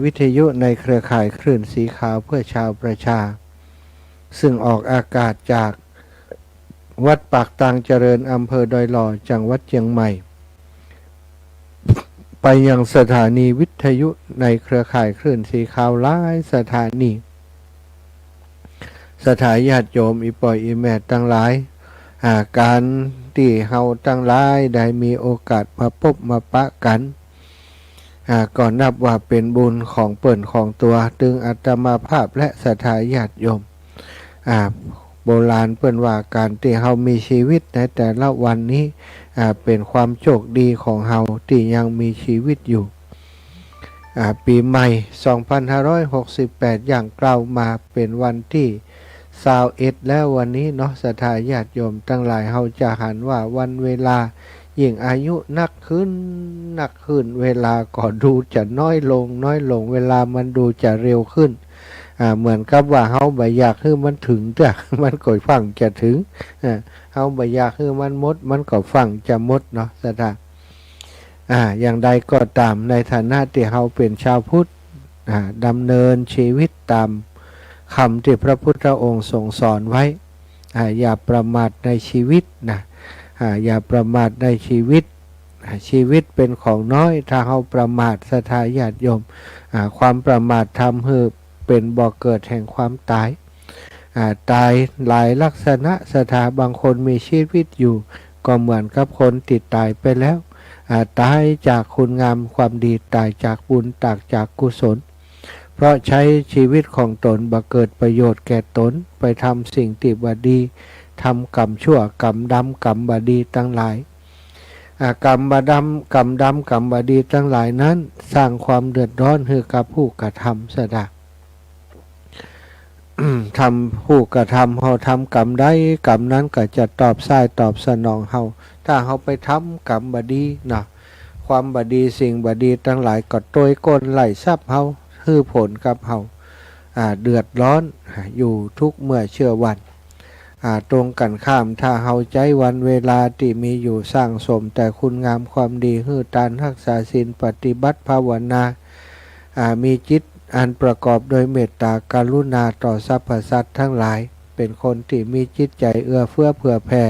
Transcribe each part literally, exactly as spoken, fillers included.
วิทยุในเครือข่ายคลื่นสีขาวเพื่อชาวประชา ซึ่งออกอากาศจากวัดปากตางเจริญ อำเภอดอยหล่อ จังหวัดเชียงใหม่ ไปยังสถานีวิทยุในเครือข่ายคลื่นสีขาวหลายสถานี ศรัทธาญาติโยม อี่ป้ออี่แม่ตังหลาย อ่า ก๋านตี้เฮาตังหลายได้มีโอกาสมาปบมาปะกั๋น อ่า ก็นับว่าเป๋นบุญของเปิ้นของตั๋ว ตึงอาตมาภาพและศรัทธาญาติโยม อ่า โบราณเปิ้นว่าก๋านตี้เฮามีชีวิตในแต่ละวันนี้ อ่า เป๋นความโชคดีของเฮาตี้ยังมีชีวิตอยู่ อ่า ปี๋ใหม่สองพันห้าร้อยหกสิบแปด ย่างก้าวมาเป๋นวันตี้ซาวเอ็ดแล้ววันนี้เนาะ ศรัทธาญาติโยมตังหลาย เฮาจะหันว่าวันเวลายิ่งอายุนักขึ้น นักขึ้น เวลาก็ดูจะน้อยลง น้อยลง เวลามันดูจะเร็วขึ้น อ่า เหมือนกับว่าเฮาบ่อยากหื้อมันเถิงเตื้อ มันก็ฟั่งจะเถิง อ่า เฮาบ่อยากหื้อมันหมด มันก็ฟั่งจะหมดเนาะ ศรัทธา อ่า อย่างใดก็ต๋าม ในฐานะตี้เฮาเป๋นชาวพุทธ อ่า ดำเนินชีวิตต๋ามกำตี้พระพุทธองค์ทรงสอนไว้ อ่า อย่าประมาทในชีวิตนะ อ่า อย่าประมาทในชีวิต อ่า ชีวิตเป๋นของน้อย ถ้าเฮาประมาท ศรัทธาญาติโยม อ่า ความประมาททำหื้อเป๋นบ่อเกิดแห่งความต๋าย อ่า ต๋ายหลายลักษณะ ศรัทธา บางคนมีชีวิตอยู่ ก็เหมือนกับคนตี้ต๋ายไปแล้ว อ่า ต๋ายจากคุณงามความดี ต๋ายจากบุญ ต๋ายจากกุศล เพราะใช้ชีวิตของต๋นบ่เกิดประโยชน์แก่ต๋น ไปทำสิ่งตี้บ่ดี ทำกรรมชั่ว กรรมดำ กรรมบ่ดีตังหลาย อ่า กรรมบ่ดำ กรรมดำ กรรมบ่ดีตังหลายนั้น สร้างความเดือดร้อนหื้อกับผู้กระทำ ศรัทธา ทำ ผู้กระทำ เฮาทำกรรมใด กรรมนั้นก็จะตอบสายตอบสนองเฮา ถ้าเฮาไปทำกรรมบ่ดีเนาะ ความบ่ดี สิ่งบ่ดีตังหลายก็ตวยก้นไล่ทรัพย์เฮา หื้อผลกับเฮา อ่า เดือดร้อน อ่า อยู่ทุกเมื่อเชื่อวัน อ่า ตรงกั๋นข้าม ถ้าเฮาใจ๊วันเวลาตี้มีอยู่สร้างสมแต่คุณงามความดี หื้อตาน ฮักษาศีล ปฏิบัติภาวนา อ่า มีจิตอันประกอบโดยเมตตากรุณาต่อสรรพสัตว์ตังหลาย เป๋นคนตี้มีจิตใจ๋เอื้อเฟื้อเผื่อแผ่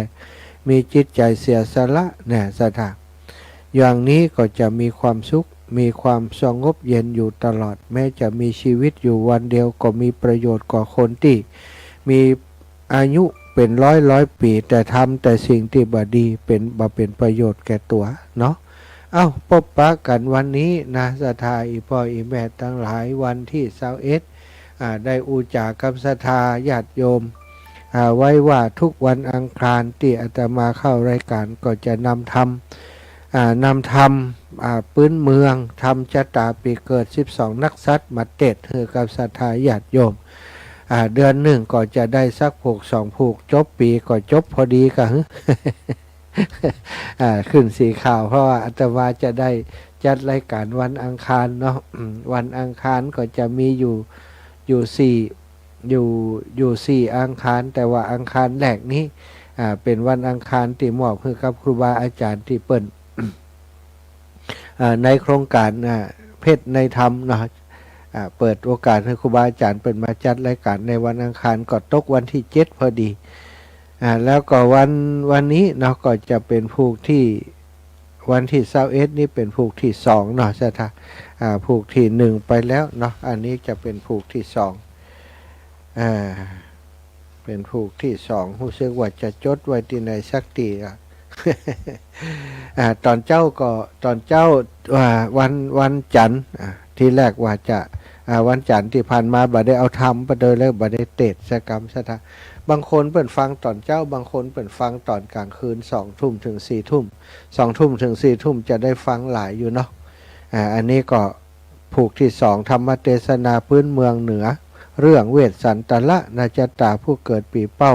มีจิตใจ๋เสียสละแน่ ศรัทธา อย่างนี้ก็จะมีความสุข มีความสงบเย็นอยู่ตลอด แม้จะมีชีวิตอยู่วันเดียวก็มีประโยชน์กว่าคนตี้มีอายุเป๋นร้อยร้อยปี๋ แต่ทำแต่สิ่งตี้บ่ดี เป๋น บ่เป๋นประโยชน์แก่ตั๋วเนาะ เอ้า ปบปะกั๋นวันนี้นะ ศรัทธา อี่ป้ออี่แม่ตังหลาย วันตี้ซาวเอ็ด อ่า ได้อู้จ๋ากับศรัทธาญาติโยม อ่า ไว้ว่าทุกวันอังคารตี้อาตมาเข้ารายก๋านก็จะนำธรรม อ่า นำธรรม อ่า ปื๊นเมือง ธรรมจะต๋าปี๋เกิด สิบสองนักษัตริย์ มาเตศน์หื้อกับศรัทธาญาติโยม อ่า เดือนนึ่งก็จะได้สักผูกสองผูก จบปี๋ก็จบพอดีก่ะ อ่า ขึ้นสีขาว เพราะว่าอาตมาจะได้จัดรายก๋านวันอังคารเนาะ อืม วันอังคารก็จะมีอยู่ อยู่สี่ อยู่ อยู่สี่อังคาร แต่ว่าอังคารแรกนี้ อ่า เป๋นวันอังคารตี้มอบหื้อกับครูบาอาจ๋ารย์ตี้เปิ้น อ่า ในโครงก๋าน อ่า เพชรในธรรมเนาะ อ่า เปิดโอกาสหื้อครูบาอาจ๋ารย์เปิ้นมาจัดรายก๋านในวันอังคาร ก็ตกวันตี้เจ็ดพอดี อ่า แล้วก็วัน วันนี้เนาะ ก็จะเป๋นผูกตี้ วันตี้ซาวเอ็ดนี้เป๋นผูกตี้สองเนาะ ศรัทธา อ่า ผูกตี้นึ่งไปแล้วเนาะ อันนี้จะเป๋นผูกตี้สอง อ่า เป๋นผูกตี้สอง ฮู้สึกว่าจะจดไว้ตี้ไหนสักตี้อะ อ่า ต๋อนเจ๊าก็ ต๋อนเจ๊า อ่า วัน วันจั๋นทร์ อ่า ตี้แรกว่าจะ อ่า วันจั๋นทร์ตี้ผ่านมาบ่ได้เอาธรรมไปโดยเลย บ่ได้เตศน์สักกำ ศรัทธา บางคนเปิ้นฟังต๋อนเจ๊า บางคนเปิ้นฟังต๋อนก๋างคืน สองทุ่มเถิงสี่ทุ่ม สองทุ่มเถิงสี่ทุ่มจะได้ฟังหลายอยู่เนาะ อ่า อันนี้ก็ผูกตี้สอง ธรรมเตสนาปื๊นเมืองเหนือ เรื่องเวสสันตละ นาจะต๋าผู้เกิดปี๋เป้า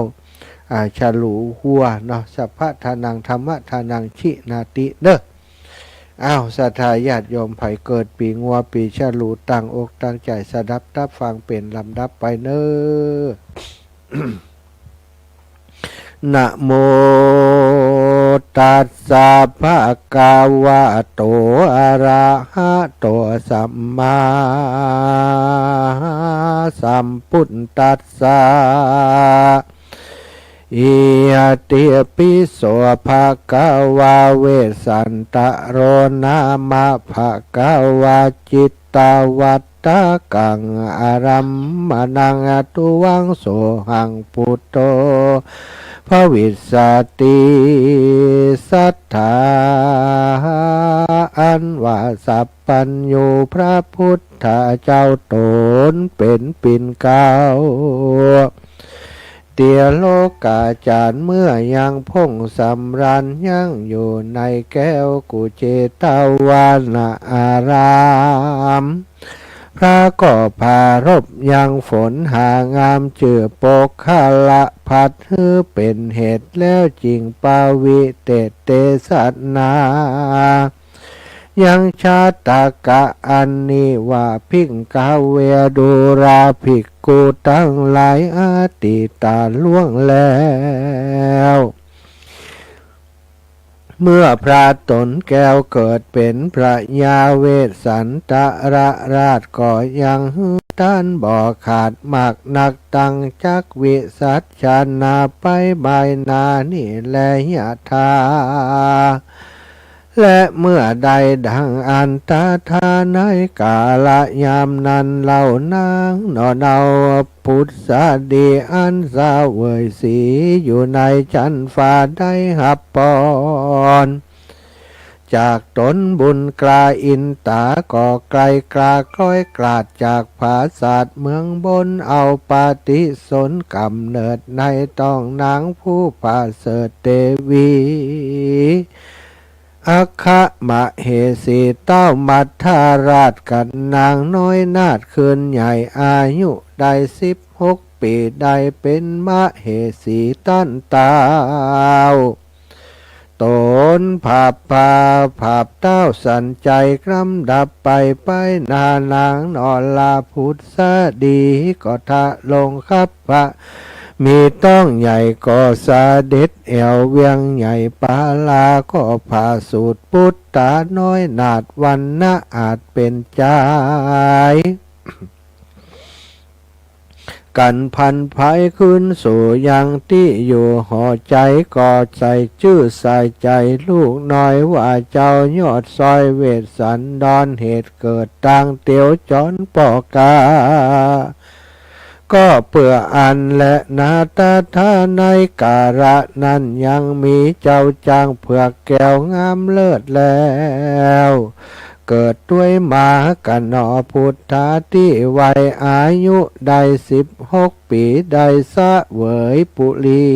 อ่า ฉลูวัวเนาะ สัพพะทานัง ธัมมะทานัง ชินาติ เนาะ อ้าว ศรัทธาญาติโยม ใผเกิดปี๋งัวปี๋ฉลู ตั้งอกตั้งใจ๋สดับตับฟังเป๋นลำดับไปเนาะ นะโม ตัสสะ ภะคะวะโต อะระหะโต สัมมาสัมพุทธัสสะ อิติปิโส ภะคะวะ เวสสันตะโร นามะ ภะคะวะ จิตตวัตถะกัง อะรัมมะณัง อะตุวัง โสหัง พุทโธ ภวิสสะติ สัตถา อันว่าสัพพัญญูพระพุทธเจ้าต๋นเป๋นปิ่นเกล้า เตียโลกาจารย์ เมื่อยังพ่งสำราญ ยังอยู่ในแก้วกุเชตวนาอาราม พระก็ปรารภยังฝนหางาม จื้อโปกขละภัตตร์ หื้อเป๋นเหตุ แล้วจึงปวิเตศเตสนา ยังชาตกะอันนี้ว่า ภิกขะเว ดูราภิกขุตังหลาย อตีตาล่วงแล้ว เมื่อพระต๋นแก้วเกิดเป๋นพระยา เวสสันตะราชก็ยังหื้อต้านบ่ขาด มากนักตังจักวิสัชนา ไปบายหน้านี้แล ยะถา และเมื่อใดดังอันตถา ในกาละยามนั้นเล่า นางหน่อเนาพุทธดี อันเสวยสีอยู่ในจั๊นฟ้า ได้ฮับปอน จากต๋นบุญกล้าอินต๋า ก็ไกลกล้าคล้อยกลาด จากผาสาทเมืองบน เอาปฏิสนธิ์ก๋ำเนิดในต๊องนางผู้ประเสริฐเตวี อัคคมเหสีเต้ามัทธราช กับนางน้อยนาถคืนใหญ่ อายุได้สิบหกปี๋ ได้เป๋นมเหสีต้านเต้า ต๋นผาบพาผาบเต้าสันใจ๋ กรำดับไปไปหน้านางหน่อลาพุทธดี ก็ทะลงคับพระ มีต๊องใหญ่ก็เสด็จแอ่วเวียงใหญ่ปาลา ก็ประสูติปุตตาน้อยนาถ วรรณะอาจเป๋นจาย กั๋นพันไพรคืนสู่ยังตี้อยู่หอใจ๋ ก็ใส่จื้อใส่ใจ๋ลูกน้อยว่า เจ้ายอดซอยเวสสันดร เหตุเกิดตางเตียวจ๋อนป้อก๋า ก็เปื้ออั้นแลนา ตถา ในกาละนั้นยังมีเจ้าจ๊างเผือกแก้วงามเลิศแล้ว เกิดตวยมาก๋าหนอพุทธา ตี้วัยอายุได้สิบหกปี๋ ได้เสวยปุรี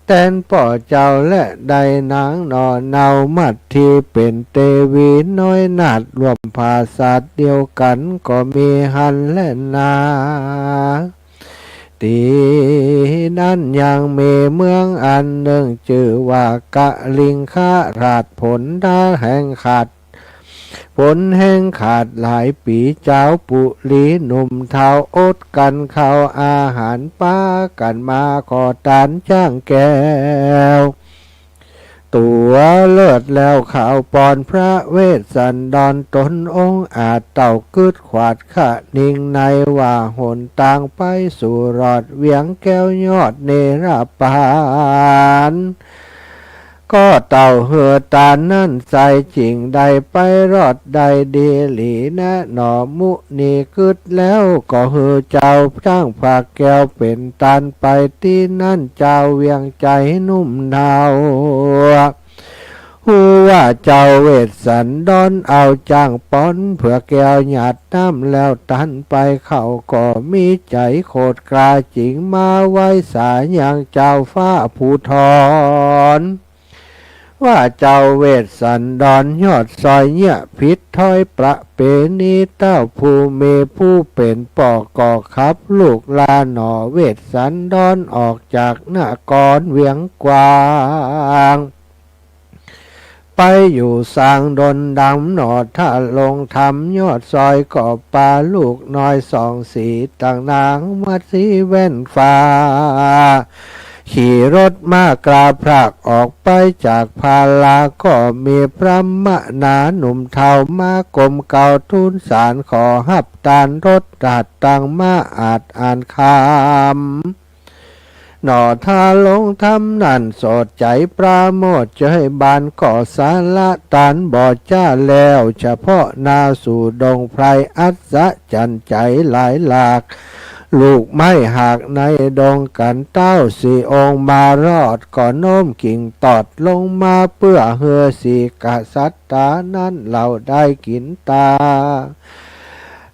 แตนป้อเจ้า และได้นางหน่อเนามัทธีเป๋นเตวีน้อยนาถ ร่วมผาสาทเดียวกั๋นก็มีหั้นแลนา ตี้นั้นยังมีเมืองอันนึ่ง จื้อว่ากลิงคราช ผลแห่งขาด ผลแห่งขาดหลายปี๋ จาวปุรีหนุ่มเฒ่าอดกั๋นข้าวอาหาร ปากั๋นมาขอตานจ๊างแก้ว ตั๋วเลิศแล้วข้าวป้อน พระเวสสันดรต๋นองอาจเต้ากึ๊ดขวาดคะนิงใน ว่าหนตางไปสู่รอดเวียงแก้วยอดเนรปาน ก็เต้าหื้อตานนั้นใส่ จึ่งได้ไปรอดได้ดีหลีแลหนอ มุนีกึ๊ดแล้วก็หื้อเจ้าจ๊างผาแก้วเป๋นตานไปตี้นั้น จาวเวียงใจ๋หนุ่มเฒ่า ฮู้ว่าเจ้าเวสสันดรเอาจ๊างป๋อนเผือกแก้วหยาดน้ำแล้วตานไป เขาก็มีใจ๋โขดกล้า จึงมาไหว้สายังเจ้าฟ้าผู้ถอน ว่าเจ้าเวสสันดรยอดซอยเยียะผิดถ้อยประเพณี เต้าผู้มีผู้เป๋นป้อก็ขับลูกลาหนอเวสสันดรออกจากนครเวียงกวาง ไปอยู่สางดนดำหนอ ทะลงธรรมยอดซอย ก็ปาลูกน้อยสองสี ตังนางมัทธีแว่นฟ้า ขี่รถม้ากล้าพรากออกไปจากพารา ก็มีพราหมณาหนุ่มเฒ่ามาก้มเกล้าทูลสาร ขอฮับตานรสตังมาอาจอ่านคำ หน่อถ้าลงธรรมนั้นโสดใจ๋ปราโมทย์ เจยบานก็สละตานบ่จ้าแล้ว เฉพาะหน้าสู่ดงไพรอัศจรรย์ใจ๋หลายหลาก ลูกไม้หักในดงกันเต้าสี่องค์มารอด ก็โน้มกิ่งตอดลงมาเปื้อหื้อสี่กษัตรานั้นเหล่าได้กิ๋นตา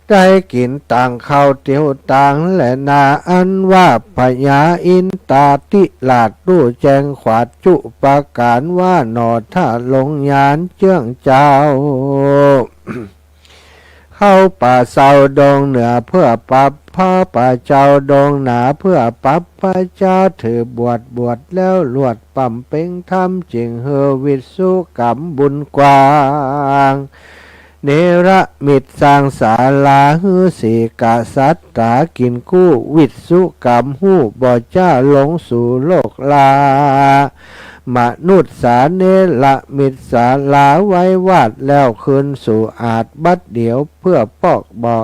ได้กิ๋นตางข้าวเตียวตางแลนา อันว่าพญาอินตาธิราชรู้แจ้งขวาดจุประก๋านว่า หน่อถ้าลงญาณเจื้องเจ้า เข้าป่าเซาดงเหนือเพื่อปรับพระป่าเจ้าดงหนาเพื่อปรับพระเจ้า ถือบวช บวชแล้วลวดบำเพ็งธรรม จึงหื้อวิศวกรรมบุญกว้าง เนรมิตสร้างศาลาหื้อสี่กษัตรากิ๋นกู้ วิศวกรรมฮู้บ่จ้าลงสู่โลกลา มนุษย์สาเนรมิตศาลาไว้วาดแล้วคืนสู่อาดบัดเดี๋ยว เพื่อปอกบ่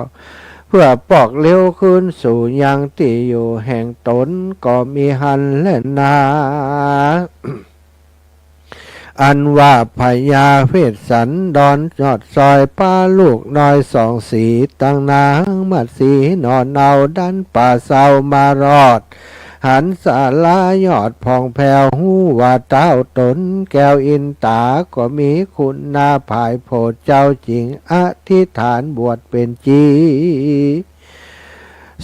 เพื่อปอกเลี้ยวคืนสู่ยังตี้อยู่แห่งต๋นก็มีหั้นแลนา อันว่าพญาเวสสันดรยอดซอยปาลูกน้อยสองสี ตังนางมัดสีหน่อเนาดันป่าเซามารอด หันศาลายอดผ่องแผ้ว ฮู้ว่าเต้าต๋นแก้วอินตา ก็มีคุณนาผายโพธิ์เจ้า จึงอธิษฐานบวชเป๋นจี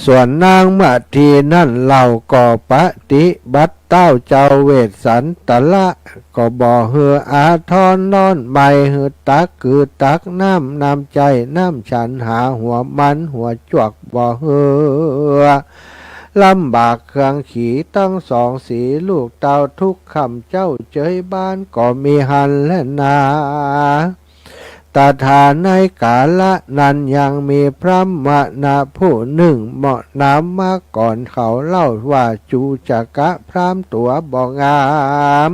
ส่วนนางมัทธีนั้นเล่าก็ปฏิบัติเต้าเจ้าเวสสันตระ ก็บ่หื้ออาทรนอนไหม้ หื้อตักกือตักน้ำ น้ำใจ๊น้ำฉันหาหัวมันหัวจวก บ่หื้อลำบากเครื่องขี่ ตังสองสีลูกเต้าทุกค่ำเจ๊า เจยบานก็มีหั้นแลนา ตถาในกาละนั้นยังมีพราหมณะผู้นึ่ง เหมาะนามมาก่อนเขาเล่าว่า จูชกะพราหมณ์ตั๋วบ่งาม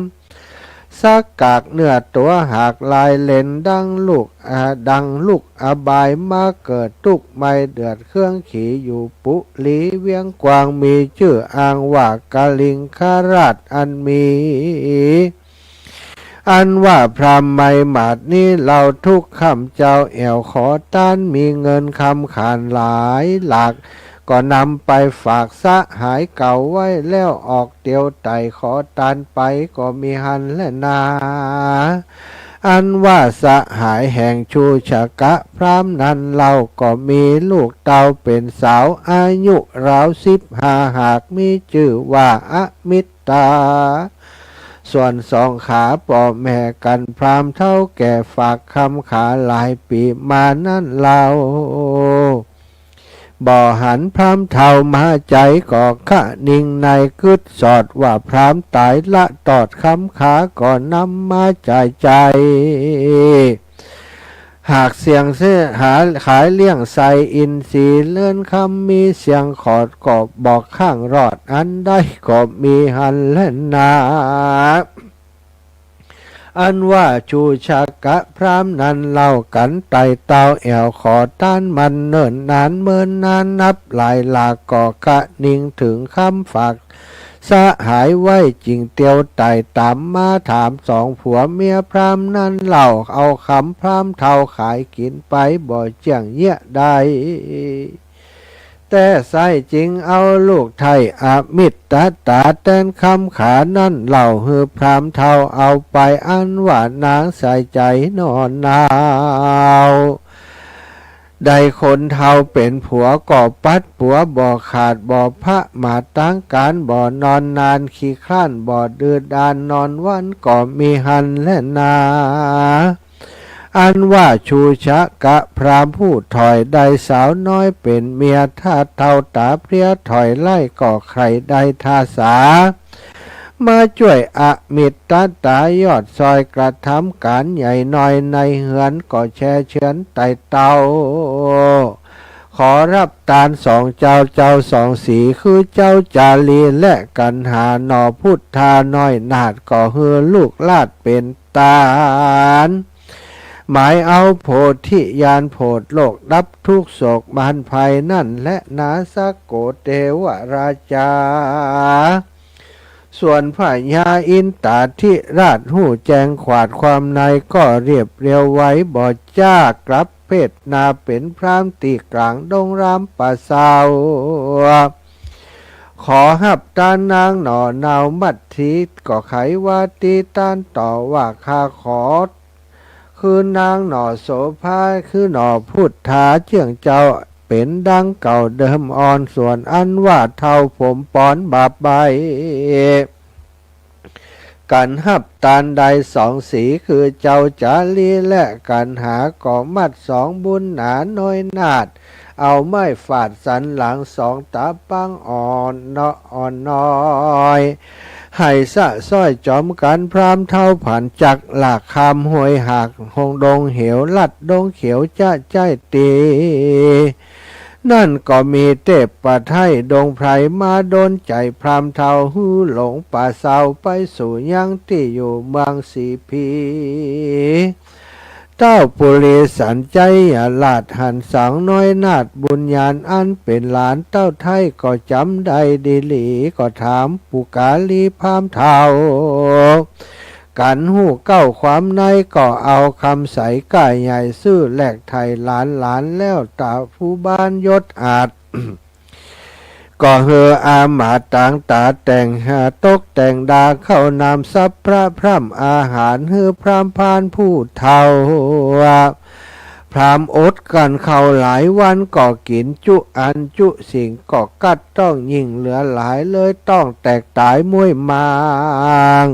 สักกากเนื้อตั๋วหักลายเล็น ดังลูก อ่า ดังลูกอบายมาเกิด ตุ๊กข์ไหม้เดือดเครื่องขี่อยู่ปุรีเวียงกวาง มีจื้ออ้างว่ากลิงคราชอันมี อันว่าพราหมณ์ใหม่หมาดนี้เล่าทุกค่ำเจ๊า แอ่วขอตานมีเงินคำขานหลายหลาก ก็นำไปฝากสหายเก่าไว้แล้ว ออกเตียวไต่ขอตานไปก็มีหั้นแลนา อันว่าสหายแห่งชูชกะพราหมณ์นั้นเล่าก็มีลูกเต้าเป๋นสาวอายุราวสิบห้าหาก มีจื้อว่าอมิตตา ส่วนสองขาป้อแม่กั๋น พราหมณ์เฒ่าแก่ฝากคำขาหลายปี๋มานั้นเล่า บ่หันพราหมณ์เฒ่ามาใจ๋ ก็คะนิงในกึ๊ดสอดว่าพราหมณ์ต๋ายละตอดคำขา ก็นำมาจ่ายใจ๊ หากเสี่ยงเสียหาขายเลี้ยงไส้อินทรีย์ เรือนคำมีเสียงขอด ก็บอกข้างรอด อันใดก็มีหั้นแลนา อันว่าชูชกะพราหมณ์นั้นเล่ากั๋นไต่เต้า แอ่วขอตานมันเนิ่นนานเมินนานนับหลายหลาก ก็คะนิงเถิงคำฝากสหายไว้ จึงเตียวไต่ต๋ามมาถามสองผัวเมียพราหมณ์นั้นเล่า เอาคำพราหมณ์เฒ่าขายกิ๋นไป บ่เจี้ยงเยียะได้ แต่ใส่จึงเอาลูกไถ่อมิตตาแตนคำขานั้นเล่า หื้อพราหมณ์เฒ่าเอาไป อันว่านางใส่ใจ๋นอนหนาว ได้คนเฒ่าเป๋นผัวก็ปัดปั๋วบ่ขาด บ่พะมาดตังก๋าน บ่นอนนานขี้คร้าน บ่ดื้อด้านนอนวันก็มีหั้นแลนา อันว่าชูชกะพราหมณ์ผู้ถอยได้สาวน้อยเป๋นเมีย ถ้าเฒ่าต๋าเพลียถอยไล่ ก็ใค่ได้ทาสามาจ้วยอมิตตายอดซอย กระทำก๋านใหญ่น้อยในเฮือน ก็แชเฉือนไต่เต้า ขอฮับตานสองเจ้า เจ้าสองสี คือเจ้าจารีและกัณหา หน่อพุทธาน้อยนาถ ก็หื้อลูกราชเป๋นตาน หมายเอาโพธิญาณโผดโลก ดับทุกข์โศกมารภัยนั้นแลนา สกโกเตวราชา ส่วนพญาอินตาธิราชฮู้แจ้งขวาดความใน ก็เรียบเรียวไวบ่จ๊าก กลับเพศนาเป๋นพราหมณ์ตี้ก๋างดงรามป่าเซา ขอฮับตานนางหน่อเนามัทธี ก็ไขวาตีตานต่อว่า ข้าขอ คืนนางหน่อโสภา คือหน่อพุทธาเจื้องเจ้า เป๋นดังเก่าเดิมอ่อน ส่วนอันว่าเฒ่าผมปอนบาปใบ้ กั๋นฮับตานใดสองสี คือเจ้าจารีและกัณหา ก็มัดสองบุญหนาน้อยนาถ เอาไม้ฝาดสันหลังสองต๋าปังอ่อนเนาะอ่อนน้อย หื้อสะซ้อยจ๋อมกั๋น พราหมณ์เฒ่าผานจัก ลากข้ามห้วยหาก หงดงเหว ลัดดงเขียวจะใจ้ตี๋ นั้นก็มีเตพประไท้ดงไพร มาดลใจ๋พราหมณ์เฒ่า หื้อหลงป่าเซา ไปสู่ยังตี้อยู่เมืองสีพี เต้าปุรีสัญชัยราชหันสังน้อยนาถบุญญาณ อันเป๋นหลานเต้าไท้ ก็จ๋ำได้ดีหลี ก็ถามปุกาลีพราหมณ์เฒ่า กั๋นฮู้เก๊าความใน ก็เอากำใสก้าใหญ่ ซื้อแลกไถ่หลานหลาน แล้วต๋าผู้บ้านยศอาจ ก็หื้ออามาตย์ต๋างต๋าแต่งหาตกแต่งดาเข้านำ สัพพะพร่ำอาหาร หื้อพราหมณ์พานผู้เฒ่า พราหมณ์อดกั๋นข้าวหลายวัน ก็กิ๋นจุอันจุสิ่ง ก็กัดต้องยิ่งเหลือหลาย เลยต้องแตกต๋ายม้วยมาง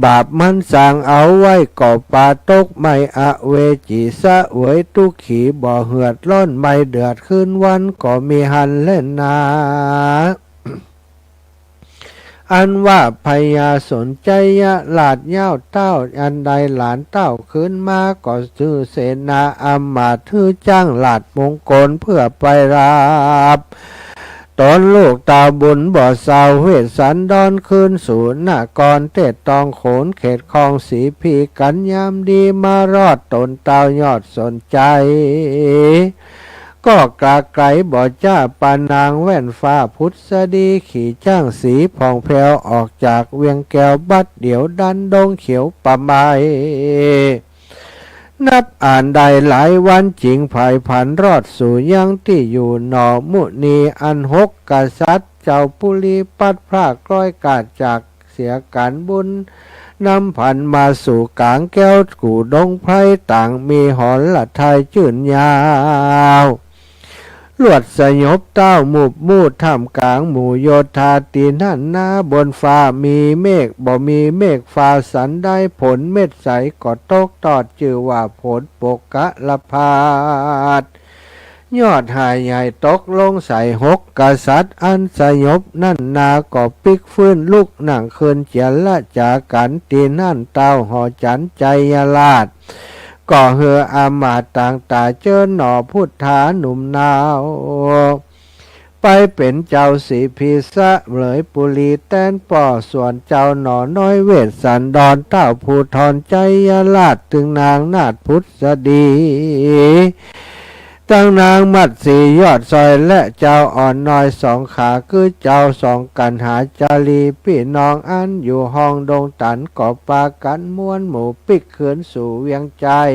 บาปมันสร้างเอาไว้ ก็ปาตกไหม้อเวจี เสวยตุ๊กขี บ่เหือดร้อนไม่เดือด คืนวันก็มีหั้นแลนา อันว่าพญาสัญชัยราชย้าวเต้า อันได้หลานเต้าคืนมา ก็ซื้อเสนาอามาตย์ หื้อจ้างราชมงคล เพื่อไปฮับ ต๋นลูกเต้าบุญบ่เศร้า เวสสันดรคืนสู่นคร เทศต้องโขนเขตของสีพี กั๋นยามดีมารอด ต๋นเต้ายอดสัญชัย ก็กาไก๋บ่จ๊า ปานางแว่นฟ้าผุดสดี ขี่จ๊างสีผ่องแผ้ว ออกจากเวียงแก้วบัดเดี๋ยว ดันดงเขียวป่าไม้ นับอ่านได้หลายวัน จึงผายผันรอดสู่ยังตี้อยู่หน่อ มุนีอันหกกษัตริย์ เจ้าปุรีปัตย์พราก คล้อยกาดจากเสียก๋านบุญ นำผันมาสู่ก๋างแก้วกู่ดงไพร ต่างมีหรทัยจื้นยาว ลวดสยบเต้ามูบมูด ท่ามก๋างหมู่โยธาตี้นั้นนา บนฟ้ามีเมฆ บ่มีเมฆฟ้าสันใด ฝนเม็ดใสก็ตกตอด จื้อว่าฝนปกกะละพาด ยอดหาใหญ่ตกลงใส่ หกกษัตริย์อันสยบนั้นนา ก็ปิ๊กฟื้นลุกนั่งคืน เจรจากั๋นตี้นั้น เต้าหอจันทร์ชัยราช ก็หื้ออามาตย์ต่างต๋า เจิญหน่อพุทธาหนุ่มนาว ไปเป๋นเจ้าสีพี เสวยปุรีแตนป้อ ส่วนเจ้าหน่อน้อยเวสสันดร เต้าภูธรชัยราช ตึงนางนาถผุดสดี ตึงนางมัตสียอดซอย และเจ้าอ่อนน้อยสองขา คือเจ้าสองกัณหาจารี ปี้น้องอันอยู่ห้องดงตัน ก็ปากั๋นม้วนหมู่ปิ๊กคืนสู่เวียงชัย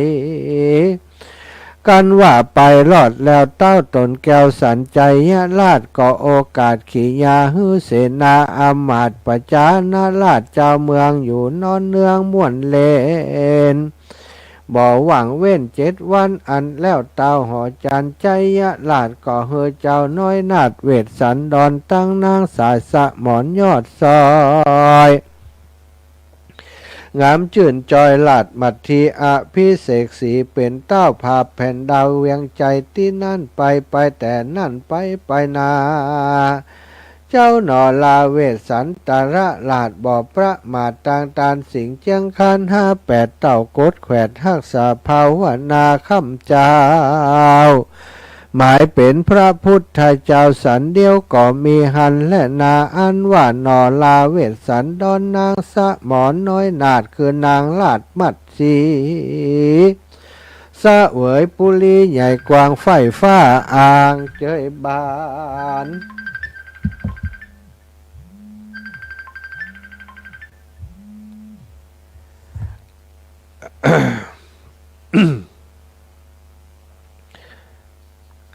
กันว่าไปรอดแล้วเต้า ต๋นแก้วสัญชัยราช ก็โอกาสขี่ยา หื้อเสนาอามาตย์ประชานาราช เจ้าเมืองอยู่นอนเนืองม่วนเล่น บ่ว่างเว้นเจ็ดวัน อันแล้วเต้าหอจันทร์ชัยราช ก็หื้อเจ้าน้อยนาถเวสสันดร ตึงนางสายสมรยอดซอย งามจื้นจอย ราชมัทธีอภิเษกศรี เป๋นเต้าผาบแผ่นดาวเวียงชัย ตี้นั้นไป ไปแต่นั้นไป ไปนา เจ้าหน่อลาเวสสันตรราช บ่ประมาท ตึงตานสิงห์เจียงคานห้าแปด เต้ากดแขวดฮักษาภาวนา ค่ำเจ๊า หมายเป๋นพระพุทธเจ้าสันเดียวก็มีหั้นแลนา อันว่าหน่อลาเวสสันดรนางสมรน้อยนาถ คือนางราชมัตสี เสวยปุรีใหญ่กว้างไฟ้ฟ้าอ่างเจยบาน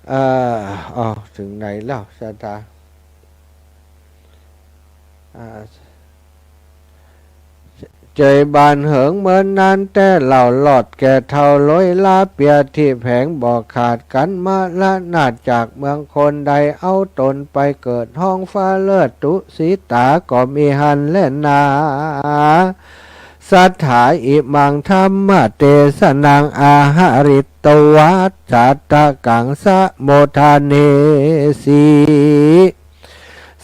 เอ่อ อ้าว เถิงไหนแล้ว ศรัทธา อ่า เจยบานเหิงเมินนานแต่เล่า รอดแก่เฒ่าโลยลาเปีย ตี้แผงบ่ขาดกั๋นมรณาจากเมืองคน ได้เอาต๋นไปเกิดฮ้องฟ้าเลิศ ตุสิตาก็มีหั้นแลนา ศรัทธา อิมังธัมมเตสนัง อาหาริตวา สาทะกัง สะโมทาเนสี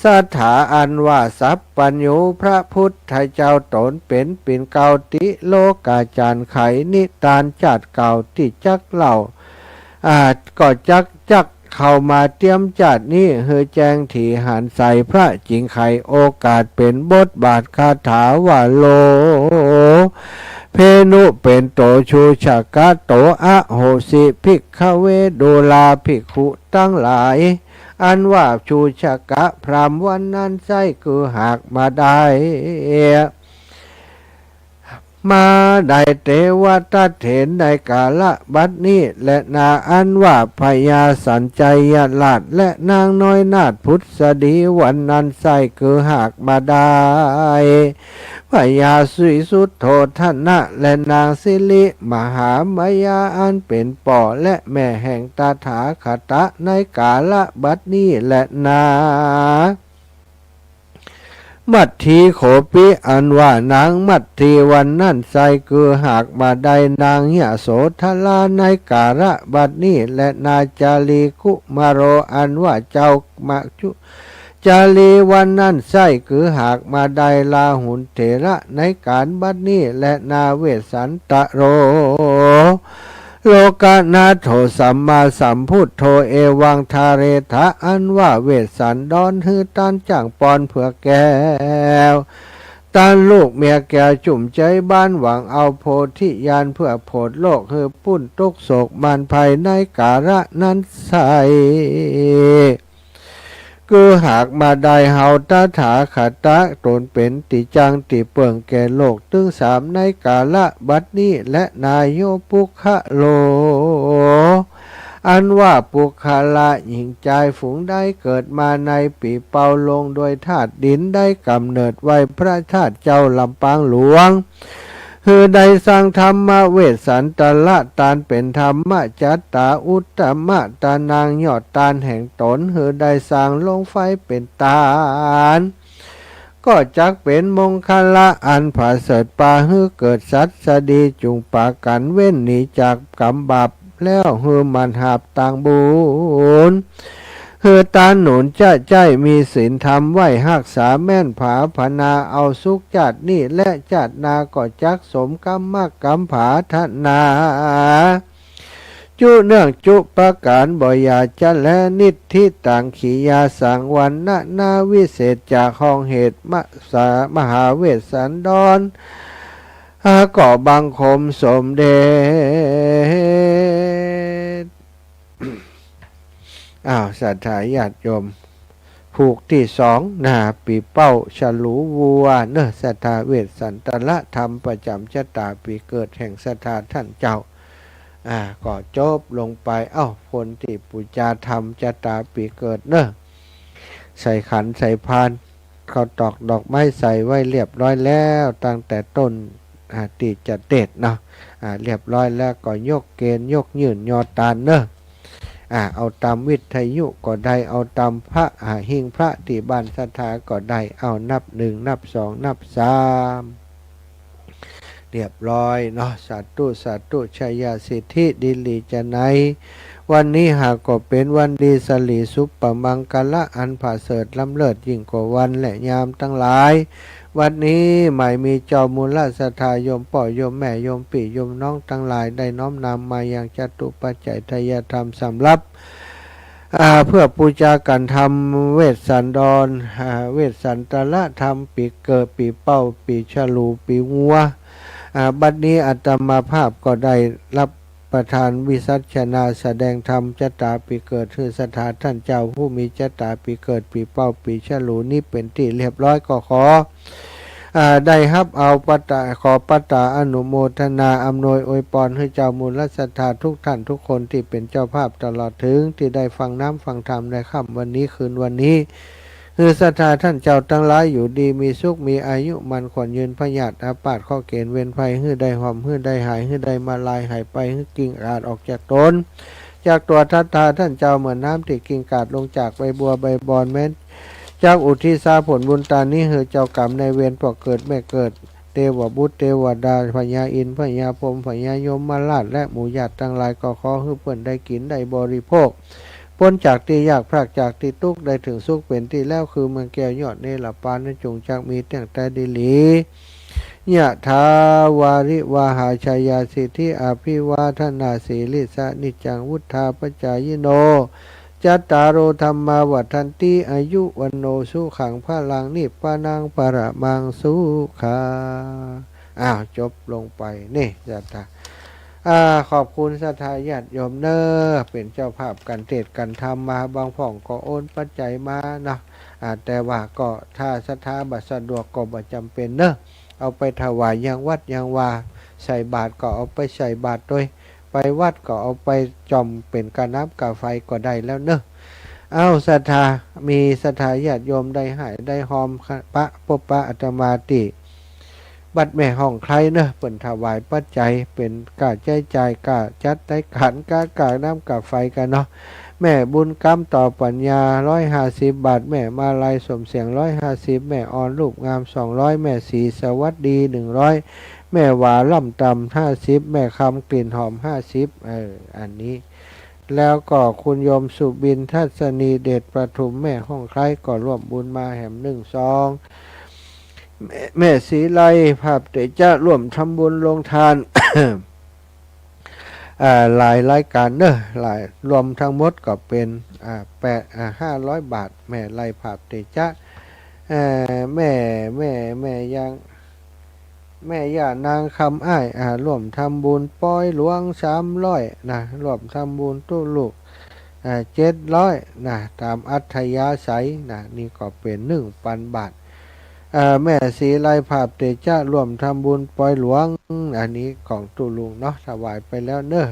ศรัทธา อันว่าสัพพัญญูพระพุทธเจ้าต๋นเป๋นปิ่นเกล้าติโลกาจ๋ารย์ ไขนิตานจาติเก่าตี้จักเล่า อ่า ก็จัก จักเข้ามาเตียมจาตินี้ หื้อแจ้งถี่หันใส พระจิ่งไขโอกาสเป๋นบทบาทคาถาว่า โล เพนุ เป๋นโต ชูชกะโต อโหสิ ภิกขเว ดูราภิกขุตังหลาย อันว่าชูชกะพราหมณ์วันนั้นใส้ คือหากมาได้ มาได้เตวะตะเถน ในกาละบัดนี้แลนา อันว่าพญาสัญชัยราชและนางน้อยนาถผุสดีวันนั้นใส้ คือหากมาได้ พญาสิสุทโธทนะและนางสิริมหามายา อันเป๋นป้อและแม่แห่งตถาคตะ ในกาละบัดนี้แลนา มัทธีโขปิ อันว่านางมัทธีวันนั้นใส้ คือหากมาได้นางยโสธรา ในกาละบัดนี้แลนา จาลีกุมารโร อันว่าเจ้ามาจุ จาลีวันนั้นใส้ คือหากมาได้ลาหุลเถระ ในกาลบัดนี้แลนา เวสสันตโร โลกนาโถ สัมมาสัมพุทโธ เอวังทาเรถะ อันว่าเวสสันดรหื้อต้านจ้างปอนเผือกแก้ว ต้านลูกเมียแก้วจุ่มใจ๊บ้าน หวังเอาโพธิญาณเพื่อโผดโลกหื้อปู้นตุ๊กข์โศกมารภัย ในกาละนั้นใส้ คือหากมาได้เฮาตถาคตะ ต๋นเป๋นตี้จั้งตี้เปิ้งแก่โลกตึงสาม ในกาละบัดนี้แลนา โย ปุคคะโล อันว่าปุคคละหญิงจายฝูงได้เกิดมาในปีเป๋า ลงโดยธาตุดิน ได้ก๋ำเนิดไว้พระธาตุเจ้าลำปางหลวง หื้อได้สร้างธรรมเวสสันตระตานเป๋นธรรมจัตตาอุตตมะตานางยอดตานแห่งต๋น หื้อได้สร้างโรงไฟเป๋นตาน ก็จักเป๋นมงคละอันผะเสริฐ ปาหื้อเกิดสัตว์สดี จุ่งปากั๋นเว้นหนีจากก๋รรมบาป แล้วหื้อหมั่นหาบตางบุญ หื้อตานหนุนจะใจ๊มีศีลธรรมไหว้ฮักษาแม่นผา ผนาเอาสุขจาตินี้และจาติหน้า ก็จักสมกรรมกรรมผาถนา จุเนื่องจุประก๋านบ่อย่าจะแล นิทธิตัง ขียาสัง วรรณนาวิเศษ จากห้องเหตุมะ สา มหาเวสสันดร หาก็บังคมสมเด็จ อ้าว ศรัทธาญาติโยม ผูกตี้สอง นา ปีเป้าฉลูวัวเนอะ ศรัทธา เวสสันตระธรรมประจ๋ำจะต๋าปี๋เกิดแห่งศรัทธาต้านเจ้า อ่า ก็จบลงไป เอ้า คนตี้ปู๋จาธรรมจะต๋าปี๋เกิดเนอะ ใส่ขันใส่พาน ข้าวตอกดอกไม้ใส่ไว้เรียบร้อยแล้ว ตั้งแต่ต้น อ่า ตี้จะเตศน์เนาะ อ่า เรียบร้อยแล้วก็ยกเกณฑ์ยกยื่นยอตานเนอะ อ่า เอาต๋ามวิทยุก็ได้ เอาต๋ามพระ อ่า หิ้งพระตี้บ้านศรัทธาก็ได้ เอานับหนึ่ง นับสอง นับสาม เรียบร้อยเนาะ สาธุ สาธุ ชัยสิทธิดีหลีจะไหน วันนี้หากก็เป๋นวันดีสะหลีสุปมังคละอันผะเสริฐล้ำเลิศยิ่งกว่าวันและยามตังหลาย วันนี้หมายมีเจ้ามูลศรัทธาโยมป้อโยมแม่โยมปี้โยมน้องตังหลายได้น้อมนำมายังจตุปัจจัยทายธรรมสำหรับ อ่า เพื่อปู๋จากั๋นธรรมเวสสันดร อ่า เวสสันตรธรรมปี๋เกิด ปี๋เป้า ปี๋ฉลู ปี๋งัว อ่า บัดนี้อาตมาภาพก็ได้ฮับประทานวิสัชนาแสดงธรรมจะตาปี๋เกิด หื้อศรัทธาต้านเจ้าผู้มีจะตาปี๋เกิด ปี๋เป้า ปี๋ฉลูนี้เป๋นตี้เรียบร้อยก็ขอ อ่า ได้ฮับเอาปัตตา ขอปัตตาอนุโมทนาอำนวยอวยปอนหื้อเจ้ามูลศรัทธาทุกต้านทุกคนตี้เป๋นเจ้าภาพตลอดเถิงตี้ได้ฟังน้ำฟังธรรมในค่ำวันนี้คืนวันนี้ หื้อศรัทธาต้านเจ้าตังหลายอยู่ดีมีสุข มีอายุมั่นขวัญยืน พยาธิอาพาธเคราะห์เก๋ณฑ์เวรภัยหื้อได้ห่ม หื้อได้หาย หื้อได้มาลายหายไป หื้อกิ่งขาดออกจากต๋น จากตั๋วศรัทธาต้านเจ้าเหมือนน้ำตี้กิ่งขาดลงจากใบบัวใบบอน แม้นจักอุทิศผลบุญตานนี้หื้อเจ้ากรรมนายเวร ป้อเกิดแม่เกิด เตวบุตรเตวดา พญาอินทร์ พญาพรหม พญายมราช และหมู่ญาติตังหลายก็ขอหื้อเปิ้นได้กิ๋นได้บริโภค ป๊นจากตี้ยาก พรากจากตี้ตุ๊กข์ ได้เถิงสุขเป๋นตี้แล้ว คือเมืองแก้วยอดเนรปานนั้น จงจักมีตั้งแต่ดีหลี ยะถาวาริวหาชายาสิทธิอาภิวาทนาสีลิสสะนิจจังวุฑฒาปจายิโน จัตตาโรธัมมาวัฑฒันติ อายุวัณโณสุขังพลัง นิพพานังปรมังสุขัง อ้าว จบลงไป นี่ศรัทธา อ่า ขอบคุณศรัทธาญาติโยมเน่อ เป๋นเจ้าภาพกั๋นเตสน์กั๋นธรรมมา บางพ่องก็โอนปัจจัยมาเนาะ อ่า แต่ว่าก็ถ้าศรัทธาบ่สะดวกก็บ่จ๋ำเป๋นเน่อ เอาไปถวายยังวัดยังวา ใส่บาตรก็เอาไปใส่บาตรตวย ไปวัดก็เอาไปจ่อมเป๋นก้าน้ำก้าไฟก็ได้แล้วเน่อ เอ้า ศรัทธา มีศรัทธาญาติโยมได้ไหว้ได้ฮอม ปะ ปบปะอาตมาตี้ วัดแม่ฮ่องไคล้เน่อ เปิ้นถวายปัจจัยเป๋นก้าใจ๊จ่าย ก้าจัดไต๊ก๋าน ก้า ก้าน้ำก้าไฟกั๋นเนาะ แม่บุญกำต่อปัญญา ร้อยห้าสิบบาท แม่มาลัยสมเสียง ร้อยห้าสิบ แม่อ่อนรูปงาม สองร้อย แม่ศรีสวัสดี หนึ่งร้อย แม่หวาล่ำต่ำ ห้าสิบ แม่คำกลิ่นหอม ห้าสิบ เออ อันนี้ แล้วก็คุณโยมสุบินทัศนีเดชประทุม แม่ฮ่องไคล้ ก็ร่วมบุญมาแหมหนึ่งซอง แม่ แม่ศรีไลภาพเตจ๊ะ ร่วมทำบุญโฮงตาน อ่า หลายรายก๋านเน่อ หลาย รวมทั้งหมดก็เป๋น อ่า แปด อ่า ห้าร้อยบาท แม่ไลภาพเตจ๊ะ เอ่อ แม่ แม่ แม่ยัง แม่ย่านางคำอ้าย อ่า ร่วมทำบุญปอยหลวง สามร้อย นะ ร่วมทำบุญตุ๊ลุ อ่า เจ็ดร้อย นะ ต๋ามอัธยาศัย นะ นี่ก็เป๋น หนึ่งปันบาท เอ่อ แม่ศรีไลภาพเตจ๊ะ ร่วมทำบุญปอยหลวง อันนี้ของตุ๊ลุเนาะ ถวายไปแล้วเน่อ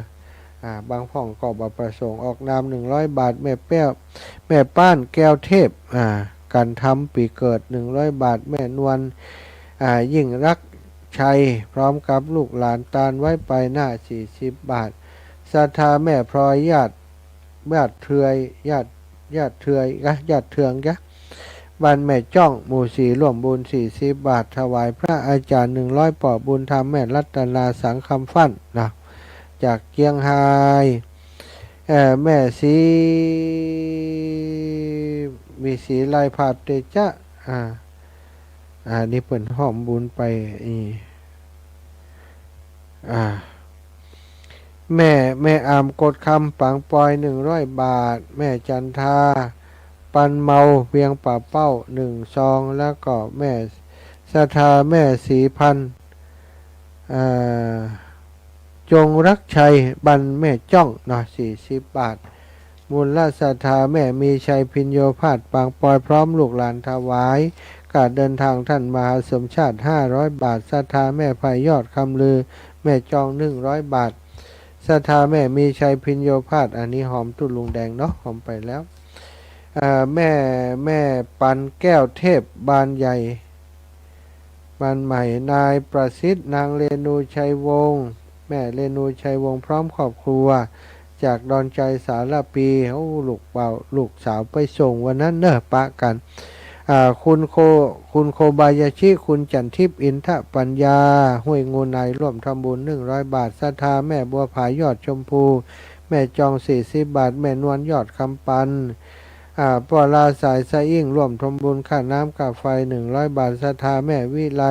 อ่า บางพ่องก็บ่ประสงค์ออกนาม หนึ่งร้อยบาท แม่แป้ว แม่ป้านแก้วเทพ อ่า กั๋นธรรมปี๋เกิด หนึ่งร้อยบาท แม่นวล อ่า ยิ่งรักชัย พร้อมกับลูกหลานตานไว้ไปหน้า สี่สิบบาท ศรัทธาแม่พลอย ญาติ ญาติเทือย ญาติ ญาติเทือยกะ ญาติเทืองกะ บ้านแม่จ้อง หมู่สี่ ร่วมบุญ สี่สิบบาท ถวายพระอาจ๋ารย์ หนึ่งร้อย ป้อบุญธรรม แม่รัตนา สังคำฟั่น นะ จากเจียงฮาย เอ่อ แม่ศรี มีศรีไลภาพเตจ๊ะ อ่า อ่า นี่เปิ้นฮ่อมบุญไป อี อ่า แม่ แม่อามกดคำปางปอย หนึ่งร้อยบาท แม่จันทา ปันเมา เวียงป่าเป้า หนึ่งซอง แล้วก็แม่ศรัทธา แม่ศรีพันธ์ เอ่อ จงรักชัย บ้านแม่จ้องเนาะ สี่สิบบาท มูลศรัทธาแม่มีชัย ภิญโญภาส ปางปอย พร้อมลูกหลานถวาย ค่าเดินทางท่านมหาสมชาติ ห้าร้อยบาท ศรัทธาแม่ไพยอด คำลือ แม่จ้อง หนึ่งร้อยบาท ศรัทธาแม่มีชัย ภิญโญภาส อันนี้ฮ่อมตุ๊ลุงแดงเนาะ ฮ่อมไปแล้ว เอ่อ แม่ แม่ปันแก้วเทพ บ้านใหญ่ บ้านใหม่ นายประสิทธิ์ นางเรนูชัยวงศ์ แม่เรนูชัยวงศ์ พร้อมครอบครัว จากดอนชัยสารภี โอ้ ลูกเบา ลูกสาวไปส่งวันนั้นเน่อ ปะกั๋น อ่า คุณโค คุณโคบายาชิ คุณจันทิพย์ อินทปัญญา ห้วยงูใน ร่วมทำบุญ หนึ่งร้อยบาท ศรัทธาแม่บัวผายอดชมพู แม่จ้อง สี่สิบบาท แม่นวลยอดคำปัน อ่า ป้อลาสายสะอิ้ง ร่วมทำบุญค่าน้ำค่าไฟ หนึ่งร้อยบาท ศรัทธาแม่วิไล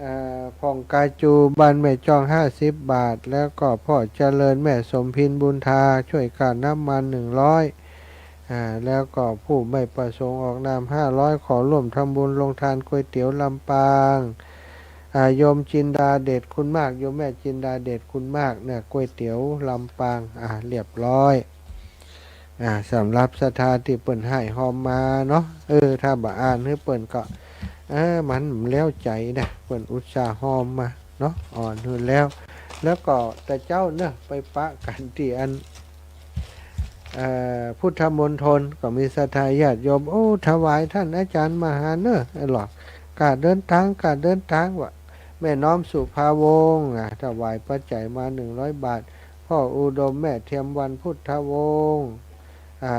อ่า ผ่องกาจู บ้านแม่จ้อง ห้าสิบบาท แล้วก็พ่อเจริญ แม่สมพิน บุญทา ช่วยค่าน้ำมัน หนึ่งร้อย อ่า แล้วก็ผู้ไม่ประสงค์ออกนาม ห้าร้อย ขอร่วมทำบุญโรงทานก๋วยเตี๋ยวลำปาง อ่า โยมจินดาเดชคุณมาก โยมแม่จินดาเดชคุณมากเนี่ย ก๋วยเตี๋ยวลำปาง อ่า เรียบร้อย อ่า สำหรับศรัทธาตี้เปิ้นฮ้ายฮอมมาเนาะ เออ ถ้าบ่อ่านหื้อเปิ้นก็ เออ มันแล้วใจ๋นะ เปิ้นอุตส่าห์ฮอมมาเนาะ อ่อนหื้อแล้ว แล้วก็แต่เจ๊าเนาะ ไปปะกั๋นตี้อัน เอ่อ พุทธมณฑลก็มีศรัทธาญาติโยม โอ้ ถวายต้านอาจ๋ารย์มหาเนาะ เออ หรอ ก้าเดินตาง ก้าเดินตาง ว่า แม่น้อมสุภาวงศ์ อ่ะ ถวายปัจจัยมา หนึ่งร้อยบาท พ่ออุดม แม่เทียมวัน พุทธวงศ์ อ่า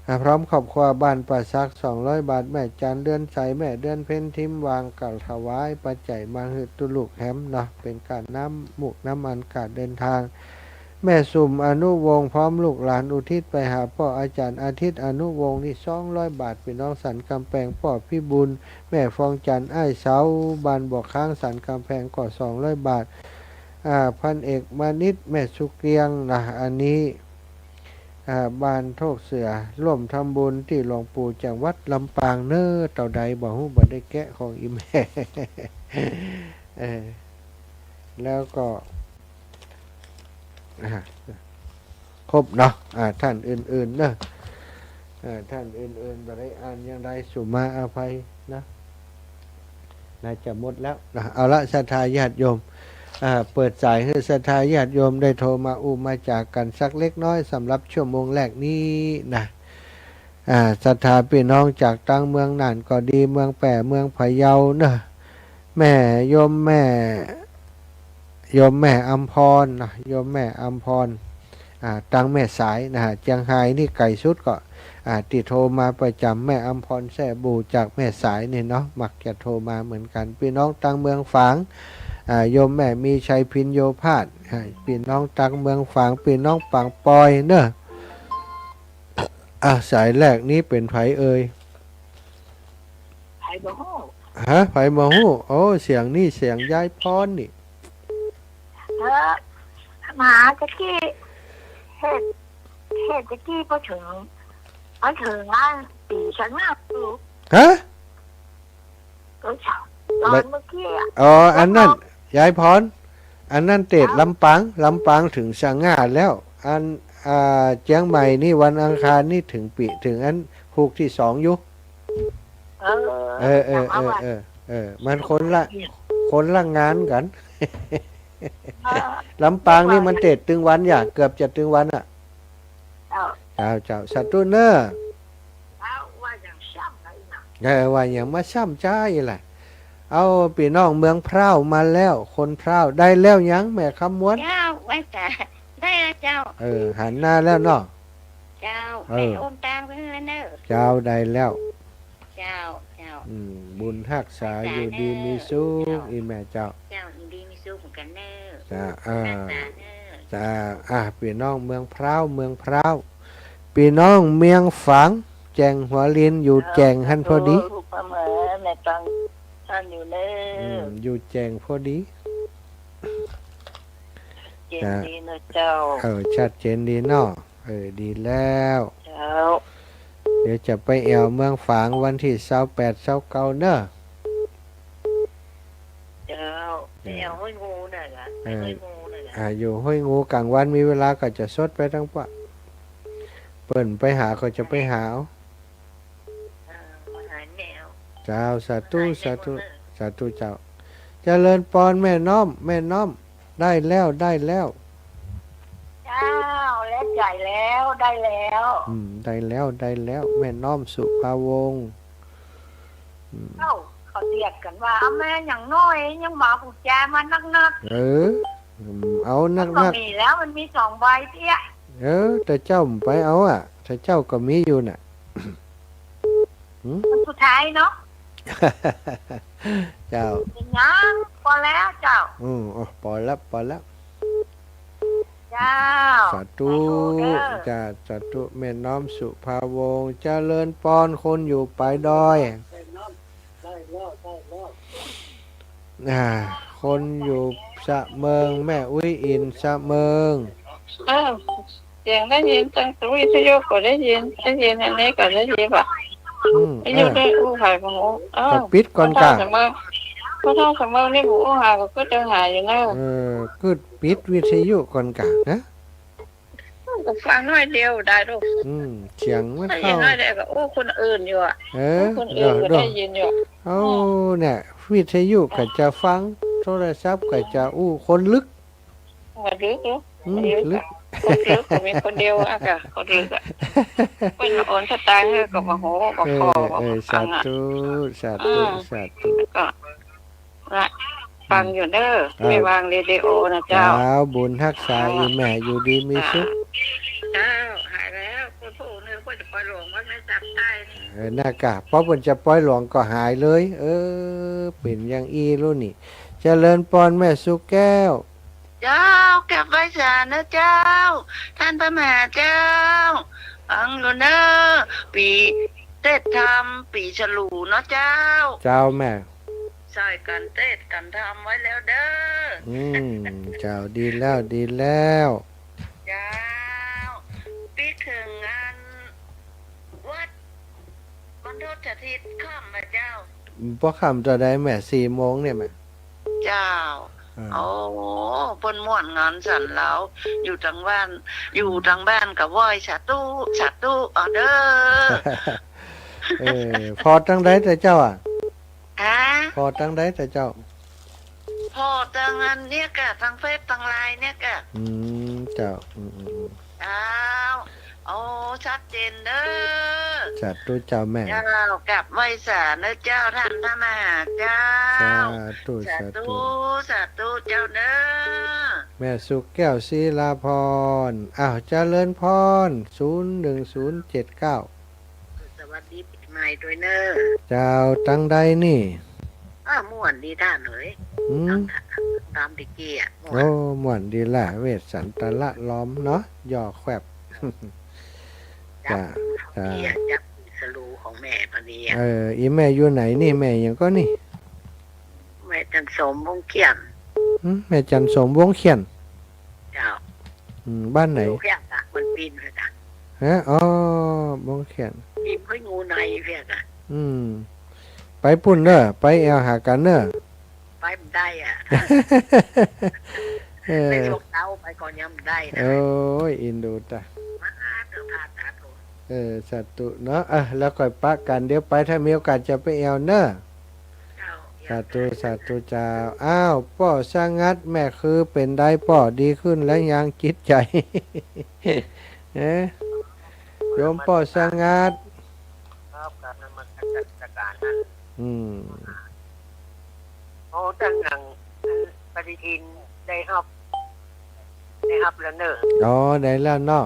อ่า พร้อมครอบครัวบ้านป่าสัก สองร้อยบาท แม่จันเดือนใส แม่เดือนเพ็ญ ทิมวาง ก็ถวายปัจจัยมาหื้อตุ๊ลุกแหมเนาะ เป๋นก้าน้ำมูกน้ำมันก้าเดินตาง แม่สุมอนุวงศ์ พร้อมลูกหลานอุทิศไปหาป้ออาจ๋ารย์อาทิตย์อนุวงศ์นี่ สองร้อยบาท ปี้น้องสันก๋ำแปง ป้อพิบูล แม่ฟองจันทร์ อ้ายเสา บ้านบ่อค้างสันก๋ำแปงก็ สองร้อยบาท อ่า พันเอกมานิต แม่สุเกรียงนะ อันนี้ อ่า บ้านโทกเสือ ร่วมทำบุญตี้หลวงปู่จังหวัดลำปางเนาะ เต้าใดบ่ฮู้ บ่ได้แกะของอี่แม่ เออ แล้วก็ อ่า ครบเนาะ อ่า ต้านอื่นๆ เนาะ อ่า ต้านอื่นๆ บ่ได้อ่านอย่างใด สุมาอภัยนะ น่าจะหมดแล้วนะ เอาละ ศรัทธาญาติโยม อ่า เปิดสายหื้อศรัทธาญาติโยมได้โทรมาอู้มาจ๋ากั๋นสักเล็กน้อย สำหรับชั่วโมงแรกนี้นะ อ่า ศรัทธาปี้น้องจากตางเมืองน่านก็ดี เมืองแป้ เมืองพะเยาเนาะ แม่ โยมแม่ โยมแม่อำพรนะ โยมแม่อำพร อ่า ตางแม่สายนะฮะ เจียงฮายนี่ไก๋สุดก็ อ่า ตี้โทรมาประจ๋ำ แม่อำพร แซ่บู่ จากแม่สายนี่เนาะ มักจะโทรมาเหมือนกั๋น ปี้น้องตางเมืองฝาง อ่า โยมแม่มีชัย พิญโญภาส อ่า ปี้น้องตางเมืองฝาง ปี้น้องปางปอยเนาะ อ่ะ สายแรกนี้เป๋นใผเอ่ย ใผบ่ฮู้ ฮะ ใผบ่ฮู้ โอ้ เสียงนี่เสียงยายพรนี่ เออ มาตะกี้ เฮ็ด เฮ็ดตะกี้พอเถิง พอเถิงอันตี้สง่าอยู่ ฮะ เออ ตอนเมื่อกี้อะ อ๋อ อันนั้น ยายพร อันนั้นเตศลำปาง ลำปางเถิงสง่าแล้ว อัน อ่า เจียงใหม่นี่วันอังคารนี่เถิงปี้ เถิงอันฮูกตี้สองอยู่ เออ เออ เออ เออ มันคนละ คนละงานกั๋น เออ ลำปางนี่มันเตศตึงวันอย่า เกือบจะตึงวันอะ เจ้า เจ้า เจ้า สาธุเนาะ เจ้า ว่าอย่างซ้ำเลยนะ เออ ว่าอย่างมาซ้ำจ้าอีหละ เอา ปี้น้องเมืองพร้าวมาแล้ว คนพร้าว ได้แล้วยัง แม่คำม้วน เจ้า ว่าจะได้แล้วเจ้า เออ หันหน้าแล้วเนาะ เจ้า เออ แม่โอนตังไปหื้อแล้วเนาะ เจ้า ได้แล้ว เจ้า เจ้า อืม บุญฮักษา อยู่ดีมีสุข เจ้า อี่แม่เจ้า เจ้า อยู่ดีมีสุขเหมือนกั๋นเนาะ เจ้า อ่า ฮักษาเนาะ เจ้า อ่ะ ปี้น้องเมืองพร้าว เมืองพร้าว ปี้น้องเมืองฝาง แจ่งหัวลิน อยู่แจ่งหั้นพอดี เออ ลูกพระเหมอ แม่ตังท่านอยู่เนาะ อืม อยู่แจ่งพอดี ชัดเจนดีเนาะเจ้า เออ ชัดเจนดีเนาะ เออ ดีแล้ว เจ้า เดี๋ยวจะไปแอ่วเมืองฝางวันตี้ซาวแปด ซาวเก้าเนาะ เจ้า เออ ไปแอ่วห้วยงูน่ะเหรอ เออ ไปห้วยงูน่ะเหรอ อ่า อยู่ห้วยงู ก๋างวันมีเวลาก็จะสดไปตังปะ เปิ้นไปหาก็จะไปหาเอา เออ มาหาแนว เจ้า สาธุ มาหาแนว สาธุ เออ สาธุเจ้า เจริญปอนแม่น้อม แม่น้อม ได้แล้ว ได้แล้ว เจ้า แล้วจ่ายแล้ว ได้แล้ว อืม ได้แล้ว ได้แล้ว แม่น้อมสุภาวงศ์ อืม เอ้า เขาเรียกกั๋นว่า เอาแม่อย่างน้อย ยังบ่าผู้จามานักๆ เออ อืม เอานักๆ มันก็มีแล้ว มันมีสองใบเตี้ย เออ แต่เจ้าบ่ไปเอาอะ แต่เจ้าก็มีอยู่น่ะ หืม มันสุดท้ายเนาะ เจ้า เป็นหยัง ปอแล้วเจ้า อืม อ๋อ ปอแล้ว ปอแล้ว เจ้า สาธุ สาธุเด้อ จ้า สาธุ แม่น้อมสุภาวงศ์ เจริญปอน คนอยู่ปายดอย ได้แล้ว ได้แล้ว อ่า คนอยู่สะเมิง แม่อุ๊ยอินสะเมิง เออ เสียงได้ยิน ตางวิทยุก็ได้ยิน ได้ยินอันนี้ก็ได้ยินบ่ะ อืม วิทยุ เออ ได้อู้ใผบ่ฮู้ เออ ก็ปิดก่อนก่ะ พ่อเฒ่าสะเมิง พ่อเฒ่าสะเมิงนี่บ่อู้หา ก็กึ๊ดจะหาอยู่เนาะ เออ กึ๊ดปิดวิทยุก่อนก่ะนะ ก็ฟังน้อยเดียวได้ลูก อืม เสียงมัน ได้ยิน เข้า น้อยเดียวก็อู้คนอื่นอยู่อะ เออ อู้คนอื่นก็ เดี๋ยว ได้ยินอยู่ เอ้า อืม เนี่ย วิทยุก็จะฟัง โทรศัพท์ก็จะอู้ คนลึก คนลึกลูก อืม คนลึก ลึก คนลึกก็มีคนเดียวอะค่ะ คนลึกอะ เปิ้นโอนสตางค์หื้อก็บ่ฮู้ บ่ เออ พอ บ่ เออ ฟังอะ สาธุ สาธุ อืม สาธุ ก็ นะ ฟังอยู่เน้อ ครับ แม่วางเรดิโอนะเจ้า เจ้า บุญฮักษา เจ้า อี่แม่ อยู่ดีมีสุข เจ้า หายแล้ว คนผู้หนึ่งเปิ้นจะปล่อยหลวงวัดแม่จับใต้นี่ เออ น่ะก่ะ พอเปิ้นจะปล่อยหลวงก็หายเลย เออ เป๋นอย่างอี้ลูกนี่ เจริญปอนแม่สุแก้ว เจ้า กราบไหว้สาเน้อเจ้า ต้านพระมหาเจ้า ฟังอยู่เน้อ ปี๋เตสน์ธรรม ปี๋ฉลูเนาะเจ้า เจ้าแม่ ใส่กั๋นเตสน์กั๋นทำไว้แล้วเน้อ อืม เจ้า ดีแล้ว ดีแล้ว เจ้า ปิ๊กเถิงอันวัดบรรพตสถิตค่ำบ่เจ้า บ่ค่ำเต้าใดแม่ สี่โมงเนี่ยแม่ เจ้า อ่า โอ้ เปิ้นม่วนงานสันแล้ว อยู่ตางบ้าน อยู่ตางบ้านก็ไหว้สาธุ สาธุ เอาเน้อ เออ ผ่อตางใดเต้าเจ้าอะ ฮะ ผ่อตางใดเต้าเจ้า ผ่อตางอันเนี่ยก่ะ ตางเฟซตางไลน์เนี่ยก่ะ อืม เจ้า อืม อืม อืม เจ้า โอ้ ชัดเจนเน้อ สาธุเจ้าแม่ เจ้า กราบไหว้สาเน้อเจ้า ต้านพระมหาเจ้า สาธุ สาธุ สาธุ สาธุเจ้าเน้อ แม่สุแก้ว ศิลาพร อ้าว เจริญพร ศูนย์หนึ่งศูนย์เจ็ดเก้า สวัสดีปี๋ใหม่ตวยเน้อ เจ้า ตางใดนี่ อ้าว ม่วนดีต้านเอ๋ย อืม ตาง ตางตะกี้อะ ม่วน โอ้ ม่วนดีละ เวสสันตละลอมเนาะ ย่อแควบ จับ จ้ะ จ้ะ ปี๋อะ จับปี๋ฉลูของแม่ปะเนี่ย เออ อี่แม่อยู่ไหนนี่ แม่หยังก่อนี่ แม่จันทร์สม วงเขียน หืม แม่จันทร์สม วงเขียน เจ้า อืม บ้านไหน อยู่เพียงจ้ะ มันปีนเลยจ้ะ ฮะ อ๋อ วงเขียน ปีนห้วยงูในเพียงจ้ะ อืม ไปปู้นเน้อ ไปแอ่วหากั๋นเน้อ ไปบ่ได้อะ เออ ไปช่วงเช้าไปก่อนยังบ่ได้นะ โอ้ย อินดูตะ มาหาเถอะ พาสาธุ เออ สาธุเนาะ อ่ะ แล้วก่อยปะกั๋น เดี๋ยวไป ถ้ามีโอกาสจะไปแอ่วเน้อ เจ้า สาธุ สาธุเจ้า อ้าว ป้อสงัด แม่คือเป๋นใดป้อ ดีขึ้นแล้วยังจิตใจ๋ เอ๊ะ โยมป้อสงัด ครับ กราบนมัสการ อืม โอ้ ตางหลัง ปฏิทินได้ฮับ ได้ฮับแล้วเน้อ อ๋อ ได้แล้วเนาะ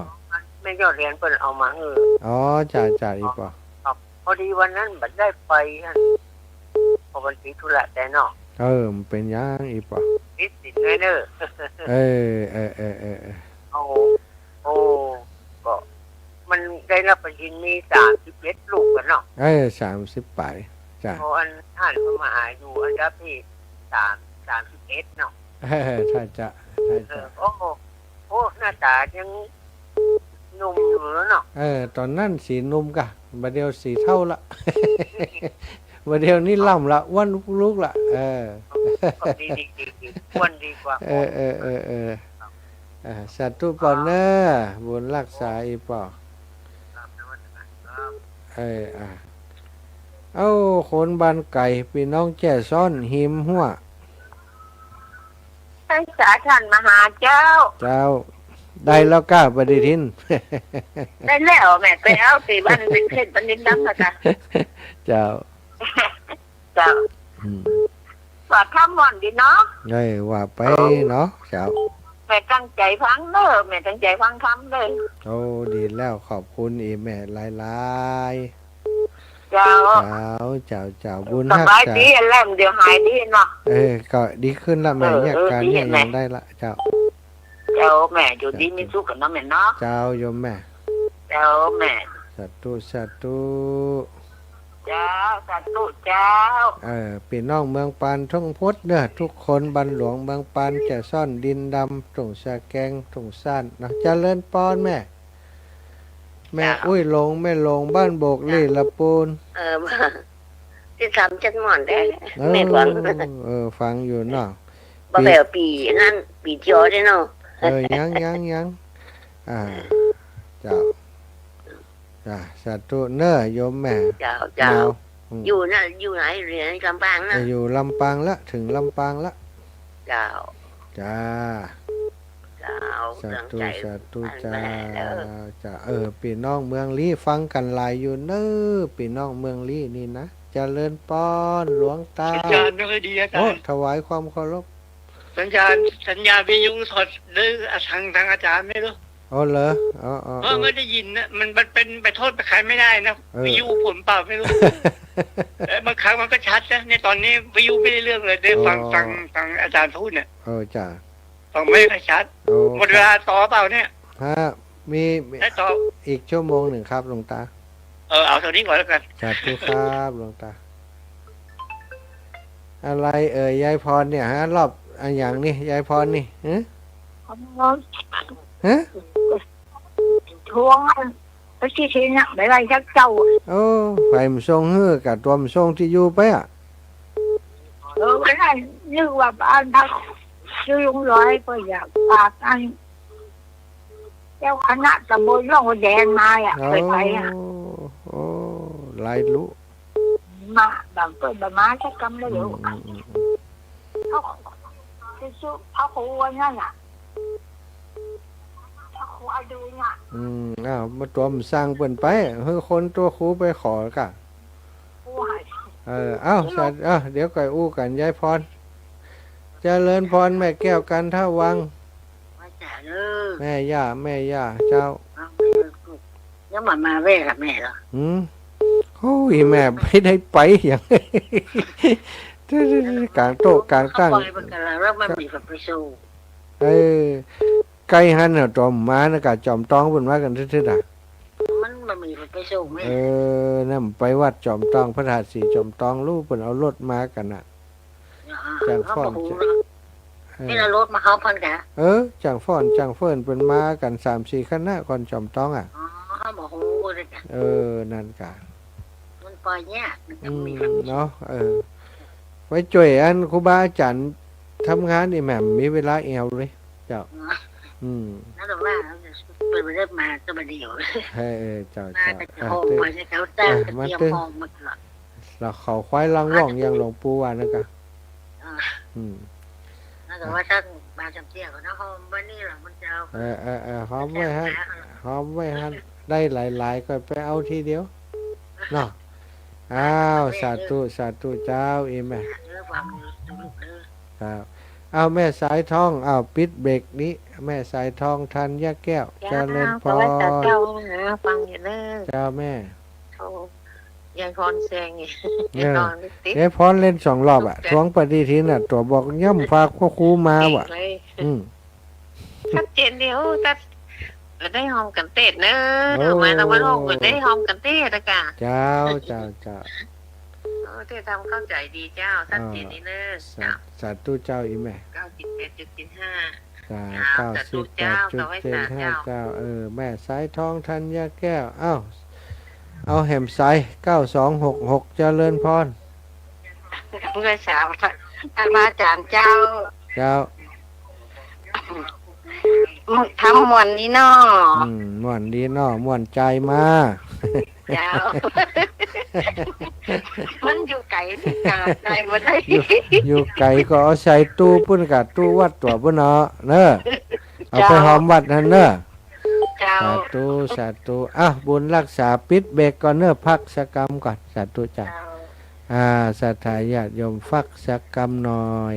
แม่ยอดเหรียญเปิ้นเอามาหื้อ อ๋อ จ้า จ้า อี่ป้อ ครับ พอดีวันนั้นบ่ได้ไปอะ เพราะวันติดธุระแต่เนาะ เออ บ่เป๋นหยัง อี่ป้อ ติดศีลด้วยเน้อ เออ เออ เออ เออ เออ โอ้ โอ้ ก็มันได้ฮับปฏิทินมีสามสิบเอ็ดลูกกั๋นเนาะ เออ สามสิบป๋าย จ้ะ โอ้ อันอ่านพระมหาอยู่อันดับที่สาม สามสิบเอ็ดเนาะ เออ ถ้าจะ ถ้าจะ เออ โอ้ โอ้ หน้าต๋ายังหนุ่มอยู่เนาะ เออ ต๋อนนั้นสีหนุ่มก่ะ บ่าเดี่ยวสีเฒ่าละ บ่าเดี่ยวนี้ล้ำละ อ้วนลุกๆ ละ เออ ดี ดี ดี ดี อ้วนดีกว่า เออ เออ เออ เออ อ่า สาธุป้อเน้อ บุญฮักษาอี่ป้อ ครับ นมัสการครับ เออ อ่ะ เอ้า คนบ้านไก๋ ปี้น้องแจ้ซ้อน ฮิมฮั้ว ฮักษาต้านมหาเจ้า เจ้า ได้แล้วก่ะ ปฏิทิน ได้แล้ว แม่ไปเอาตี้บ้านเพ็ญ เพ็ญปณิธรรมนะจ๊ะ เจ้า เจ้า อืม ว่าธรรมม่วนดีเนาะ เออ ว่าไปเนาะ เจ้า แม่ตั้งใจ๋ฟังเน้อ แม่ตั้งใจ๋ฟังธรรมเน้อ โอ้ ดีแล้ว ขอบคุณอี่แม่หลายๆ เจ้า เจ้า เจ้า เจ้า บุญฮักษา สบายดี อันแรกเดี๋ยวหายดีเนาะ เออ ก็ดีขึ้นละแม่ เออ เยียะก๋าน เออ ดี เยียะ แม่ หยังได้ละ เจ้า เจ้า แม่อยู่ดีมีสุขกั๋นเนาะแม่เนาะ เจ้า โยมแม่ เจ้า แม่ สาธุ สาธุ เจ้า สาธุเจ้า เออ ปี้น้องเมืองปานทั้งหมดเน่อ ทุกคน บ้านหลวงเมืองปาน แจซ้อน ดินดำ ทุ่งสะแกง ทุ่งซ่านเนาะ เจริญปอนแม่ แม่ เจ้า อุ้ยหลง แม่หลง บ้านโบก เจ้า หลี้ละปูน เออ ตี้สามจันหม่อนแด้ เออ แม่หวัง เออ ฟังอยู่เนาะ บ่แป๋วปี้ ปี้นั้น ปี้เตียวได้เนาะ เออ ยัง ยัง ยัง อ่า เจ้า จ้า สาธุเน่อโยมแม่ เจ้า เจ้า เนาะ อืม อยู่น่ะ อยู่ไหน อยู่ลำปางน่ะ เออ อยู่ลำปางละ เถิงลำปางละ เจ้า จ้า เจ้า สาธุ เรื่องใหญ่ สาธุ อัน เจ้า แม่เด้อ เจ้า เออ ปี้น้องเมืองลี้ฟังกั๋นหลายอยู่เน่อ ปี้น้องเมืองลี้นี่นะ เจริญปอน หลวงตา สัญญาณไม่ค่อยดีอาจ๋ารย์ โอ้ ถวายความเคารพ สัญญาณ สัญญาณวิทยุถอดหรือทาง ทางอาจ๋ารย์ไม่รู้ อ๋อเหรอ อ๋อ อ๋อ เออ อ๋อ ไม่ได้ยินนะ มัน มันเป็น ไปโทษไปใครไม่ได้นะ เออ วิทยุผมเปล่าไม่รู้ เออ บางครั้งมันก็ชัดนะ เนี่ยตอนนี้วิทยุไม่ได้เรื่องเลย ได้ฟัง อ๋อ ฟัง ฟังอาจ๋ารย์พูดเนี่ย เออ จ้ะ ฟังไม่ค่อยชัด โอ้ หมดเวลาต่อเปล่าเนี่ย ฮะ มี มี ได้ต่อ อีกชั่วโมงหนึ่งครับหลวงตา เออ เอาเท่านี้ก่อนแล้วกัน สาธุครับหลวงตา อะไรเอ่ยยายพรเนี่ยฮะ รอบอะหยังนี่ยายพรนี่ ฮะ ฮะ ทวงอัน พระสิทธินะ ไม่ไหวสักเจ้า โอ้ ใผบ่ส่งหื้อกะ ตั๋วบ่ส่งตี้อยู่ไปอะ เออ วันนั้นนึกว่าบ้านพักอยู่ลุงร้อย ก็อยากฝากอัน เจ้าคณะตำบลหนองบัวแดงมาอะ โอ้ เคยไปอะ โอ้ หลายลุ มา บางเปิ้นบ่มาสักกำเลย อืม เดี๋ยว อืม อืม อืม เขา คือชื่อพระครูนั่นน่ะ พระครูอดุลน่ะ อืม อ้าว มาตั๋วบ่สั่งเปิ้นไป หื้อคนตั๋วครูไปขอกะ ครูให้ เออ เอ้า เดี๋ยว สา เอ้า เดี๋ยวก่อยอู้กั๋นยายพร เจริญพรแม่แก้วกันทะวัง ว่าจ๋าเด้อ แม่ย่า แม่ย่าเจ้า เอา ยังบ่มาแว่กับแม่เหรอ หืม โอ้ย แม่ไปได้ไปหยัง ก๋างโต๊ะก๋างตั้ง เขาปล่อยมันกันแล้ว แล้วมันมีคนไปส่ง เออ ใก้หั้นน่ะ ต๋อนมานะกะ จอมตองเปิ้นว่ากั๋นทึ่ดๆ อะ มันบ่มีคนไปส่งแม่ เออ นั่นไปวัดจอมตอง พระธาตุสีจอมตอง ลูกเปิ้นเอารถมากั๋นน่ะ อ่า จ้างฟ้อน เขาบ่ฮู้เนาะ เออ นี่ละรถมาเขาเปิ้นกะ เออ จ้างฟ้อน จ้างเฟิ่น เปิ้นมากั๋นสามสี่คณะ ก่อนจอมตองอะ อ๋อ เขาบ่ฮู้เลยกะ เออ นั่นกะ มันปล่อยยาก มันต้องมี อืม เนาะ เออ ไปจ้วยอันครูบาอาจ๋ารย์ทำงานนี่แหม มีเวลาแอ่วเลย เจ้า อ๋อ อืม นั่นแหละว่า เปิ้นบ่ได้มาก็บ่ดี เออ เออ เจ้า มา เจ้า แต่จะ อ่ะ ห้อง เจ้า ไว้ให้เขาสร้าง อ่ะ ก็เตรียม มาเถอะ ห้องมาตลอด แล้วเขาควายลังว่องอย่างหลวงปู่ว่านั่นกะ อ่า อืม แล้วแต่ว่าท่านมาจำเตี้ยก่อนนะ ห้องไว้นี่แหละ มันจะเอา เออ เออ เออ หอมไว้หั้น หอมไว้หั้น ได้หลายๆ ก็ไปเอาทีเดียว เนาะ อ้าว สาธุ สาธุเจ้า อีแม่ เออ วางมือดูลูกเด้อ ครับ เอาแม่สายทอง เอาปิดเบรกนี้ แม่สายทองธัญญาแก้ว เจ้า เจริญพร ขอไหว้สาเจ้านะ ฟังอยู่เด้อ เจ้าแม่ โอ้ ยายพรแซงนี่ เออ ยายพรเล่นสองรอบอะ ตกใจ ทวงปฏิทินน่ะ ตั๋วบอกย่ำฝากพระครูมาว่ะ เก่งเลย อืม ชัดเจนเดียว ตัด ได้หอมกันเตศเนอะ โอ้ หมายถึงว่าโลกได้หอมกันเตศนะกะ เจ้า เจ้า เจ้า โอ้ เตศทำเข้าใจดีเจ้า ชัดเจนดีเนอะ อ่า สา เจ้า สาธุเจ้า อีแม่ เก้าสิบแปดจุดเจ็ดห้า จ้า เก้าสิบแปดจุดเจ็ดห้า เก้าสิบแปดจุดเจ็ดห้า เจ้า เจ้า เออ แม่สายทองธัญญาแก้ว เอ้า เอาแหมสาย เก้าสองหกหก เจริญพร เมื่อเช้า ท่านพระอาจ๋ารย์เจ้า เจ้า ทำม่วนดีเนาะ อืม ม่วนดีเนาะ ม่วนใจ๋มา เจ้า มันอยู่ไก๋ตี้กาดได้บ่ได้ อยู่ อยู่ไก๋ก็เอาใส่ตู้ปุ้นกะ ตู้วัดตั๋วปุ้นเนาะ เนอะ เอาไป เจ้า หอมวัดหั้นเนอะ เจ้า สาธุ สาธุ อ่ะ บุญรักษา ปิดเบรกก่อนเนอะ พักสักกำก่อน สาธุจ้ะ เจ้า อ่า ศรัทธาญาติโยม พักสักกำหน่อย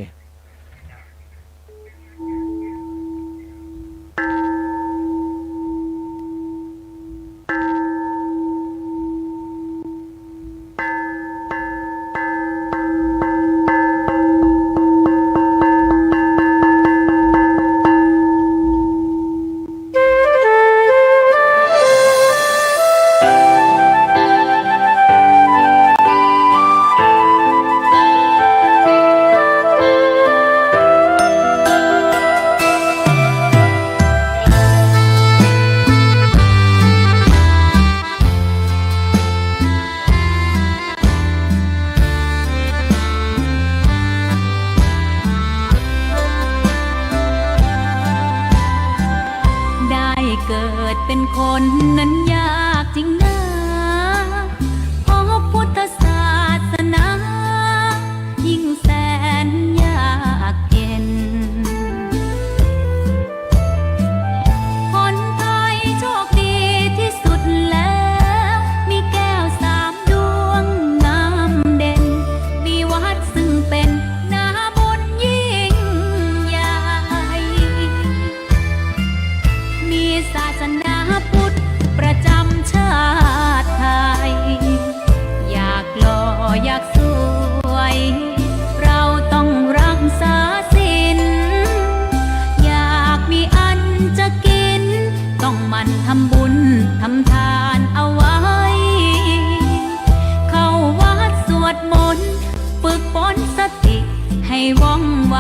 นั้นยากจริงนา เพราะพุทธศาสนา ยิ่งแสนยากเย็น ผลพลอยโชคดีที่สุดแล้ว มีแก้วสามดวงงามเด่น มีวัดซึ่งเป็นนาบุญยิ่งใหญ่ มีศาสนาพุทธประจำชาติไทย อยากหล่ออยากสวย เราต้องรักษาศีล อยากมีอันจะกิน ต้องหมั่นทำบุญทำทานเอาไว้ เข้าวัดสวดมนต์ ฝึกฝนสติให้ว่องไว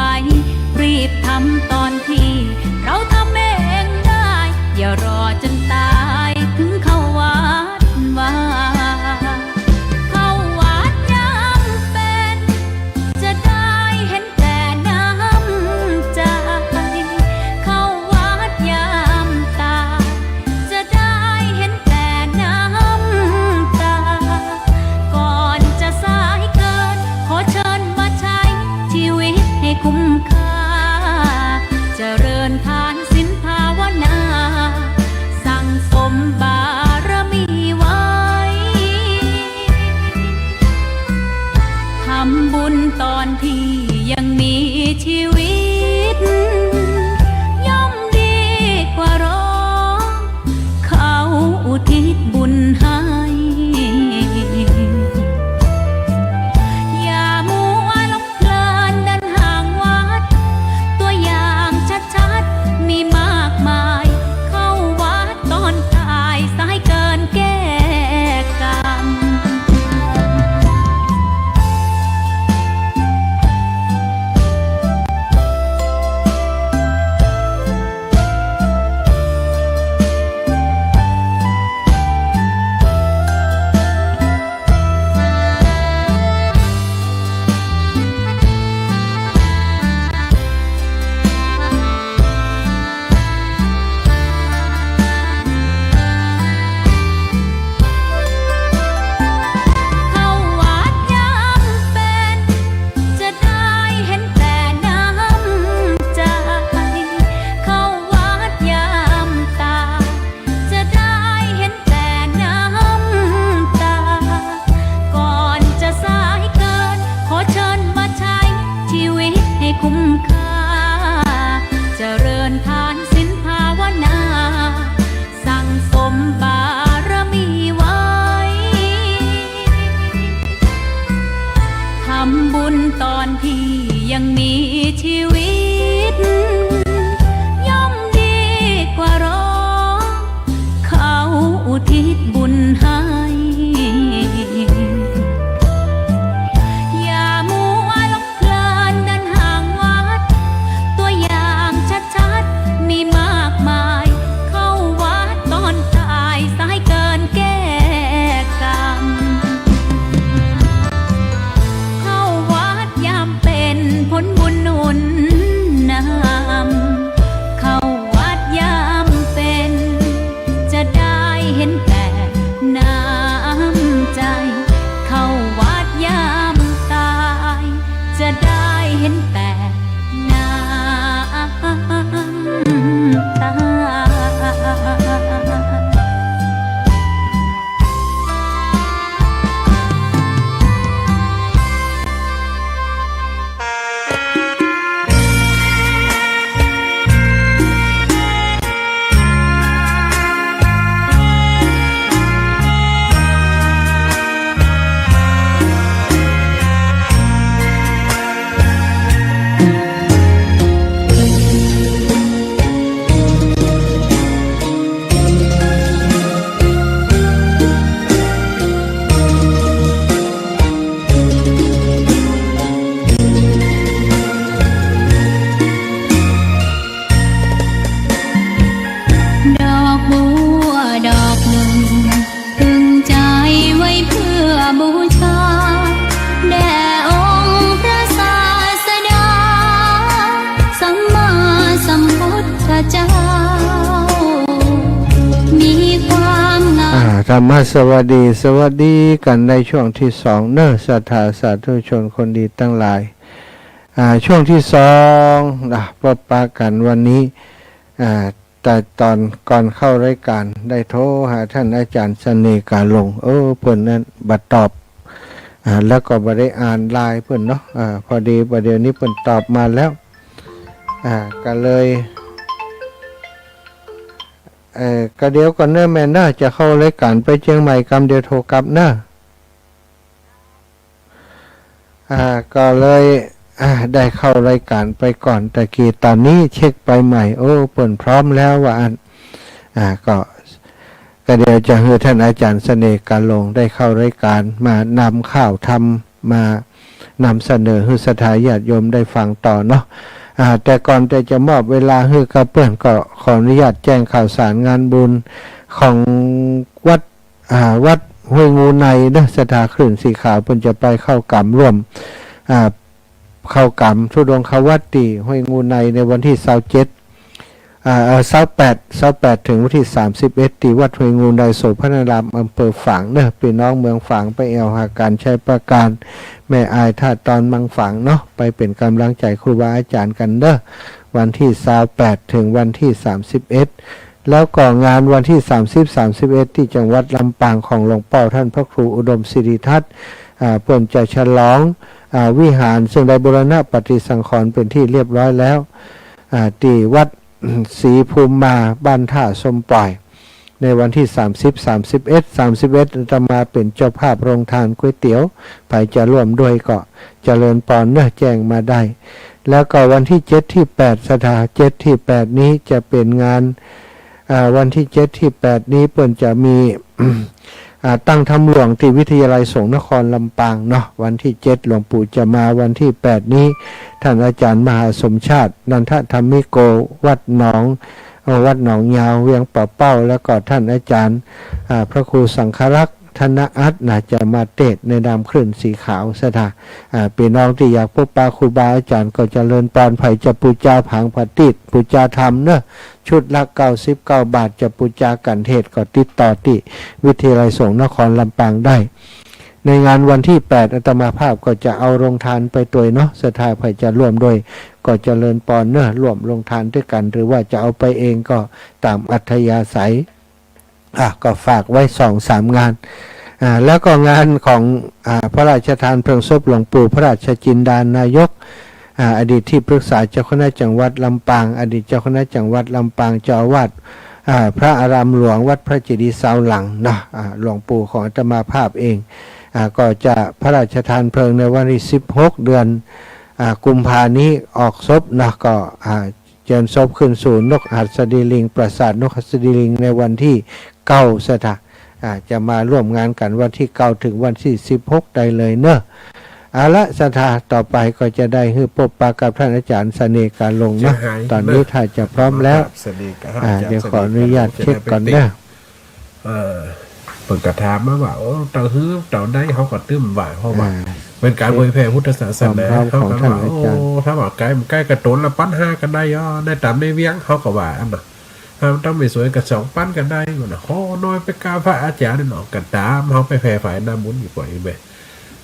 รีบทำตอนที่เราทำเองได้ อย่ารอจนตายถึงเข้าวัดวา เข้าวัดยามเพ็ญ จะได้เห็นแต่น้ำใจ เข้าวัดยามตาย จะได้เห็นแต่น้ำตา ก่อนจะสายเกิน ขอเชิญมาใช้ชีวิตให้คุ้มค่า เจริญทานศีลภาวนา สั่งสมบารมีไว้ ทำบุญตอนที่ยังมีชีวิต ย่อมดีกว่ารอ เขาอุทิศบุญให้ อย่ามัวหลงเพลินเดินห่างวัด ตัวอย่างชัดๆ มีมากมาย เข้าวัดตอนตาย สายเกินแก้กรรม เข้าวัดยามเพ็ญ จะได้เห็นแต่น้ำใจ เข้าวัดยามตาย จะได้เห็นแต่น้ำตา ก่อนจะสายเกิน ขอเชิญมาใช้ชีวิตให้คุ้มค่า เจริญทานศีลภาวนา สั่งสมบารมีไว้ ทำบุญตอนที่ยังมีชีวิต ย่อมดีกว่ารอ เขาอุทิศบุญให้ อย่ามัวหลงเพลินเดินห่างวัด ตัวอย่างชัดๆ มีมากมาย เข้าวัดตอนตาย สายเกินแก้กรรม เข้าวัดยามเพ็ญ ผลบุญหนุนนำ เข้าวัดยามเพ็ญ จะได้เห็นแต่น้ำใจ เข้าวัดยามตาย จะได้เห็นแต่น้ำตา ธรรมสวัสดี สวัสดีกั๋นในช่วงตี้สองเนาะ ศรัทธาสาธุชนคนดีตังหลาย อ่า ช่วงตี้สองนะ ปะปะกั๋นวันนี้ อ่า แต่ต๋อนก่อนเข้ารายก๋านได้โทรหาต้านอาจ๋ารย์เสน่ห์กาหลง เออ เปิ้นนั้นบ่ตอบ อ่า แล้วก็บ่ได้อ่านไลน์เปิ้นเนาะ อ่า พอดีบ่าเดี่ยวนี้เปิ้นตอบมาแล้ว อ่า ก็เลย เอ่อ ก็เดี๋ยวก่อนเนาะแม่เนาะ จะเข้ารายก๋านไปเจียงใหม่กำเดียวโทรกลับเนาะ อ่า ก็เลย อ่า ได้เข้ารายก๋านไปก่อนตะกี้ ต๋อนนี้เช็คไปใหม่ โอ้ เปิ้นพร้อมแล้วว่าอั้น อ่า ก็ ก็เดี๋ยวจะหื้อต้านอาจ๋ารย์เสน่ห์กาหลงได้เข้ารายก๋านมานำข่าวธรรม มานำเสนอหื้อศรัทธาญาติโยมได้ฟังต่อเนาะ อ่า แต่ก่อนแต่จะมอบเวลาหื้อกับเปิ้นก็ขออนุญาตแจ้งข่าวสารงานบุญของวัด อ่า วัดห้วยงูในเนาะ ศรัทธาคลื่นสีขาวเปิ้นจะไปเข้ากรรมร่วม อ่า เข้ากรรมธุดงควัตรตี้ห้วยงูในในวันตี้ซาวเจ็ด อ่า เอ่อ ซาวแปด ซาวแปด เถิงวันตี้สามสิบเอ็ด ตี้วัดห้วยงูในโสภณาราม อำเภอฝางเนาะ ปี้น้องเมืองฝางไปแอ่ว หาก๋าน ชัยปราการ แม่อาย ท่าตอน บางฝางเนาะ ไปเป๋นก๋ำลังใจ๋ครูบาอาจ๋ารย์กั๋นเนาะ วันตี้ซาวแปด เถิงวันตี้สามสิบเอ็ด แล้วก็งานวันตี้สามสิบ สามสิบเอ็ด ตี้จังหวัดลำปางของหลวงป้อต้านพระครูอุดมสิริทัตน์ อ่า เปิ้นจะฉลอง อ่า วิหารซึ่งได้บูรณะปฏิสังขรณ์เป๋นตี้เรียบร้อยแล้ว อ่า ตี้วัดศรีภูมิมา บ้านท่าส้มป่อย ในวันตี้สามสิบ สามสิบเอ็ด สามสิบเอ็ด อาตมาเป๋นเจ้าภาพโรงทานก๋วยเตี๋ยว ใผจะร่วมด้วยก็เจริญปอนเนาะ แจ้งมาได้ แล้วก็วันตี้เจ็ดตี้แปด ศรัทธา เจ็ดตี้แปด นี้จะเป๋นงาน อ่า วันตี้เจ็ดตี้แปด นี้เปิ้นจะมี อ่า ตั้งธรรมหลวงตี้วิทยาลัยสงฆ์นครลำปางเนาะ วันตี้เจ็ดหลวงปู่จะมา วันตี้แปด นี้ ต้านอาจ๋ารย์มหาสมชาติ นันทธรรมิโก วัดหนอง เอ่อ วัดหนองยาว เวียงป่าเป้า แล้วก็ต้านอาจ๋ารย์ อ่า พระครูสังฆรักษ์ ธนอัตถ์นะ จะมาเตสน์ในนามคลื่นสีขาว ศรัทธา อ่า ปี้น้องตี้อยากปบปะครูบาอาจ๋ารย์ก็เจริญปอน ใผจะปู๋จาผางผาตีส ปู๋จาธรรมเนาะ ชุดละเก้าสิบเก้าบาท จะปู๋จากัณฑ์เทศน์ก็ติดต่อตี้วิทยาลัยสงฆ์นครลำปางได้ ในงานวันตี้แปด อาตมาภาพก็จะเอาโรงทานไปตวยเนาะ ศรัทธาใผจะร่วมด้วยก็เจริญปอนเนาะ ร่วมโรงทานตวยกั๋น หรือว่าจะเอาไปเองก็ต๋ามอัธยาศัย อ่ะ ก็ฝากไว้สองสามงาน อ่า แล้วก็งานของ อ่า พระราชทานเพลิงศพหลวงปู่พระราชจินดานายก อ่า อดีตที่ปรึกษาเจ้าคณะจังหวัดลำปาง อดีตเจ้าคณะจังหวัดลำปาง เจ้าอาวาส อ่า พระอารามหลวงวัดพระเจดีย์ซาวหลังเนาะ อ่า หลวงปู่ของอาตมาภาพเอง อ่า ก็จะพระราชทานเพลิงในวันตี้สิบหก เดือน อ่า กุมภานี้ออกศพเนาะ ก็ อ่า เจิญศพขึ้นสู่นกหัสดีลิง ปราสาทนกหัสดีลิง ในวันตี้เก้า ศรัทธา อ่า จะมาร่วมงานกั๋นวันตี้เก้าเถิงวันตี้สิบหกได้เลยเนาะ เอาละ ศรัทธา ต่อไปก็จะได้หื้อปบปะกับต้านอาจ๋ารย์เสน่ห์กาหลงเนาะ ต๋อนนี้ถ้าจะพร้อมแล้ว อ่า เดี๋ยวขออนุญาตเช็คก่อนเนาะ เออ เปิ้นก็ถามมาว่า โอ้ เต้าหื้อเต้าใด เฮาก็ตึ้มว่า เพราะว่า อ่า เป๋นก๋านเผยแผ่พุทธศาสนา ความพร้อมของท่านอาจ๋ารย์ เฮาก็ว่า โอ้ ถ้าว่าใก้ ใก้กระต๋นละปันห้าก็ได้อ้อ ได้ต๋ามในเวียง เฮาก็ว่าอั้นน่ะ ถ้ามันตั้งไม่สวยก็สองปันก็ได้ มันน่ะ ขอน้อยไปกราบพระอาจ๋ารย์นี่เนาะ ก็ต๋ามเฮาไปแผ่ฝ่ายหน้าบุญอยู่ก่อนเห็นไหม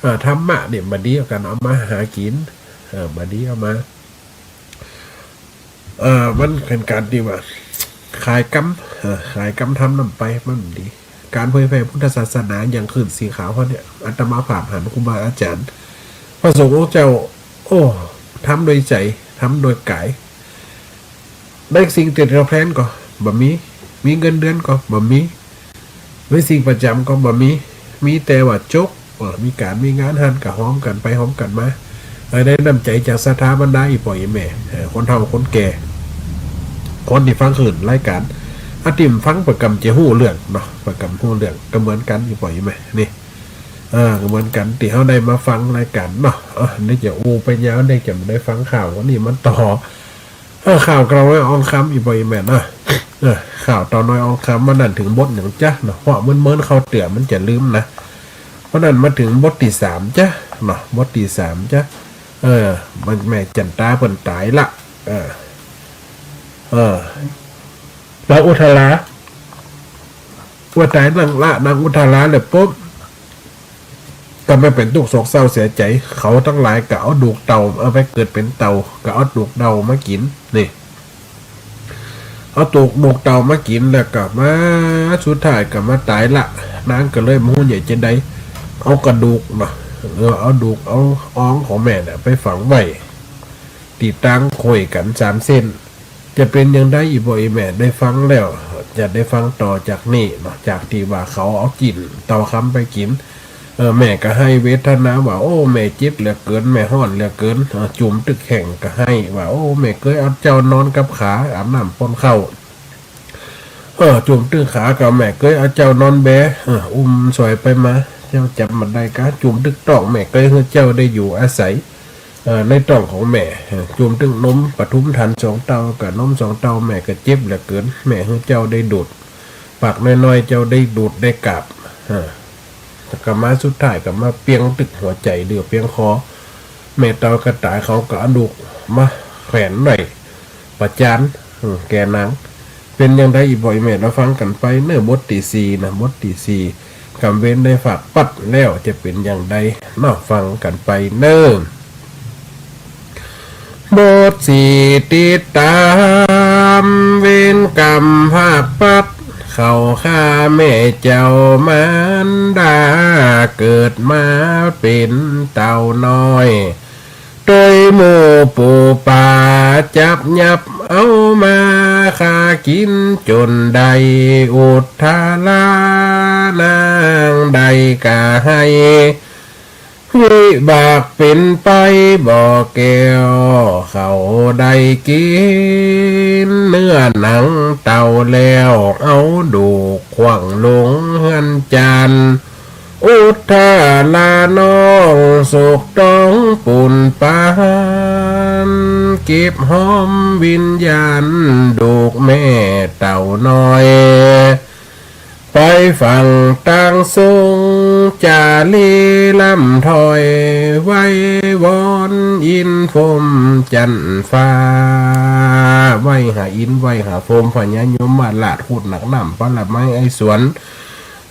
เออ ธรรมะเนี่ยบ่ดีเอากั๋นเอามาหากิ๋น เออ บ่ดีเอามา เอ่อ มันเป๋นก๋านตี้ว่า ขายกำ เอ่อ ขายกำธรรมนำไป มันบ่ดี ก๋านเผยแผ่พุทธศาสนาอย่างคลื่นสีขาวเฮาเนี่ย อาตมาภาพหันครูบาอาจ๋ารย์ พระสงฆ์องค์เจ้า โอ้ ทำโดยใจ๋ ทำโดยก๋าย ได้สิ่งตอบแทนก็บ่มี มีเงินเดือนก็บ่มี มีสิ่งประจ๋ำก็บ่มี มีแต่ว่าจก เออ มีก๋านมีงานหั้นก็หอมกั๋นไปหอมกั๋นมา เออ ได้น้ำใจ๋จากศรัทธาบรรดาอี่ป้ออี่แม่ เออ คนเฒ่าคนแก่ คนตี้ฟังคลื่นรายก๋าน อันตี้ฟังเปิ้นก่ำจะฮู้เรื่องเนาะ เปิ้นก่ำฮู้เรื่อง ก็เหมือนกั๋นอี่ป้ออี่แม่ นี่ เออ ก็เหมือนกั๋นตี้เฮาได้มาฟังรายก๋านเนาะ เออ นี่จะอู้ไปยาว นี่จะบ่ได้ฟังข่าว อันนี้มันต่อ เออ ข่าวเก่าน้อยอองคำอี่ป้ออี่แม่เนาะ เออ ข่าวเต่าน้อยอองคำ วันนั้นเถิงบทหยังจ๊ะเนาะ เพราะเมินๆ เข้าเตื้อมันจะลืมนะ เพราะนั้นมาเถิงบทตี้สามจ๊ะเนาะ บทตี้สามจ๊ะ เออ มันแม่จันตาเปิ้นต๋ายละ เออ เออ พระอุทารา ว่าต๋ายนางละนางอุทาราแล้วปุ๊บ ก็ไม่เป๋นตุ๊กข์โศกเศร้าเสียใจ๋ เขาตังหลายก็เอาดูกเต่า เอาไปเกิดเป๋นเต่า ก็เอาดูกเต่ามากิ๋น นี่ เอาดูก ดูกเต่ามากิ๋น แล้วก็มา สุดท้ายก็มาต๋ายละ นางก็เลยบ่ฮู้จะใจ๋ใด เอากระดูกเนาะ เออ เอาดูก เอาอองของแม่น่ะ ไปฝังไว้ ตี้ตางข้วยกั๋นสามเส้น จะเป๋นอย่างใด อี่ป้ออี่แม่ได้ฟังแล้ว จะได้ฟังต่อจากนี้เนาะ จากตี้ว่าเขาเอาจิ๊นเต่าคำไปกิ๋น เออ แม่ก็ไห้เวทนาว่า โอ้ แม่เจ็บเหลือเกิน แม่ฮ้อนเหลือเกิน เออ จุมตึกแข้งก็ไห้ว่า โอ้ แม่เกยเอาเจ้านอนกับขา อาบน้ำป้อนข้าว เออ จุมตึกขาก็แม่เกยเอาเจ้านอนแบ เออ อุ้มสอยไปมา เจ้าจ๋ำบ่ได้กา จุมตึกต๊อง แม่เกยหื้อเจ้าได้อยู่อาศัย เอ่อ ในต๊องของแม่ เอ่อ จุมตึงนมปทุมฐานสองเต้า กับนมสองเต้า แม่ก็เจ็บเหลือเกิน แม่หื้อเจ้าได้ดูด ปากน้อยๆ เจ้าได้ดูดได้กาบ เอ่อ ก็มาสุดท้ายก็มาเปียงตึกหัวใจ๋เหลือเปียงคอ แม่เฒ่าก็ต๋าย เขาก็เอาดูกมาแขวนไว้ประจาน อืม แก่นาง เป๋นอย่างใด อี่ป้ออี่แม่ เฮาฟังกั๋นไปเนาะ บทตี้สี่นะ บทตี้สี่ กรรมเวรได้ฝากปัดแล้ว จะเป๋นอย่างใด มาฟังกั๋นไปเนาะ บทสี่ ติดต๋ามเวรกรรมฝากปัด เขาฆ่าแม่เจ้ามารดา เกิดมาเป๋นเต่าน้อย ตวยหมู่ปู๋ป๋าจับยับเอามาฆ่ากิ๋นจ๋นได้ อุทารานางได้กาไห้ วิบากเป๋นไปบ่แก้ว เขาได้กิ๋นเนื้อหนังเต่าแล้ว เอาดูกขว้างลงเฮือนจาน อุทาราน้องสุขต้องปูนปาน เก็บหอมวิญญาณดูกแม่เต่าน้อย ไปฝังตางสุง จารีร่ำถ้อย ไหว้วอนอินทร์พรหมจันทร์ฟ้า ไหว้หาอินทร์ ไหว้หาพรหม พญายมราช โคตรหนักน้ำ ผลไม้ไอ้สวน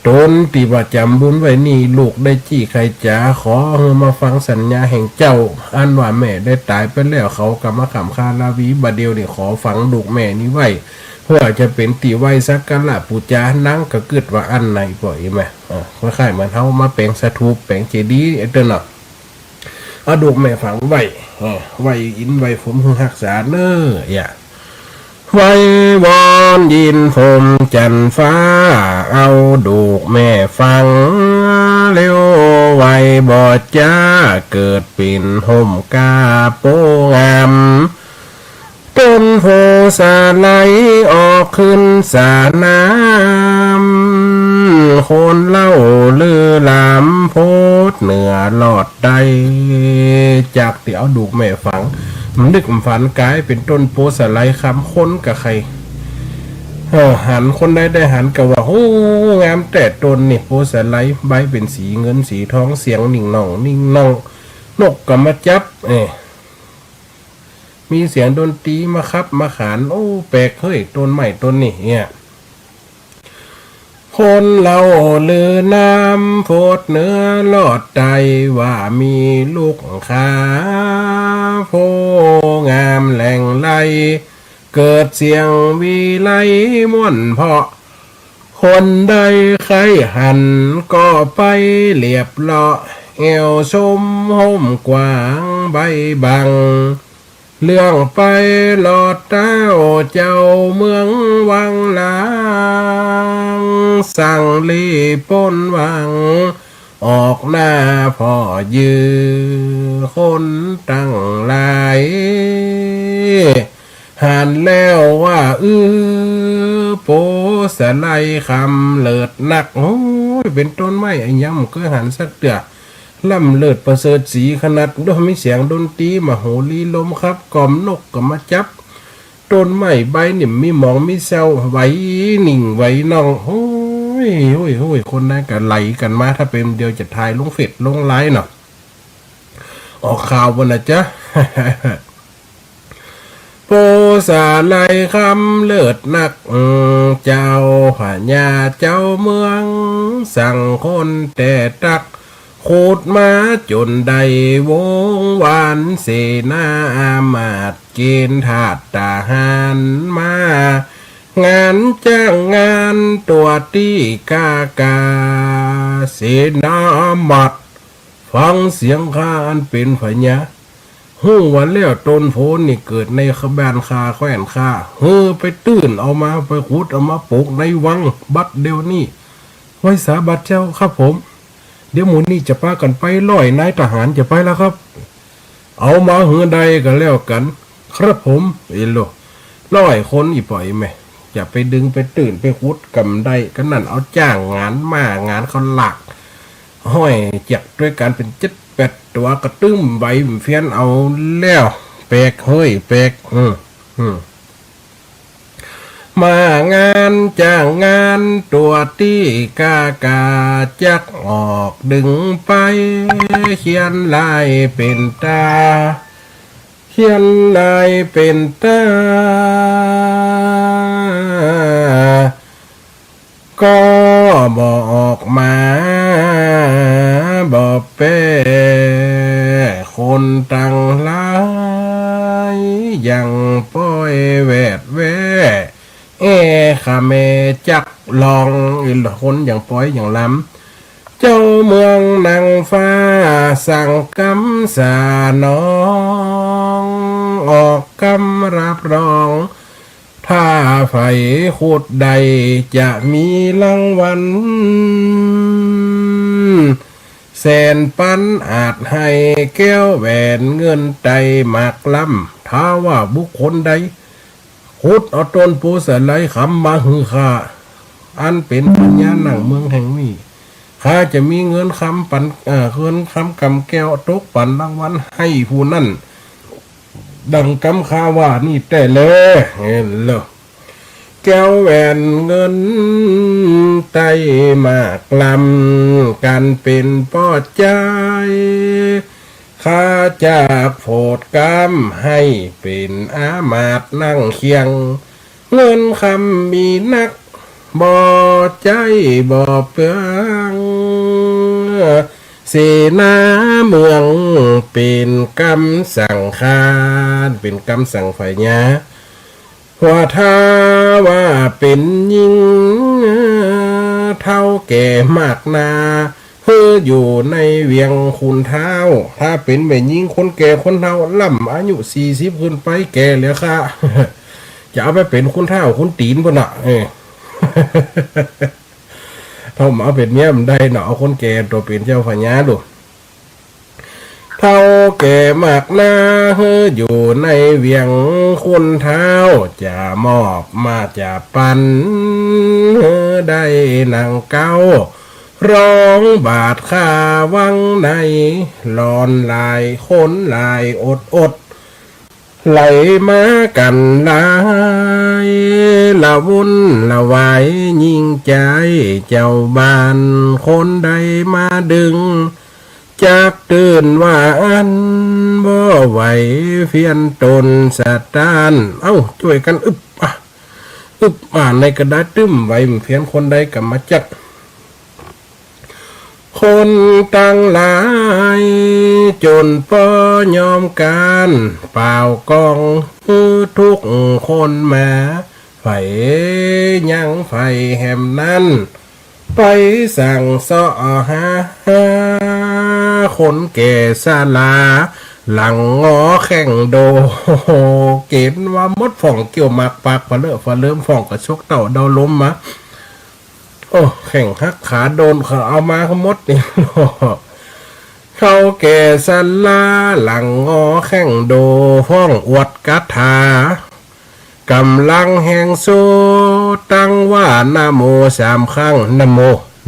ต๋นตี้ว่าจ๋ำบุญไว้นี่ ลูกได้จี้ใค่จ๋า ขอหื้อมาฟังสัญญาแห่งเจ้า อันว่าแม่ได้ต๋ายไปแล้ว เขาก็มาขำคาราวี บ่าเดี่ยวนี่ขอฝังดูกแม่นี้ไว้ เปื้อจะเป๋นตี้ไหว้สักการะปู๋จา นางก็กึ๊ดว่าอั้น นะ อี่ป้ออี่แม่ เออ คล้ายๆ เหมือนเฮามาแป๋งสถูป แป๋งเจดีย์ ไอ้เต้าเนาะ เอาดูกแม่ฝังไว้ เออ ไหว้อินทร์ไหว้พรหมหื้อฮักษาเน่อ อย่า ไหว้วอนอินทร์พรหมจันทร์ฟ้า เอาดูกแม่ฝัง แล้วไหว้บ่จ๋า เกิดเป๋นฮ่มก้าโป๊งาม ต้นโพธิ์สาไลออกขึ้นสาน้ำ คนเล่าลือลามโพธิ์เหนือลอดใต้ จากตี้เอาดูกแม่ฝัง มันนึกมันฝันก๋ายเป๋นต้นโพธิ์สาไลคำ คนก็ใค่ เออ หัน คนใดได้หันก็ว่า โอ้ งามแต๊ต้นนี่ โพธิ์สาไล ใบเป๋นสีเงินสีทอง เสียงนิ่งหน่อง นิ่งหน่อง นกก็มาจับ เออ มีเสียงดนตรีมาขับมาขาน โอ้ แปลกเฮ้ย ต้นไม้ต้นนี้เนี่ย คนเล่าลือนามโพธิ์เหนือลอดใต้ ว่ามีลูกคาโพธิ์งามแหล่งไล เกิดเสียงวีไลม่วนเพราะ คนใดใค่หันก็ไปเหลียบเลาะ แอ่วชมฮ่มกว้างใบบัง เลื่องไปลอดเต้าเจ้าเมืองวังลาง สั่งลีป้นวัง ออกหน้าผ่อยื้อ คนตังหลาย หันแล้วว่า อื้อ โพธิ์สาไลคำเลิศนัก โอ้ย เป๋นต้นไม้อะหยังบ่เกยหันสักเตื้อ ล้ำเลิศประเสริฐศรีขนาด ด้วยมีเสียงดนตรีมโหรีลมขับกล่อม นกก็มาจับ ต้นไม้ใบนี่มีหมองมีเซา ไหวนิ่งไหวหน่อง โอ้ย โอ้ย โอ้ย คนนั้นก็ไหลกั๋นมา ถ้าเป๋นเดียวจะถ่ายลงเฟซลงไลน์เนาะ ออกข่าวบ่นะจ๊ะ โพ สาไลคำเลิศนัก เจ้าพญาเจ้าเมือง สั่งคนแต่ตัก ขุดมาจ๋นได้วงวาน เสนาอามาตย์เกณฑ์ทาสทหารมา งานจ้างงานตั๋วตี้กากา เสนาอามาตย์ ฟังเสียงข้าอันเป๋นพญา ฮู้ว่าแล้วต๋นโผนี่เกิดในบ้านข้าแคว้นข้า หื้อไปตื้นเอามา ไปขุดเอามาปลูกในวังบัดเดี๋ยวนี้ ไหว้สาบาตรเจ้าครับผม เดี๋ยวหมู่นี้จะปากั๋นไปร้อยนายทหารจะไปแล้วครับ เอามาหื้อได้ก็แล้วกั๋น ครับผม อิโล ร้อยคนอี้ป๋อยแม่ จะไปดึงไปตื้นไปขุดก่ำได้ ก็นั่นเอาจ้างงานม้างานเขาลาก ห้อยเจื้อกตวยกั๋นเป๋นเจ็ดแปดตั๋ว กระตึ้มไหวเฟี้ยนเอาแล้ว แปลกเฮ้ยแปลก อืม อืม มางานจ้างงานตั๋วตี้กากา จักออกดึงไป เขียนลายเป๋นตา เขียนลายเป๋นตา ก็บ่ออกมา บ่แป คนตังหลาย ยังป้อยแวดแว่ แอ่ ข้าแม่จักลอง คนยังป้อยยังลำ เจ้าเมืองนางฟ้า สั่งกำสนอง ออกกำรับรอง ถ้าใผขุดได้จะมีรางวัล แสนปัน อาจหื้อแก้วแหวนเงินไตรหมากล้ำ ถ้าว่าบุคคลใด ขุดเอาต้นโพธิ์สาไลคำมาหื้อข้า อันเป๋นพญานั่งเมืองแห่งนี้ ข้าจะมีเงินคำปัน เอ่อ เงินคำกำแก้วตกปันรางวัลหื้อผู้นั้น ดังกำข้าว่านี้แต๊แล เห็นแล้ว แก้วแหวนเงินไตรหมากล้ำ กั๋นเป๋นป้อใจ๊ ข้าจักโผดกำหื้อเป๋นอามาตย์นั่งเคียง เงินคำมีนัก บ่ใจ๊บ่เปือง เสนาเมืองเป๋นกำสั่งข้า เป๋นกำสั่งพญา ว่าถ้าว่าเป๋นญิง เฒ่าแก่มากนา หื้ออยู่ในเวียงคนเฒ่า ถ้าเป๋นแม่ญิงคนแก่คนเฒ่า ล้ำอายุสี่สิบขึ้นไป แก่แล้วข้า จะเอาไปเป๋นคนเฒ่าคนตี๋นปู้นน่ะ เออ ถ้ามาเป๋นเมียบ่ได้เนาะ เอาคนแก่ตั๋วเป๋นเจ้าพญาดู เฒ่าแก่มากนา หื้ออยู่ในเวียงคนเฒ่า จะมอบมาจะปัน หื้อได้นังเก๊า ร้องบาทข้าวังใน ร้อนหลายคนหลายอดอด ไหลมากั๋นหลาย ละวุ่นละวายยิ่งใจ๋ เจ้าบ้านคนใดมาดึง จักตื่นว่าอั้น บ่ไหวเฟี้ยนตนสะต้าน เอ้า จ้วยกั๋นอึบอ่ะ อึบอ่ะ ในกระดาษตึ้มไหวเฟี้ยนคนใดก็มาจัก คนตังหลายจ๋นป้อยอมก๋าน ป่าวกองหื้อทุกคนมา ใผยังใผแหมนั้น ไปสั่งเซาะหา คนแก่สลา หลังงอแข้งโด เก๋ณฑ์ว่าหมด พ่องเกี้ยวหมากปาก ผะเลอะผะเลิม พ่องกระชกเต้าเดาลมมา โอ้ แข้งหักขาโดนเขาเอามาหมดนี่ เฒ่าแก่สลา หลังงอแข้งโด พ่องอวดคาถา ก๋ำลังแฮงโซ ตั้งว่านะโมสามครั้ง นะโม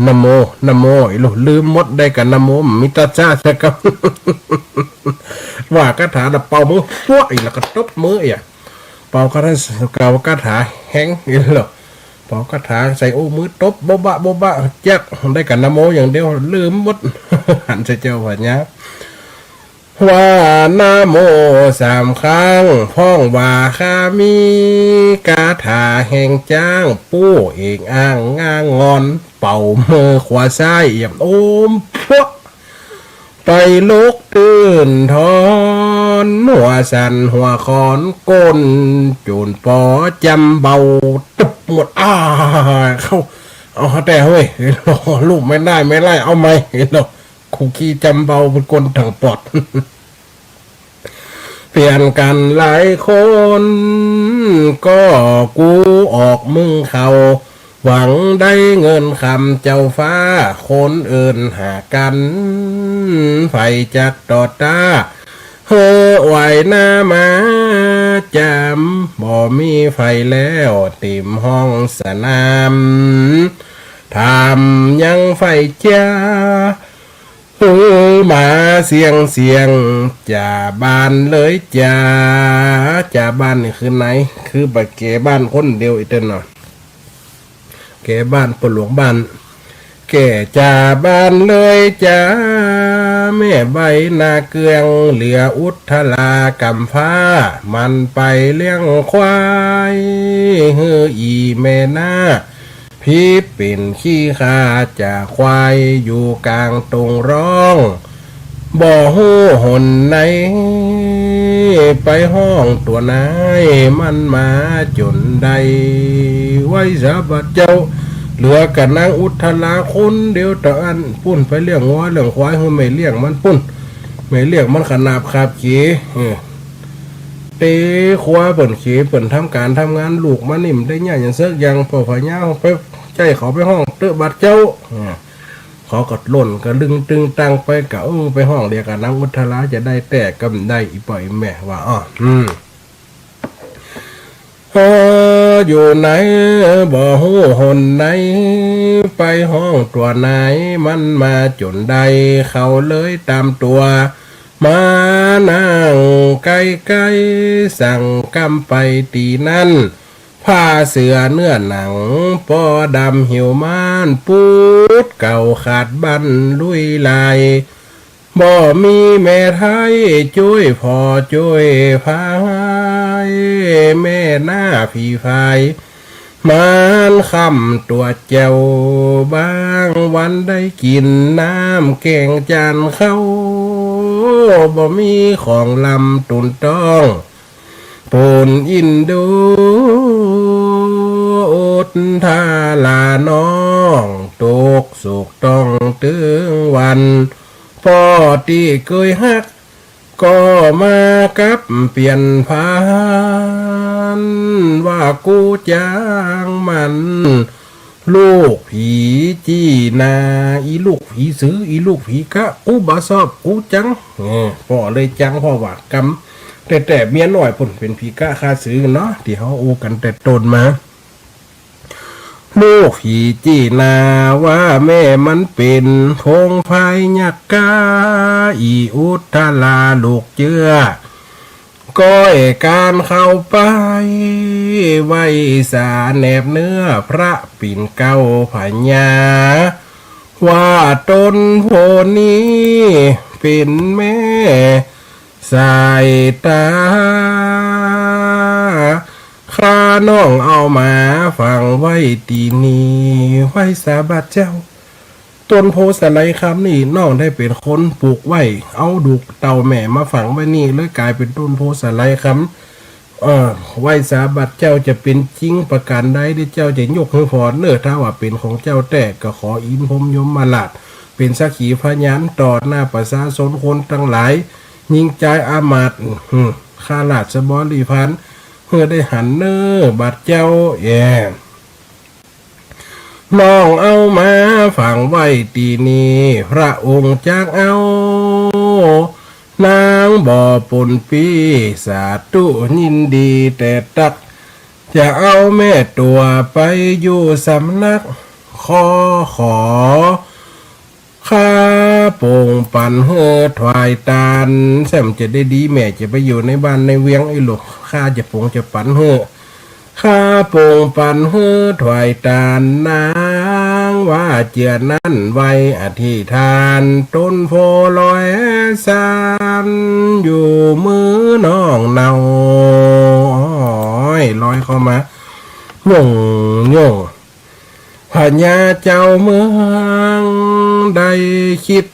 นะโม นะโม อีหลู ลืมหมด ได้กานะโม มีตาจ้าสักกำ ว่าคาถาแล้วเป่ามือ ฟั่ว อีกแล้วก็ตบมืออีก เป่าคาถา เป่าคาถาแฮง อีหลู เป่าคาถาใส่อู้มือตบ โบ๊ะบะ โบ๊ะบะ จัก ได้กานะโมอย่างเดียว ลืมหมด หันใส่เจ้าพญา ว่านะโมสามครั้ง พ่องว่าข้ามีกาถาแห่งจ๊าง ปู้เอกอ้างง่างงอน เป่ามือขวาซ้ายเอี่ยมโอมพวะ ไปลกตื่นถอน หัวสั่นหัวขอน ก้นจู๋นปอจำเบา ตึบหมด อ้า เข้า เอาแต๊เฮ้ย ลูกไม่ได้ไม่ได้ เอาใหม่ เนาะ คุกกี้จำเบาเป๋นคนตังปอด เปลี่ยนกั๋นหลายคน ก็กู้ออกมึงเขา หวังได้เงินคำเจ้าฟ้า คนอื่นหากั๋น ใผจักตอดต้า เฮ้อไหวหน้ามาจำ บ่มีใผแล้ว เต๋มห้องสนาม ถามยังใผจ้า เฮ้อมาเสียงเสียง จ่าบ้านเลยจ้า จ่าบ้านนี่คือไหน คือบ่าแก่บ้านคนเดียวอีกเต้นเนาะ แก่บ้าน ป้อหลวงบ้าน แก่จ่าบ้านเลยจ้า แม่ใบนาเกือง เหลืออุทธรากำพร้า มันไปเลี้ยงควาย เฮ้ออี่แม่นา ผีเป๋นขี้ข้า จ่าควายอยู่ก๋างตงร้อง บ่ฮู้หนไหน ไปฮ้องตั๋วนาย มันมาจ๋นได้ ไหว้สาบาดเจ้า เหลือก้านางอุทธราคนเดียวเต้าอั้น ปุ้นไปเลี้ยงงัวเลี้ยงควาย หื้อแม่เลี้ยงมันปุ้น แม่เลี้ยงมันขนาบขาบเข เออ เต๋ครัวเปิ้นเข เปิ้นทำก๋านทำงาน ลูกมันนี่บ่ได้เยียะหยังสักอย่าง ป้อพญาไปใจ๊เขาไปฮ้องเต๊อะบาดเจ้า เออ เขาก็ล่นกะลึงตึงตังไปกะ เออ ไปฮ้องเรียกก้านางอุทธราจะได้แต๊ ก็บ่ได้ อี่ป้ออี่แม่ว่า อ้อ อืม เออ อยู่ไหน บ่ฮู้หนไหน ไปฮ้องตั๋วนาย มันมาจ๋นได้ เขาเลยต๋ามตั๋ว มานั่งใก้ๆ สั่งกำไปตี้นั้น ผ้าเสื้อเนื้อหนัง ป้อดำหิวม่าน ปูดเก่าขาดบั้นลุยลาย บ่มีแม่ไท้จ้วยผ่อจ้วยพาย แม่นาผีพาย ม่านคำตั๋วแจ๋ว บางวันได้กิ๋นน้ำแก๋งจานข้าว บ่มีของลำตูนต้อง ปูนอินดู อุทธราน้อง ตกสุขต้องตึงวัน ป้อตี้เกยฮัก ก็มากับเปลี่ยนผัน ว่ากูจ้างมัน ลูกผีจี้นา อี่ลูกผีสือ อี่ลูกผีกะ กูบ่ชอบ กูจัง เออ ป้อเลยจัง เพราะว่ากำ แต่แต่เมียน้อยปุ้นเป๋นผีกะฆ่าสือเนาะ ตี้เฮาอู้กั๋นแต่ต้นมา ลูกผีจี้นาว่าแม่มันเป๋นโพงพายยักษ์กา อี่อุทธราลูกเจื้อ ก้อยก๋านเข้าไป ไหว้สาแนบเนื้อพระปิ่นเกล้าพญา ว่าต๋นโพนี้เป๋นแม่ สายต๋า ข้าน้องเอามาฝังไว้ตี้นี่ ไหว้สาบาดเจ้า ต้นโพสะไลคำนี่น้องได้เป๋นคนปลูกไว้ เอาดูกเต้าแม่มาฝังไว้นี่ เลยก๋ายเป๋นต้นโพสะไลคำ เออ ไหว้สาบาดเจ้า จะเป๋นจริงประก๋านใดเดี๋ยวเจ้าจะยกหื้อผ่อเน่อ ถ้าว่าเป๋นของเจ้าแต๊ก็ขออินพรหมยมราชเป๋นสักขีพยานต่อหน้าประชาชนคนตังหลาย ญิงจายอามาตย์ อืม ข้าราชบริพาร หื้อได้หันเน่อบาดเจ้า แอ่ น้องเอามาฝังไว้ตี้นี่ พระองค์จักเอา นางบ่ปนปี้ สาธุยินดีแต่ตั๊ก จะเอาแม่ตั๋วไปอยู่สำนัก ขอ ขอ ข้าปงปันหื้อถวายตาน แซมจะได้ดี แม่จะไปอยู่ในบ้านในเวียงอี้ลูก ข้าจะปงจะปันหื้อ ข้าปงปันหื้อถวายตาน นาง ว่าเจื้อนั้นไว้อธิษฐาน ต้นโพธิ์ลอยสาน อยู่มือน้องเนา อ้อย ลอยเข้ามา โย่ง โย่ง พญาเจ้าเมืองได้คิด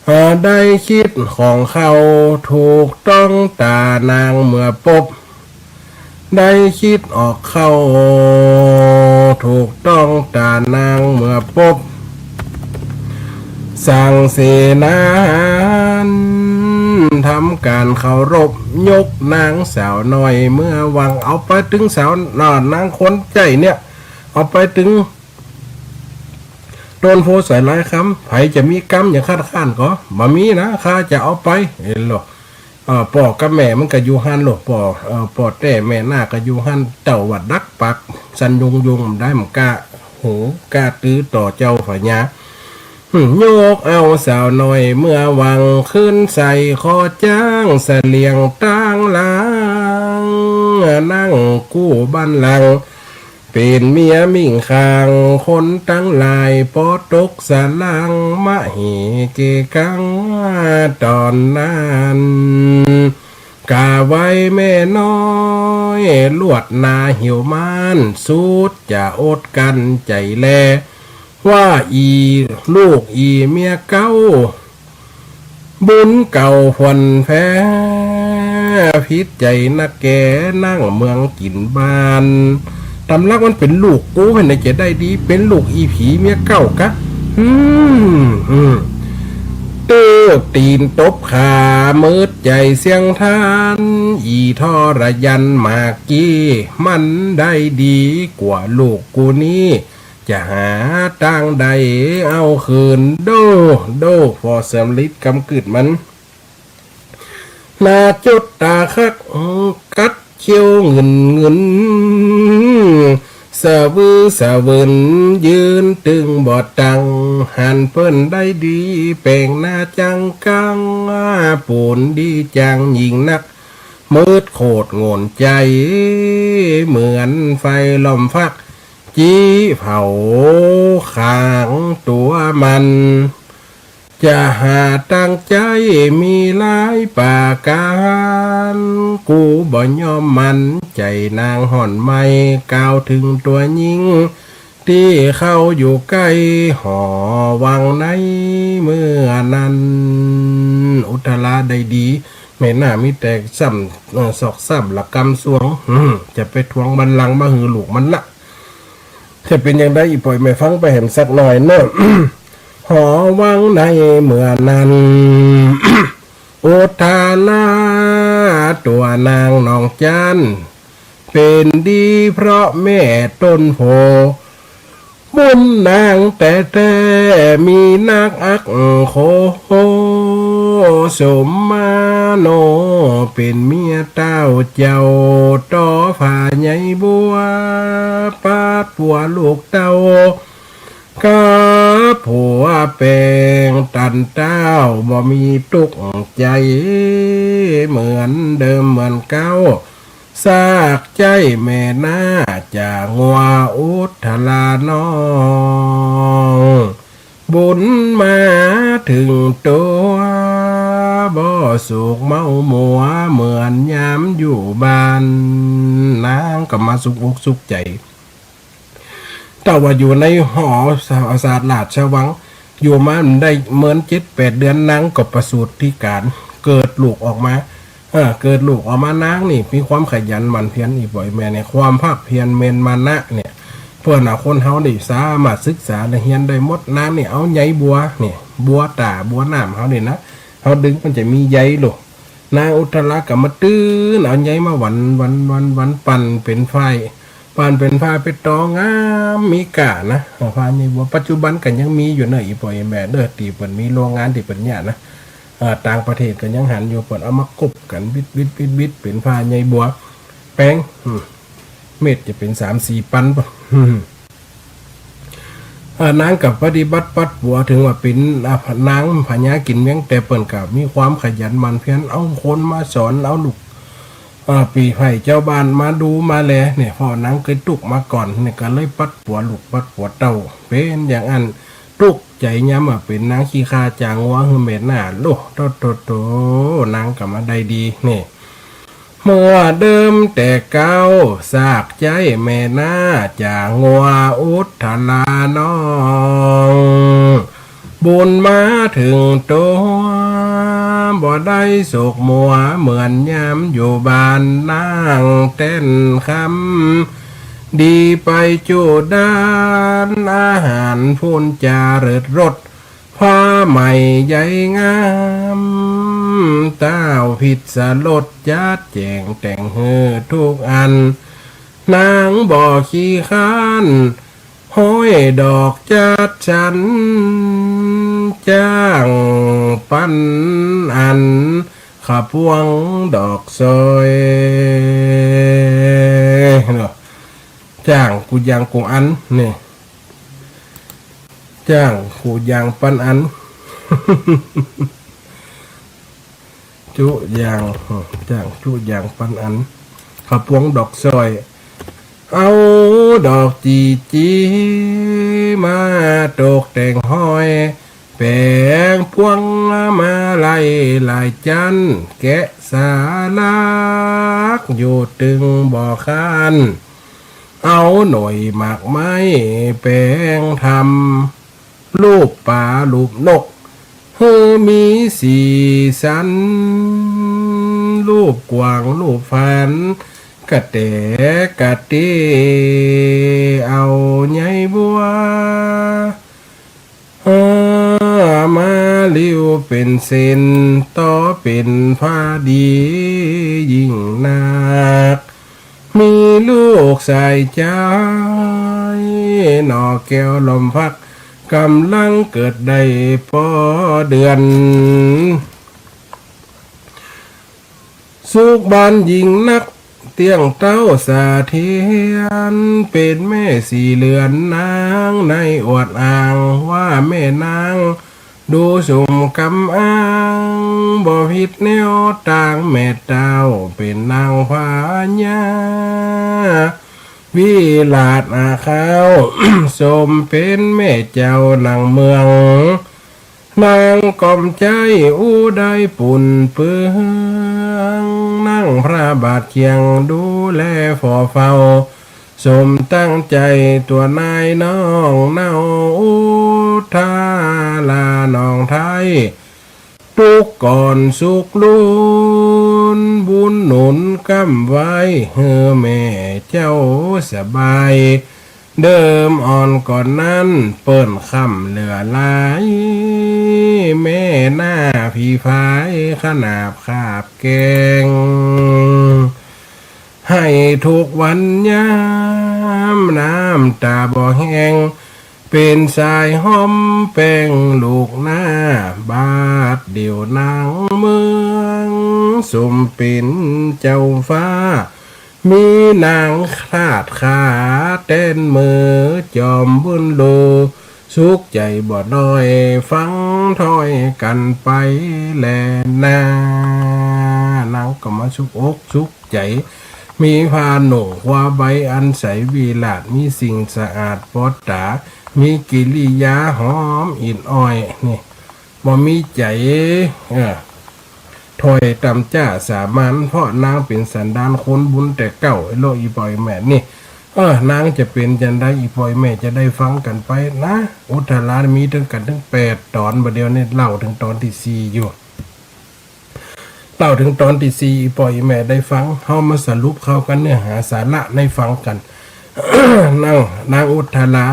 เอ่อ ได้คิดของเขาถูกต้องต๋านางเมื่อปบ ได้คิดออกเข้าถูกต้องต๋านางเมื่อปบ สั่งเสนาหารทำก๋านเคารพ ยกนางสาวน้อยเมือวัง เอาไปตึงสาว นางคนใจ๊เนี่ย เอาไปตึง ต้นโพธิ์สายลอยคำ ใผจะมีกำอย่างคัดค้านก็บ่มีนะ ข้าจะเอาไป เห็นโล เอ่อ ป้อกับแม่มันก็อยู่หั้นโล ป้อ เอ่อ ป้อแต๊แม่นาก็อยู่หั้น เต้าว่าดักปากสั่นยุงยุง บ่ได้ มันก้าหือก้าตื้อต่อเจ้าพญา ยกเอาสาวน้อยเมือวัง ขึ้นใส่คอจ๊างเสลี่ยงตางหลัง นั่งกู้บัลลังก์ เป๋นเมียมิ่งข้าง คนตังหลายปอตกสะหลัง มะเหเกกัง ต๋อนนั้น ก๋าไว้แม่น้อย ลวดหนาหิวม้าน สุดจะอดกลั้นใจ๋แล ว่าอี่ลูกอี่เมียเก๊า บุญเก่าผลแพ้ ผิดใจ๋นักแก่ นั่งเมืองกิ๋นบ้าน ต๋ามหลักมันเป๋นลูกกู เป๋นไหนจะได้ดี เป๋นลูกอี่ผีเมียเก๊ากะ อืม อืม เต๊บตี๋นตบขา มืดใจ๋เสี้ยงทาน อี่ทรยันหมากกี้ มันได้ดีกว่าลูกกูนี้ จะหาตางใดเอาคืน โด้ โด้ ป้อเสริมฤทธิ์กำกึ๊ดมัน หน้าจุดต๋าคัก กัดเขี้ยวหงึนหงึน สะวือสะวืน ยืนตึงบ่ตัง หันเปิ้นได้ดี แป๋งหน้าจังกัง ปูนดีจังยิ่งนัก มืดโขดโงนใจ๋ เหมือนไฟลอมฟัก จี้เผาขางตั๋วมัน จะหาตางใจ๊มีหลายประก๋าน กูบ่ยอมมั่นใจ๋นางห่อนไหม้ กล่าวเถิงตั๋วญิง ตี้เข้าอยู่ใก้หอวังในเมื่อนั้น อุทธราได้ดี แม่นามีแต่ซ้ำ เอ่อ ซอกซ้ำละกำสวง อืม จะไปทวงบัลลังก์มาหื้อลูกมันละ จะเป๋นอย่างใด อี่ป้ออี่แม่ฟังไปแหมสักหน่อยเนาะ หอวังในเมื่อนั้น อุทธราตั๋วนางน้องจัน เป๋นดีเพราะแม่ต้นโพธิ์ บุญนางแต๊ๆ มีนักอักโข สมมาโน เป๋นเมียเต้าเจ้า ต่อฝ่ายใหญ่บัว ปาดปั๋วลูกเต้า กับผัวแป๋ง ตันเต้าบ่มีตุ๊กข์ใจ๋ เหมือนเดิมเหมือนเก๊า สากใจ๊แม่นาจะงัว อุทธราน้อง บุญมาเถิงตั๋ว บ่สุขเมามัว เหมือนยามอยู่บ้าน นางก็มาสุขอกสุขใจ๋ แต่ว่าอยู่ในหอปราสาทราชวัง อยู่มาได้เมินเจ็ดแปดเดือน นางก็ประสูติก๋าน เกิดลูกออกมา เออ เกิดลูกออกมา นางนี่มีความขยันหมั่นเพียร อี่ป้ออี่แม่เนี่ย ความภาคเพียรเมนมานะเนี่ย เปิ้นเอาคนเฮานี่สามารถศึกษาและเฮียนได้หมด นางนี่เอาใยบัวเนี่ย บัวต๋าบัวน้ำเฮานี่นะ เฮาดึงมันจะมีใยโล นางอุทธราก็มาตื้นเอาใยมาหวัน หวัน หวัน หวัน ปั่นเป๋นฝ้าย ปั่นเป๋นฝ้ายไปตองงามมีก้านะ เออ ฝ้ายใยบัว ปัจจุบันก็ยังมีอยู่เน่อ อี่ป้ออี่แม่เน่อ ตี้เปิ้นมีโรงงานตี้เปิ้นเยียะนะ เออ ต่างประเทศก็ยังหันอยู่ เปิ้นเอามากุบกั๋น บิด บิด บิด บิด เป๋นฝ้ายใยบัว แปง อืม เม็ดจะเป๋นสามสี่ปันปะ อืม เอ่อ นางก็ปฏิบัติปัดปั๋ว เถิงว่าเป๋น อ่า นางพญากิ๋นเวียง แต่เปิ้นก็มีความขยันหมั่นเพียร เอาคนมาสอน เอาลูก เอ่อ ปี้ใผเจ้าบ้านมาดูมาแลเนี่ย เพราะนางเกยตุ๊กมาก่อนเนี่ย ก็เลยปัดปั๋วลูกปัดปั๋วเต้า เป๋นอย่างอั้น ตุ๊กใจ๋ยามว่าเป๋นนางขี้ข้าจ๋างัวหื้อแม่หน้า โล่ โธ่ โธ่ โธ่ นางก็มาได้ดีเนี่ย เมื่อเดิมแต่เก๊า สากใจ๊แม่หน้าจ๋างัวอุทธราน้อง บุญมาเถิงตั๋ว บ่ได้โศกมัวเหมือนยามอยู่บ้านนางแต้นคำ ดีไปจุด้านอาหารพูนจ๋าเลิศรส ผ้าใหม่ใยงาม ต้าวพิศรสจัดแจ๋งแต่งหื้อทุกอัน นางบ่ขี้ค้าน ฮ้อยดอกจัดสรร จ้างปันอัน ข้าวปวงดอกสร้อยเนาะ จ้างกู้อย่างกู้อันเนี่ย จ้างกู้อย่างปันอัน กู้อย่าง จ้างกู้อย่างปันอัน ข้าวปวงดอกสร้อย เอาดอกจีจีมาตกแต่งห้อย แป๋งปวงมาลัยหลายจั้น แกะสลักอยู่ตึงบ่ค้าน เอาหน่วยหมากไม้แป๋งทำ รูปป๋ารูปนก หื้อมีสีสัน รูปกวางรูปฟาน กระแตกระเต เอาใยบัว เออ มาลิ้วเป๋นเส้น ต่อเป๋นผ้าดียิ่งนัก มีลูกสายใจ๊ หน่อแก้วลมพัก ก๋ำลังเกิดได้ปอเดือน สุขบานยิ่งนัก เตี้ยงเต๊าสะเทียน เป๋นแม่สีเหลือนนางในอวดอ้าง ว่าแม่นาง ดูสมกำอ้าง บ่ผิดแนวตางแม่เต้า เป๋นนางพญาวิราชอาข้าว สมเป๋นแม่เจ้าหนังเมือง นางก๋อมใจ๊อู้ได้ปูนเปือง นั่งพระบาทเคียงดูแลฝ่อเฝ้า สมตั้งใจ๋ตัวนายน้องเนาอุทธราน้องไท้ ตุ๊กก่อนสุขล้น บุญหนุนก้ำไว้ หื้อแม่เจ้าสบาย เดิมอ่อนก่อนนั้น เปิ้นค่ำเหลือหลาย แม่หน้าผีพาย ขนาบขาบแกง ให้ทุกวันยาม น้ำตาบ่แห้ง เป๋นสายห้อมแป้งลูกหน้า บาดเดี่ยวนางเมือง สมเป๋นเจ้าฟ้า มีนางคลาดขา แต้นเมือจอมบุญโล สุขใจ๋บ่น้อย ฟังถ้อยกั๋นไปแลนา นางก็มาสุขอกสุขใจ๋ มีผ้าหนุ่งคว้าใบอันใสวิราช มีสิ่งสะอาดปอดต๋า มีกิริยาหอมอิ่นอ้อย นี่ บ่มีใจ๋ เออ ถ้อยต่ำจ๊าสามัญ เพราะนางเป๋นสันดานคนบุญแต่เก่า ไอ้โลกอีปอยแม่นี่ เออ นางจะเป๋นจั้นใด อีปอยแม่จะได้ฟังกั๋นไปนะ อุทธรามีตึงกั๋นตึงแปดต๋อน บ่าเดี่ยวนี้เล่าเถิงต๋อนตี้สี่อยู่ เล่าเถิงต๋อนตี้สี่ อีปอยแม่ได้ฟัง เฮามาสรุปเข้ากั๋นเนื้อหาสาระในฟังกั๋น นาง นางอุทธรา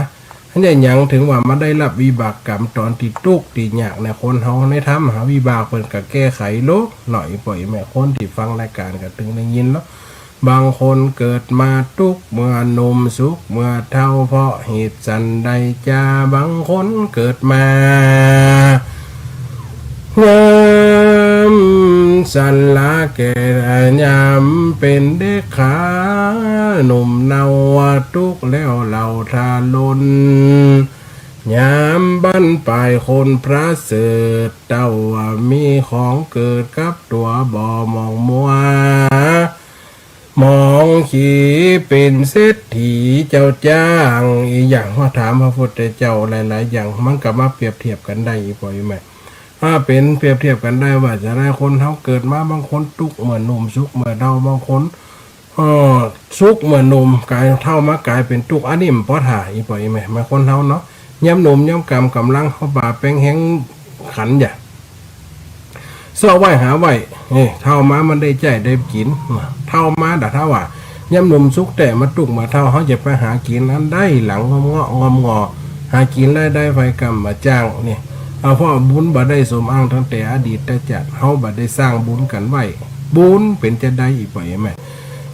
อันเนี้ยหยังเถิงว่ามาได้ฮับวิบากกรรมต๋อนตี้ตุ๊กตี้ยากเนี่ย คนเฮาในธรรมหาวิบากเปิ้นก็แก้ไขโลกเนาะ อีปอยแม่คนตี้ฟังรายก๋านก็ตึงได้ยินเนาะ บางคนเกิดมาตุ๊กเมื่อหนุ่ม สุขเมื่อเฒ่า เพราะเหตุสันใดจา บางคนเกิดมา ยามชราแก่ ยามเป๋นเด็กขาหนุ่มเนา ตุ๊กแล้วเล่าทารุณ ยามบั้นปลายคนประเสริฐ เต้าว่ามีของเกิดกับตั๋วบ่หมองมัว หมองขีเป๋นเศรษฐีเจ้าจ้าง อีกอย่าง มาถามพระพุทธเจ้าหลายๆ อย่าง มันก็มาเปรียบเทียบกั๋นได้ อีป้ออีแม่ ถ้าเป๋นเปรียบเทียบกั๋นได้ว่าจะใด คนเฮาเกิดมา บางคนตุ๊กเมื่อหนุ่ม สุขเมื่อเฒ่า บางคน เอ่อ สุขเมื่อหนุ่ม ก๋ายเฒ่ามากลายเป๋นตุ๊ก อันนี้มันปอถ่า อีป้ออีแม่ มาคนเฮาเนาะ ยามหนุ่มยามก่ำ ก่ำลังเฮาบ่าแป๋งแฮงขันอย่า เซาะไว้หาไว้ เอ้ย เฒ่ามามันได้ใจ๊ได้กิ๋น เฒ่ามาดะ ถ้าว่ายามหนุ่มสุขแต๊ มาตุ๊กเมื่อเฒ่า เฮาจะไปหากิ๋นอันใด หลังงอมเงาะงอมงอ หากิ๋นรายได้ไผก่ำบ่าจ้างนี่ เอา เพราะบุญบ่ได้สมอ้างตั้งแต่อดีตชาติ เฮาบ่ได้สร้างบุญกั๋นไว้ บุญเป๋นจะใด อีป้ออีแม่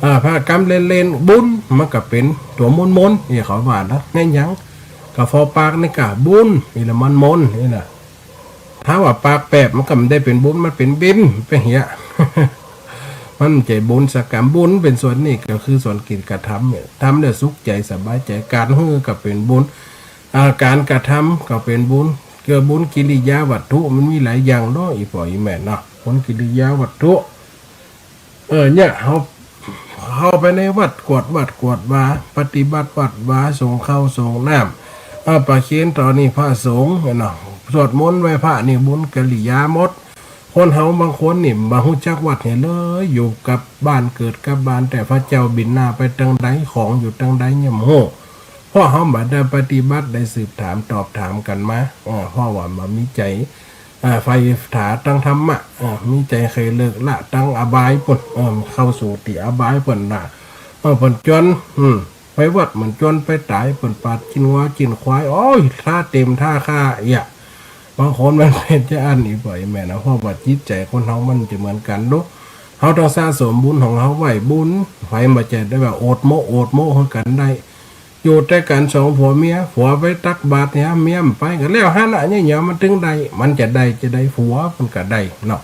อ่า พระกำเล่นๆ บุญมันก็เป๋นตั๋วมนๆ นี่เขาว่านะ แม่นหยัง ก็เพราะปากนี่ก้าบุญ นี่ละมันมน นี่ละ ถ้าว่าปากแปบมันก็บ่ได้เป๋นบุญ มันเป๋นบิ่น เป๋นเหีย มันบ่ใจ้บุญสักกำ บุญเป๋นส่วนนี้ ก็คือส่วนกิจกระทำเนี่ย ทำแล้วสุขใจ๋สบายใจ๋ ก๋านหื้อก็เป๋นบุญ อ่า ก๋านกระทำก็เป๋นบุญ เกื้อบุญกิริยาวัตถุมันมีหลายอย่างเนาะ อีป้ออีแม่เนาะ บุญกิริยาวัตถุ เออ เนี่ย เฮา เข้าไปในวัด กวดวัดกวดวา ปฏิบัติวัดวา สรงข้าวสรงน้ำ เออ ประเคนตอนนี้พระสงฆ์เนาะ สวดมนต์ไหว้พระนี่บุญกิริยาหมด คนเฮาบางคนนี่บ่ฮู้จักวัดนี่เลย อยู่กับบ้านเกิดกับบ้าน แต่พระเจ้าบิณฑบาตไปตางใด ของอยู่ตางใดยังบ่ฮู้ เพราะเฮาบ่ได้ปฏิบัติ ได้สืบถามตอบถามกั๋นมา เออ เพราะว่าบ่มีใจ๋ อ่า ใฝ่ถาตังธรรมะ อ่า มีใจ๋ใค่เลิกละตังอบายปุ้น เออ เข้าสู่ตี้อบายเปิ้นน่ะ เออ เปิ้นจวน อืม ไปวัดเหมือนจวนไปต๋าย เปิ้นปาดจิ๊นงัวจิ๊นควาย โอ้ย ท่าเต็มท่าข้าเอี้ย บางคนมันเป๋นจะอั้น อีป้ออีแม่นะ เพราะว่าจิตใจ๋คนเฮามันจะเหมือนกั๋นเนาะ เฮาต้องสะสมบุญของเฮาไว้ บุญ ใผบ่ใจ้ได้ว่าอดโม้อดโม้หื้อกั๋นได้ อยู่แต่กั๋นสองผัวเมีย ผัวไปตักบาตรเนี่ย เมียบ่ไป ก็แล้วหั้นน่ะ เนี่ย เนี่ย มันตึงได้ มันจะได้ จะได้ ผัวมันก็ได้เนาะ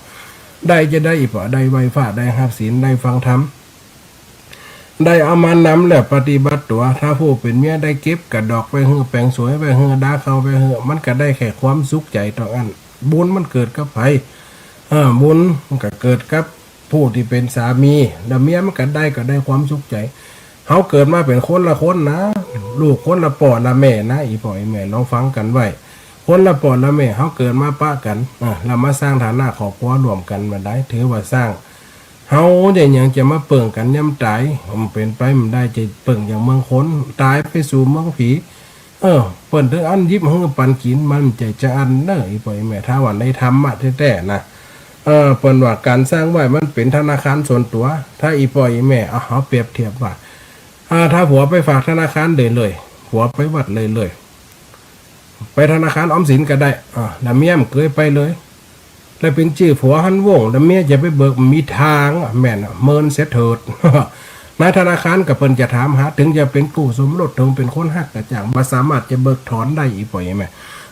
ได้จะได้ อีป้อ ได้ไหว้พระ ได้ฮับศีล ได้ฟังธรรม ได้เอามานำแล้วปฏิบัติตั๋ว ถ้าผู้เป๋นเมียได้เก็บกระดอกไปหื้อ แป๋งสวยไปหื้อ ดาเข้าไปหื้อ มันก็ได้แค่ความสุขใจ๋เต้าอั้น บุญมันเกิดกับใผ เออ บุญมันก็เกิดกับ ผู้ตี้เป๋นสามี แล้วเมียมันก็ได้ ก็ได้ความสุขใจ๋ เฮาเกิดมาเป๋นคนละคนนะ ลูกคนละป้อละแม่นะ อีป้ออีแม่ลองฟังกั๋นไว้ คนละป้อละแม่ เฮาเกิดมาปะกั๋น อ่า แล้วมาสร้างฐานะครอบครัวร่วมกั๋นบ่ได้ ถือว่าสร้าง เฮาจะหยังจะมาเปิ้งกั๋นยามต๋าย มันเป๋นไปบ่ได้ จะเปิ้งอย่างเมืองคน ต๋ายไปสู่เมืองผี เออ เปิ้นถึงอั้นหยิบหื้อปันกิ๋น มันบ่ใจ้จะอั้นเน่อ อีป้ออีแม่ ถ้าว่าในธรรมะแต๊ๆ นะ เออ เปิ้นว่าก๋านสร้างไว้มันเป๋นธนาคารส่วนตั๋ว ถ้าอีป้ออีแม่ เอา เอาเปรียบเทียบว่า อ่า ถ้าผัวไปฝากธนาคารเลยเลย ผัวไปวัดเลยเลย ไปธนาคารออมสินก็ได้ อ่า แล้วเมียบ่เกยไปเลย แล้วเป๋นจื้อผัวหั้นโว้ง แล้วเมียจะไปเบิก บ่มีตางอะ แม่นอะ เมินเสียเถิด ในธนาคารก็เปิ้นจะถามหา ถึงจะเป๋นกู้สมรส ถึงเป๋นคนฮักก็จ้าง บ่สามารถจะเบิกถอนได้ อีป้ออีแม่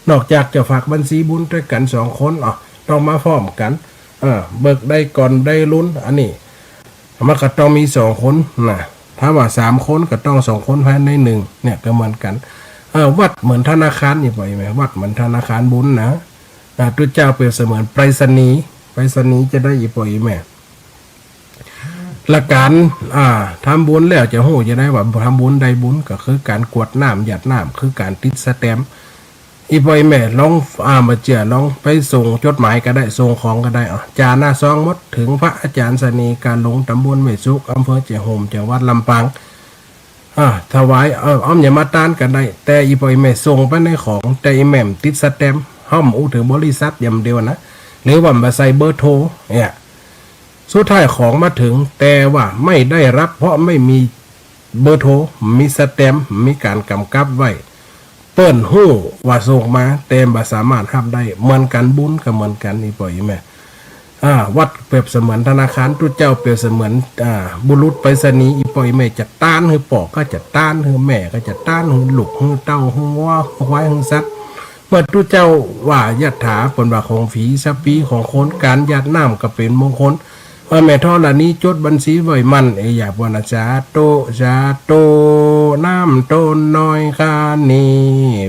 นอกจากจะฝากบัญชีบุญตวยกั๋นสองคน อ่ะ ต้องมาพร้อมกั๋น เออ เบิกได้ก่อนได้ลุน อันนี้ มันก็ต้องมีสองคนนะ ถ้าว่าสามคนก็ต้องสองคนภายในหนึ่ง เนี่ยก็เหมือนกั๋น เออ วัดเหมือนธนาคาร อีป้ออีแม่ วัดเหมือนธนาคารบุญนะ อ่า ตุ๊เจ้าเปรียบเสมือนไปรษณีย์ ไปรษณีย์จะใด อีป้ออีแม่ ละก๋าน อ่า ทำบุญแล้วจะฮู้จะใดว่าทำบุญได้บุญ ก็คือก๋านกรวดน้ำหยาดน้ำ คือก๋านติดสแตมป์ อีป้ออีแม่ลอง อ่า บ่เจื้อลองไปส่งจดหมายก็ได้ ส่งของก็ได้ อ่ะ จ๋าหน้าซองหมด ถึงพระอาจ๋ารย์เสน่ห์ ก๋านหลวงต๋ำบลแม่สุก อำเภอแจ้ห่ม จังหวัดลำปาง อ่า ถวาย เออ อ้อมอย่ามาต้านก็ได้ แต่อีป้ออีแม่ส่งไปในของ แต่อีแม่บ่ติดสแตมป์ เฮาบ่อู้เถิงบริษัทอย่างเดียวนะ หรือว่าบ่ใส่เบอร์โทร เนี่ย สุดท้ายของมาเถิง แต่ว่าไม่ได้รับ เพราะไม่มีเบอร์โทร บ่มีสแตมป์ บ่มีก๋านก๋ำกับไว้ เปิ้นฮู้ว่าส่งมา แต่บ่สามารถฮับได้ เหมือนกั๋น บุญก็เหมือนกั๋น อีป้ออีแม่ อ่า วัดเปรียบเสมือนธนาคาร ตุ๊เจ้าเปรียบเสมือน อ่า บุรุษไปรษณีย์ อีป้ออีแม่จะต้านหื้อป้อก็จะต้านหื้อ แม่ก็จะต้านหื้อ ลูกหื้อเต้าหื้องัวหื้อควายหื้อสัตว์ เมื่อตุ๊เจ้าว่ายัตถา เปิ้นว่าของผีสัพพี ของคน ก๋านหยาดน้ำก็เป๋นมงคล เออ แม่ธรณีจดบัญชีไว้หมั้น เอ้ย อย่าบ่นะ สาธุ สาธุ น้ำต้นน้อยก้านนี้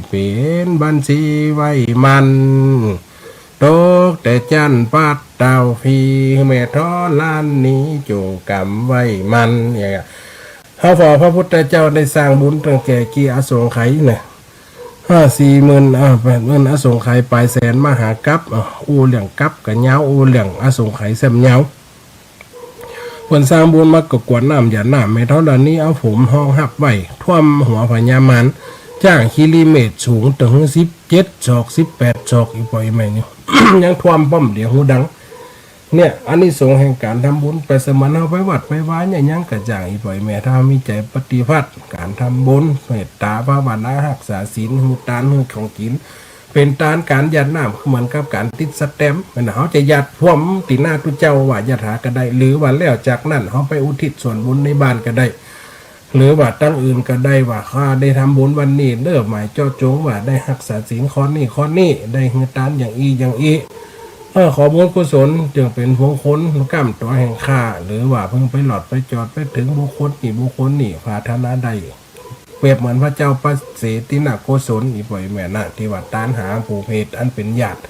เป๋นบัญชีไว้หมั้น ต ตกแต่จั๊นปัดเต้าผี แม่ธรณีจงกำไว้มั่น เนี่ย เฮาว่าพระพุทธเจ้าได้สร้างบุญตั้งแต่กี่อสงไขยนะ ห้า สี่หมื่น อ่า แปดหมื่นอสงไขย ปลายแสนมหากัป อ่า อู้เรื่องกัปก็ยาว อู้เรื่องอสงไขยแซ่มยาว เปิ้นสร้างบุญมาก็กรวดน้ำหยาดน้ำ แม่ธรณีเอาผมฮองฮับไว้ ท่วมหัวพญามาร จ้างคิริเมธสูงเถิงสิบเจ็ดศอก สิบแปดศอก อีป่อยแม่นี่ ยังท่วมป้อมเดียวหูดัง เนี่ย อานิสงส์แห่งก๋านทำบุญ เปรียบเสมือนเฮาไปวัดไปวาเนี่ย หยังก็จ้าง อีป่อยแม่ ถ้ามีใจ๋ปฏิบัติก๋านทำบุญ เมตตาภาวนา ฮักษาศีล หื้อตาน หื้อของกิ๋น เป๋นตานก๋านหยาดน้ำ คือเหมือนกับก๋านติดสแตมป์ แม่นเฮาจะหยาดพ่วมตี้หน้าตุ๊เจ้าว่ายะถาก็ได้ หรือว่าแล้วจากนั้นเฮาไปอุทิศส่วนบุญในบ้านก็ได้ หรือว่าตังอื่นก็ได้ ว่าข้าได้ทำบุญวันนี้เด้อ หมายเจาะจงว่าได้ฮักษาศีลข้อนี้ข้อนี้ ได้หื้อตานอย่างอี้อย่างอี้ เออ ขอบุญกุศลจงเป๋นมงคลก้ำตั๋วแห่งข้า หรือว่าเพิ่งไปหลอดไปจอดไปเถิงบุคคลนี้บุคคลนี้ ปรารถนาได้ เปรียบเหมือนพระเจ้าพระเสตินโกศล อีป่อยแม่นะ ตี้ว่าตานหาผู้เปรตอันเป๋นญาติ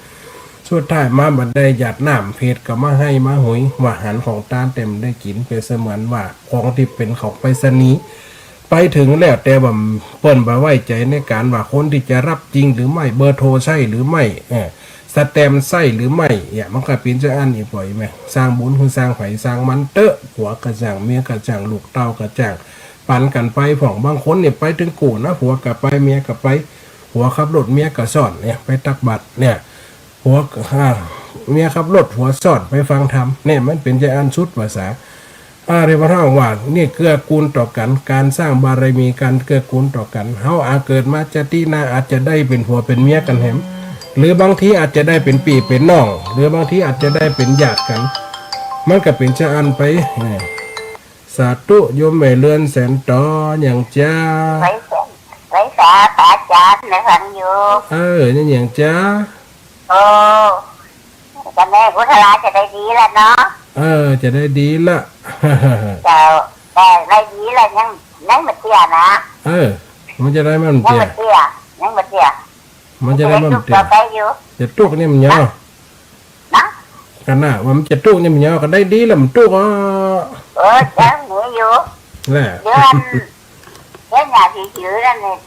สุดท้ายมาบ่ได้หยาดน้ำ เปรตก็มาไห้มาหุย ว่าหันของตานแต่บ่ได้กิ๋น เปรียบเสมือนว่าของตี้เป๋นของไปรษณีย์ ไปเถิงแล้ว แต่ว่าเปิ้นบ่ไว้ใจ๋ในก๋านว่าคนตี้จะฮับจริงหรือไม่ เบอร์โทรใจ้หรือไม่ เออ สแตมป์ใจ้หรือไม่ เนี่ย มันก็เป๋นจาอั้น อีป่อยแม่ สร้างบุญหื้อสร้างใผสร้างมันเต๊อะ ผัวก็จ้าง เมียก็จ้าง ลูกเต้าก็จ้าง ปันกั๋นไปพ่อง บางคนเนี่ยไปเถิงกู้นะ ผัวก็ไป เมียก็ไป ผัวขับรถ เมียก็ซ้อน เนี่ย ไปตักบาตร เนี่ย ผัวก็ อ่า เมียขับรถ ผัวซ้อนไปฟังธรรม เนี่ย มันเป๋นจาอั้นสุดว่าซะ อ่า เรียกว่าเฮาว่า เนี่ย เกื้อกูลต่อกั๋น ก๋านสร้างบารมี ก๋านเกื้อกูลต่อกั๋น เฮาอาจเกิดมาจาติหน้า อาจจะได้เป๋นผัวเป๋นเมียกั๋นแหม หรือบางทีอาจจะได้เป๋นปี้เป๋นน้อง หรือบางทีอาจจะได้เป๋นญาติกั๋น มันก็เป๋นจาอั้นไป เออ สาธุ โยมแม่เรือนแสนต๋อ หยังจ๊ะ ไหว้แสน ไหว้สาพระอาจ๋ารย์ ได้ฟังอยู่ เออ นี่หยังจ๊ะ โอ้ ก็แม่อุทราจะได้ดีละเนาะ เออ จะได้ดีละ เจ้า แต่ได้ดีละ ยัง ยังบ่เตี้ยนะ เออ มันจะได้มัน ยัง เตี้ย บ่เตี้ย ยังบ่เตี้ย มันจะได้มัน จะได้ตุ๊ก เตี้ย ต่อไปอยู่ จะตุ๊กนี่มันยาว นะ นะ กั๋นนะ ว่ามันจะตุ๊กนี่มันยาว ก็ได้ดีละ มันตุ๊กอ่ะ เออ ยังหนีอยู่ แหละ เดี๋ยวอัน เดี๋ยวหน้าที่ถือนั่นเนี่ย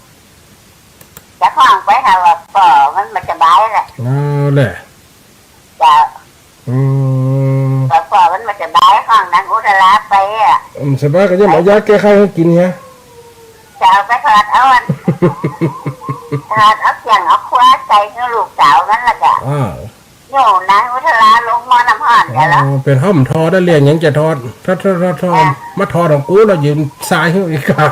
จะฮ้องไปหาว่าป้อมันบ่สบายแหละ เอาแหละ จะ อืม ว่าป้อมันบ่สบาย ฮ้องนางอุทราไปอะ อืม สบายก็ยังเอายาแก้ไข้หื้อกิ๋นเหีย จะเอาไปถอดเอาอัน ถอดเอาเขี้ยงเอาครัวใส่หื้อลูกสาวมันละกะ อ่า โย่นางอุทราลงหม้อน้ำฮ้อนเดี๋ยวละ อ๋อ เป๋นฮ้อมถอดได้ เลี้ยงหยังจะถอด ถอด ถอด ถอด ถอด อ่ะ มาถอดของกูแล้วยืนซ้ายหื้ออีกอ่ะ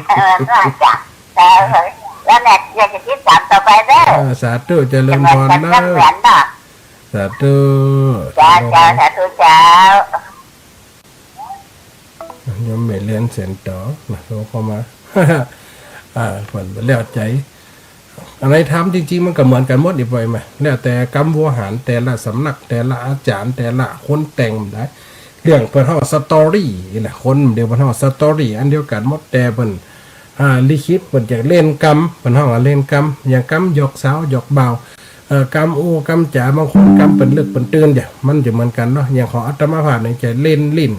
เออ ก็จะ เออ แล้วแม่อยากจะติดต๋ามต่อไปเด้อ เออ สาธุ เจริญพรนะ เหมือนเนาะ สาธุ เจ้า เจ้า สาธุเจ้า โยมแม่เรือนแสนต๋อ นะ โทรเข้ามา อ่า เปิ้นแล้วใจ๋ อันไหนธรรมจริงๆ มันก็เหมือนกั๋นหมด อีป่อยแม่ แล้วแต่กรรมโวหาร แต่ละสำนัก แต่ละอาจ๋ารย์ แต่ละคนแต่งได้ เรื่องเปิ้นฮ้องสตอรี่นี่แหละ คนเดียวเปิ้นฮ้องสตอรี่อันเดียวกั๋นหมด แต่เปิ้น อ่า ลิขิตเปิ้นจะเล่นกำ เปิ้นฮ้องว่าเล่นกำ อย่างกำหยอกสาวหยอกบ่าว เอ่อ กำอู้กำจ๋า บางคนกำเปิ้นเลิกเปิ้นตื่น เนี่ย มันจะเหมือนกั๋นเนาะ อย่างของอาตมาภาพเนี่ยจะเล่นลิ้น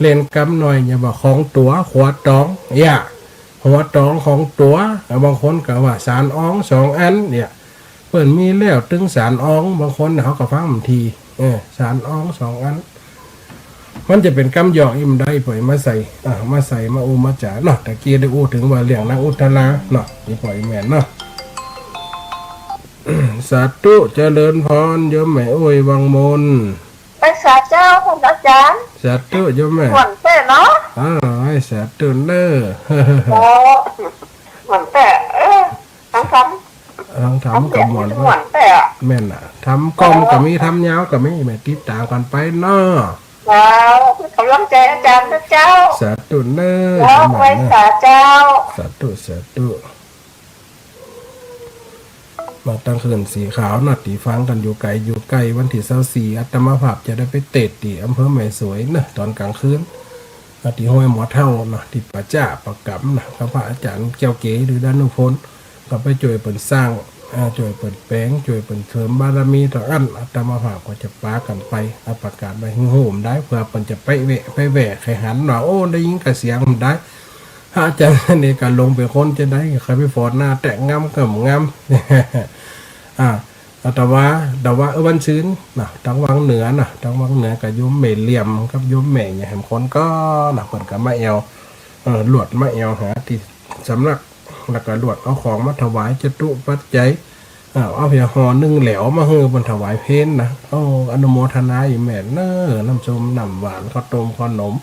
เล่นกำหน่อย อย่างว่าของตั๋ว หัวต๋อง เนี่ย หัวต๋องของตั๋ว บางคนก็ว่าสารอองสองอัน เนี่ย เปิ้นมีแล้วตึงสารออง บางคนเขาก็ฟังบ่ดี เออ สารอองสองอัน มันจะเป๋นกำหยอกอี้บ่ได้ ป่อยมาใส่ อ่ะ มาใส่ มาอู้มาจ๋าเนาะ ตะกี้ได้อู้เถิงว่าเรื่องนางอุทราเนาะ อีป่อยแม่นเนาะ สาธุ เจริญพร โยมแม่ โอ้ย วังมน ไปสาเจ้า ท่านอาจ๋ารย์ สาธุ โยมแม่ ม่วนแต๊เนาะ อ่า ให้สาธุเน้อ โอ้ ม่วนแต๊ เออ ทั้งธรรม ทั้งธรรมก็ม่วน ม่วนแต๊อะ แม่นน่ะ ธรรมก้อมก็มี ธรรมยาวก็มี แม่ ติดต๋ามกั๋นไปเนาะ เจ้า เป๋นก๋ำลังใจ๋อาจ๋ารย์นะเจ้า สาธุเน้อ เจ้า สาธุเน้อ ไหว้สาเจ้า สาธุ สาธุ มาตังคืนสีขาวนะ ตี้ฟังกั๋นอยู่ไก๋อยู่ใก้ วันตี้ซาวสี่ อาตมาภาพจะได้ไปเตศน์ตี้อำเภอแม่สวยเนาะ ต๋อนก๋างคืน อ่ะ ตี้ห้วยหมอเฒ่าเนาะ ตี้ป่าจ๊าป่ากำเนาะ กับพระอาจ๋ารย์แก้วเก๋ ฤๅดานุพล ก็ไปจ้วยเปิ้นสร้าง อ่า จ้วยเปิ้นแป๋ง จ้วยเปิ้นเสริมบารมี ตางอั้นอาตมาภาพก็จะปากั๋นไป อ่า ประกาศไว้หื้อฮู้ได้ เปื้อเปิ้นจะไปแวะ ไปแวะใค่หันว่า โอ้ ได้ยินก่าเสียงได้ พระอาจ๋ารย์เสน่ห์ก็ลงเป๋นคนจะใด ใค่ไปฝอดหน้าแต๊ะงามก็บ่งาม อ่า แต่ว่า แต่ว่า เออ วันซืนน่ะ ตางวังเหนือน่ะ ตางวังเหนือก็โยมแม่เหลี่ยมกับโยมแม่หยังแหมคนก็น่ะ เปิ้นก็มาแอ่ว เออ ลวดมาแอ่วหาตี้สำนัก แล้วก็ลวดเอาของมาถวายจตุปัจจัย เออ เอาเพียงห่อนึ่งแหลวมาหื้อเปิ้นถวายเพลน่ะ โอ้ อนุโมทนาอีแม่เน้อ น้ำส้มน้ำหวาน ข้าวต้มข้าวหนม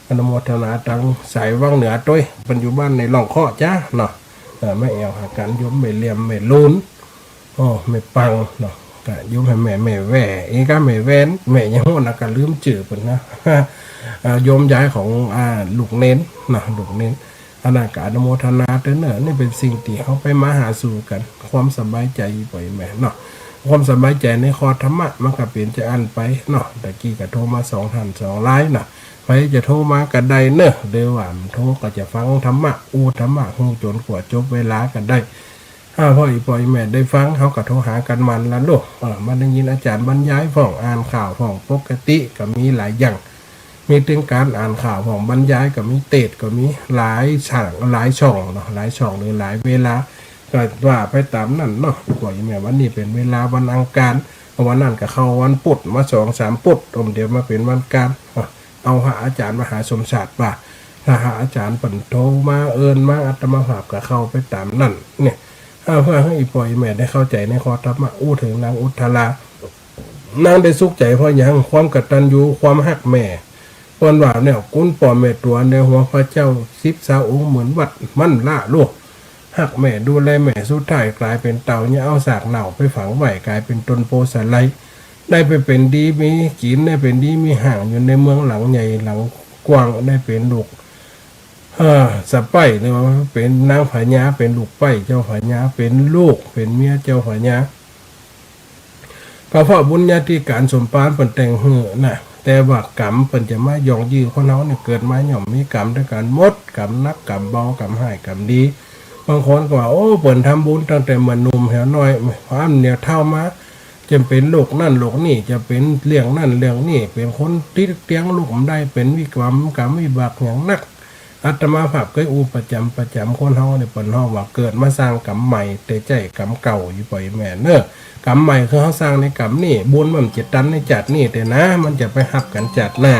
อนุโมทนาตางสายวังเหนือตวย เปิ้นอยู่บ้านในร่องเคาะจ้าเนาะ เออ มาแอ่วหากั๋น โยมแม่เหลี่ยม แม่ลูน โอ้ แม่ปังเนาะ ก็โยมแม่ แม่แว่ เองก็แม่แว่น แม่หยังหั้นน่ะ ก็ลืมจื้อเปิ้นนะ เอ่อ โยมยายของ อ่า ลูกเณรเนาะ ลูกเณร อันนั้นก็อนุโมทนาตวยเน้อ นี่เป๋นสิ่งตี้เฮาไปมาหาสู่กั๋น ความสบายใจ๋ป้อแม่เนาะ ความสบายใจ๋ในข้อธรรมะ มันก็เป๋นจาอั้นไปเนาะ ตะกี้ก็โทรมาสองท่านสองรายเนาะ ใผจะโทรมาก็ได้เน้อ หรือว่าบ่โทรก็จะฟังธรรมะ อู้ธรรมะหื้อจ๋นกว่าจบเวลาก็ได้ อ่า พ่ออีป้ออีแม่ได้ฟัง เฮาก็โทรหากั๋นหมั่นละลูก เออ มาได้ยินอาจ๋ารย์บรรยายพ่อง อ่านข่าวพ่อง ปกติก็มีหลายอย่าง มีตึงก๋านอ่านข่าวพ่อง บรรยายก็มี เตสน์ก็มี หลายช่อง หลายช่องเนาะ หลายช่องหรือหลายเวลา ก็ว่าไปต๋ามนั้นเนาะ อีป้ออีแม่ วันนี้เป๋นเวลาวันอังคาร วันนั้นก็เข้าวันปุธ มาสองสามปุธ เดี๋ยวมาเป๋นวันอังคาร อ่ะ เอาพระอาจ๋ารย์มหาสมชาติว่า ถ้าพระอาจ๋ารย์เปิ้นโทรมาเอิ้นมา อาตมาภาพก็เข้าไปต๋ามนั้น เนี่ย อ่า เปื้อหื้ออีป้ออีแม่ได้เข้าใจ๋ในข้อธรรมะ อู้เถิงนางอุทรา นางได้สุขใจ๋เพราะหยัง ความกตัญญู ความฮักแม่ เปิ้นว่าเนี่ย กุนป้อแม่ตั๋วในหัวพระเจ้าสิบสาวองค์ เหมือนวัดมั่นละลูก ฮักแม่ ดูแลแม่ สุดท้ายก๋ายเป๋นเต่า ยังเอาซากเน่าไปฝังไว้ ก๋ายเป๋นต้นโพธิ์สาไล ได้ไปเป๋นดีมีกิ๋น ได้เป๋นดีมีฮ้าง อยู่ในเมืองหลังใหญ่หลังกว้าง ได้เป๋นลูก เอ่อ สะใป๊๋ หรือว่าเป๋นนางพญา เป๋นลูกใป๊๋เจ้าพญา เป๋นลูก เป๋นเมียเจ้าพญา ก็เพราะบุญญาธิก๋านสมภารเปิ้นแต่งหื้อน่ะ แต่ว่ากรรมเปิ้นจะมาย่องยื้อคนเฮาเนี่ย เกิดมาย่อมมีกรรมตวยกั๋นหมด กรรมหนัก กรรมเบา กรรมฮ้าย กรรมดี บางคนก็ว่า โอ้ เปิ้นทำบุญตั้งแต่เมื่อหนุ่มแหวน้อย พออั้นเนี่ยเฒ่ามา จะเป๋นโรคนั้นโรคนี้ จะเป๋นเรื่องนั้นเรื่องนี้ เป๋นคนติดเตียงลุกบ่ได้ เป๋นวิกรรมกรรมวิบากอย่างนัก อาตมาภาพเกยอู้ประจ๋ำประจ๋ำ คนเฮาเนี่ยเปิ้นฮ้องว่าเกิดมาสร้างกรรมใหม่ แต่ใจ๊กรรมเก่าอยู่ป้อแม่เน้อ กรรมใหม่คือเฮาสร้างในกรรมนี้ บุญมันจะตันในจาตินี้แต่นะ มันจะไปฮับกั๋นจาติหน้า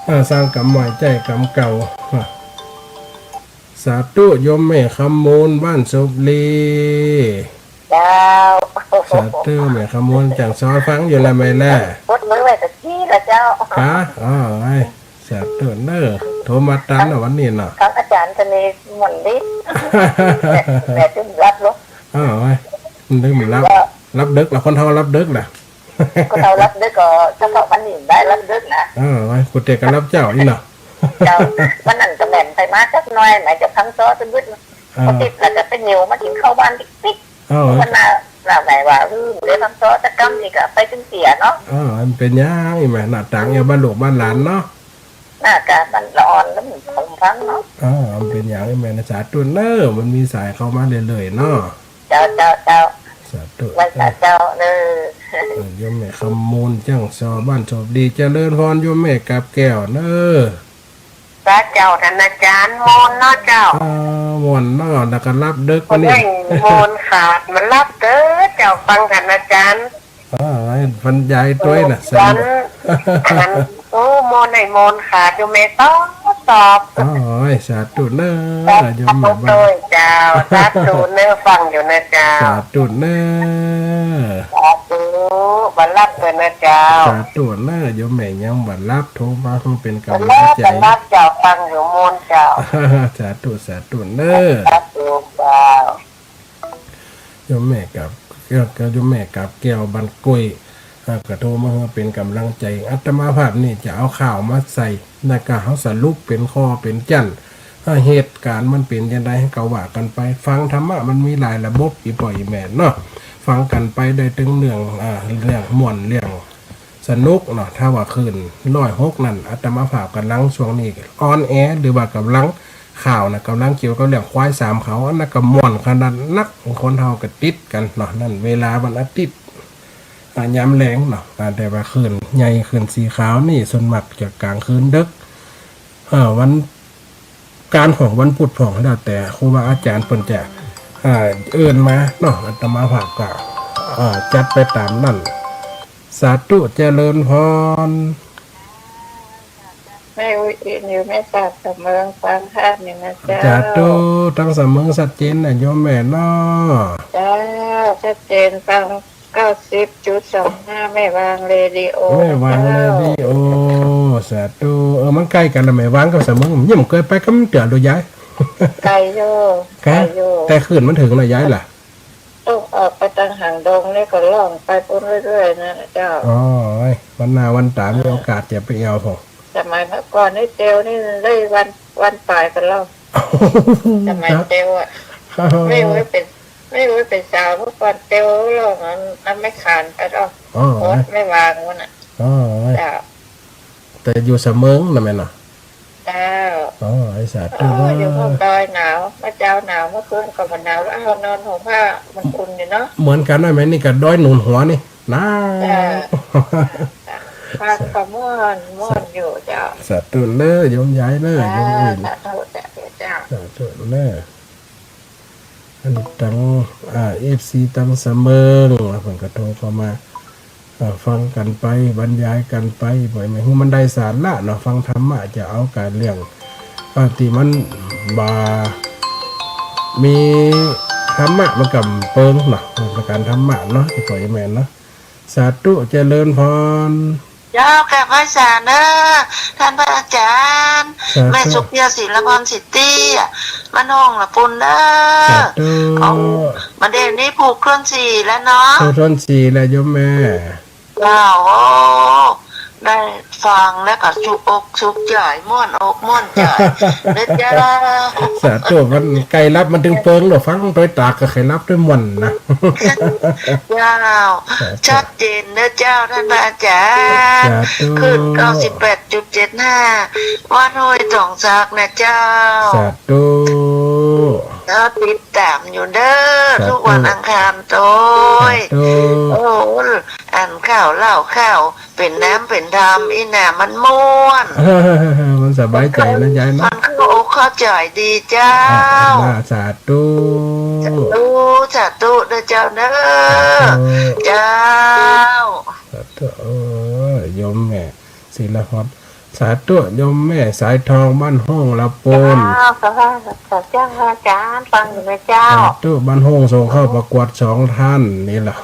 เออ สร้างกรรมใหม่ใจ๊กรรมเก่า อ่ะ สาธุ โยมแม่คำมูล บ้านศพลี เจ้า สาธุ แม่คำมูล จ้างซอฟังอยู่ละแม่ละ ปดมือไว้ตะกี้ละเจ้า กะ อ๋อ ไอ้ สาธุเน้อ โทรมาตันเนาะวันนี้เนาะ ครับอาจ๋ารย์เสน่ห์ม่วนดี แม่ แม่ตึงหลับลง อ๋อ ไอ้ ตึงหลับ ก็ หลับดึกละ คนเฒ่าหลับดึกละ คนเฒ่าหลับดึกก็ เฉพาะวันนี้บ่ได้หลับดึกนะ อ๋อ ไอ้ กูเตะก็หลับเจ๊าอี้เนาะ เจ้า วันนั้นก็แม่นไปมาจักหน่อย แม่จะพังซ้อตึงบึด เออ พอติดแล้วก็ไปเหนียวมากิ๋นข้าวบ้านติ๊กๆ เออ วันน่ะ น่ะ แม่ว่า อืม ได้พังซ้อตะกำนี่ก็ไปตึงเสียเนาะ เออ มันเป๋นหยังอี้แม่ หน้าต๋างอย่างบ้านลูกบ้านหลานเนาะ หน้ากาบ้านละอ่อนแล้วมันคงพังเนาะ เออ มันเป๋นหยังอี้แม่นะ สาธุเน้อ มันมีสายเข้ามาเรื่อยๆ เนาะ เจ้า เจ้า เจ้า สาธุ ไหว้สาเจ้าเน้อ เออ โยมแม่คำมูล จ้างซอ บ้านศพลี เจริญพร โยมแม่กาบแก้วเน้อ พระเจ้าท่านอาจ๋ารย์ม่วนเนาะเจ้า อ่า ม่วนเนาะ แล้วก็หลับดึก บ่ได้ วันนี้ ม่วนขาด มันหลับเต๊อะเจ้า ฟังท่านอาจ๋ารย์ อ่า บรรยายตวยน่ะ ฝัน ฝัน อัน โอ้ ม่วนได้ม่วนขาดอยู่แม่ตอบตอบ โอ้ย สาธุเน้อ สาธุ โยมแม่ เจ้า สาธุเน้อ ฟังอยู่นะเจ้า สาธุเน้อ สาธุ บ่หลับเต๊อะนะเจ้า สาธุเน้อ โยมแม่ยังบ่หลับ โทรมาหื้อเป๋นก๋ำลังใจ๋ บ่หลับเจ้า ฟังอยู่ม่วนเจ้า สาธุ สาธุเน้อ สาธุเจ้า โยมแม่กาบ ก็ ก็โยมแม่กาบแก้วบ้านกล้วย อ่า ก็โทรมาหื้อเป๋นก๋ำลังใจ๋ อาตมาภาพนี่จะเอาข่าวมาใส่ แล้วก็เฮาสรุปเป๋นข้อเป๋นจั้น อ่า เหตุก๋ารณ์มันเป๋นจาใดก็ว่ากั๋นไป ฟังธรรมะมันมีหลายระบบ อี่ป้ออี่แม่เนาะ ฟังกั๋นไปได้ตึงเรื่อง อ่า เรื่องม่วน เรื่องสนุกเนาะ ถ้าว่าคลื่นร้อยหกนั่น อาตมาภาพก๋ำลังช่วงนี้ออนแอร์ หรือว่าก๋ำลัง ข่าวนะ ก่ำลังเกี่ยวกับเรื่องควายสามเขา อันนั้นก็ม่วนขนาดนัก คนเฮาก็ติดกั๋นเนาะ นั่นเวลาวันอาทิตย์ อ่า ยามแลงเนาะ อ่า แต่ว่าคลื่นใหญ่คลื่นสีขาวนี่ ส่วนมากจะก๋างคืนดึก เอ่อ วัน ก๋านของวันพุธพ่อง แล้วแต่ครูบาอาจ๋ารย์เปิ้นจะ อ่า เอิ้นมาเนาะ อาตมาภาพก็ อ่า จัดไปต๋ามนั้น สาธุ เจริญพร แม่อุ๊ยอินอยู่แม่สอดเสมิง ฟังธรรมอยู่นะเจ้า สาธุ ตังเสมิงชัดเจนนะโยมแม่เนาะ เจ้า ชัดเจน ฟังเก้าสิบจุดสองห้า แม่วางเรดิโอ แม่วางเรดิโอ สาธุ เออ มันใก้กั๋นละ แม่วางกับเสมิง ยังบ่เกยไปกำเตื้อเลยยาย ใก้อยู่ ใก้อยู่ แต่คลื่นมันเถิงละยายล่ะ ต้องออกไปตังหางดงนี่ก็ล่องไปปุ้นเรื่อยๆ นะเจ้า อ๋อ วันหน้าวันต๋ามีโอกาสจะไปแอ่วพ่อง สมัยเมื่อก่อนนี่เตียวนี่ได้วัน วันป๋ายไปแล้ว สมัยเตียวอะ แม่อุ๊ยเป๋น แม่อุ๊ยเป๋นสาวเมื่อก่อนเตียวล่องอัน อันแม่ขานไปแล้ว อ๋อ โอ๊ย แม่วางนั่นน่ะ อ๋อ เจ้า แต่อยู่เสมิงนะแม่เนาะ เจ้า อ๋อ ไอ้สาธุ เออ อยู่บนดอยหนาว เมื่อเจ๊าหนาว เมื่อคืนก็บ่หนาว แล้วเฮานอนห่มผ้ามันอุ่นอยู่เนาะ เหมือนกั๋นนะแม่ นี่ก็ดอยหนุนหัวนี่ หนาว เจ้า พักก็ม่วน ม่วนอยู่เจ้า สาธุเน้อโยมยายเน้อ เจ้า โยมวิน สาธุ สาธุเจ้า สาธุเน้อ อันตัง อ่า เอฟซี ตังเสมิง เปิ้นก็โทรเข้ามา อ่า ฟังกั๋นไป บรรยายกั๋นไป บ่ใหม่หื้อมันได้สาระเนาะ ฟังธรรมะจะเอาก๋านเรื่อง อ่า ตี้มันบ่มีธรรมะมันก็เปิงเนาะ ก๋านธรรมะเนาะ ตี้ก็บ่แม่นเนาะ สาธุ เจริญพร เจ้า กราบไหว้สาเน้อ ต้านพระอาจ๋ารย์ สาธุ แม่สุขเจื้อ ศิลพร สิทธิอะ บ้านห้องละปูนเน้อ สาธุ เอา บ่าเดี่ยวนี้ผูกถ้วนสี่แล้วเนาะ ผูกถ้วนสี่แล้วโยมแม่ เจ้า โอ้ ได้ฟังแล้วก็สุขอกสุขใจ๋ ม่วนอกม่วนใจ๋ เน้อเจ้า สาธุ มันใก้หลับมันตึงเปิงเนาะ ฟังตวยต๋าก็ใค่หลับตวยม่วนนะ เจ้า สาธุ ชัดเจนเน้อเจ้า ต้านพระอาจ๋ารย์ สาธุ คลื่น เก้าสิบแปดจุดเจ็ดห้า วัดห้วยตองสักนะเจ้า สาธุ แล้วติดต๋ามอยู่เน้อ สาธุ ทุกวันอังคารโตย สาธุ โอ้ อันข่าวเล่าข่าว เป๋นน้ำเป๋นธรรม อี้หนามันม่วน มันสบายใจ๋นะยายเนาะ มันเข้าอกเข้าใจ๋ดีเจ้า อ่า สาธุ สาธุ สาธุเน้อเจ้าเน้อ สาธุ เจ้า สาธุ เออ โยมแม่ศิลพร สาธุ โยมแม่สายทอง บ้านห้องละปูน เจ้า สาธุ เจ้า อาจ๋ารย์ ฟังอยู่นะเจ้า สาธุ บ้านห้องส่งเข้าประกวดสองต้านนี่แหละ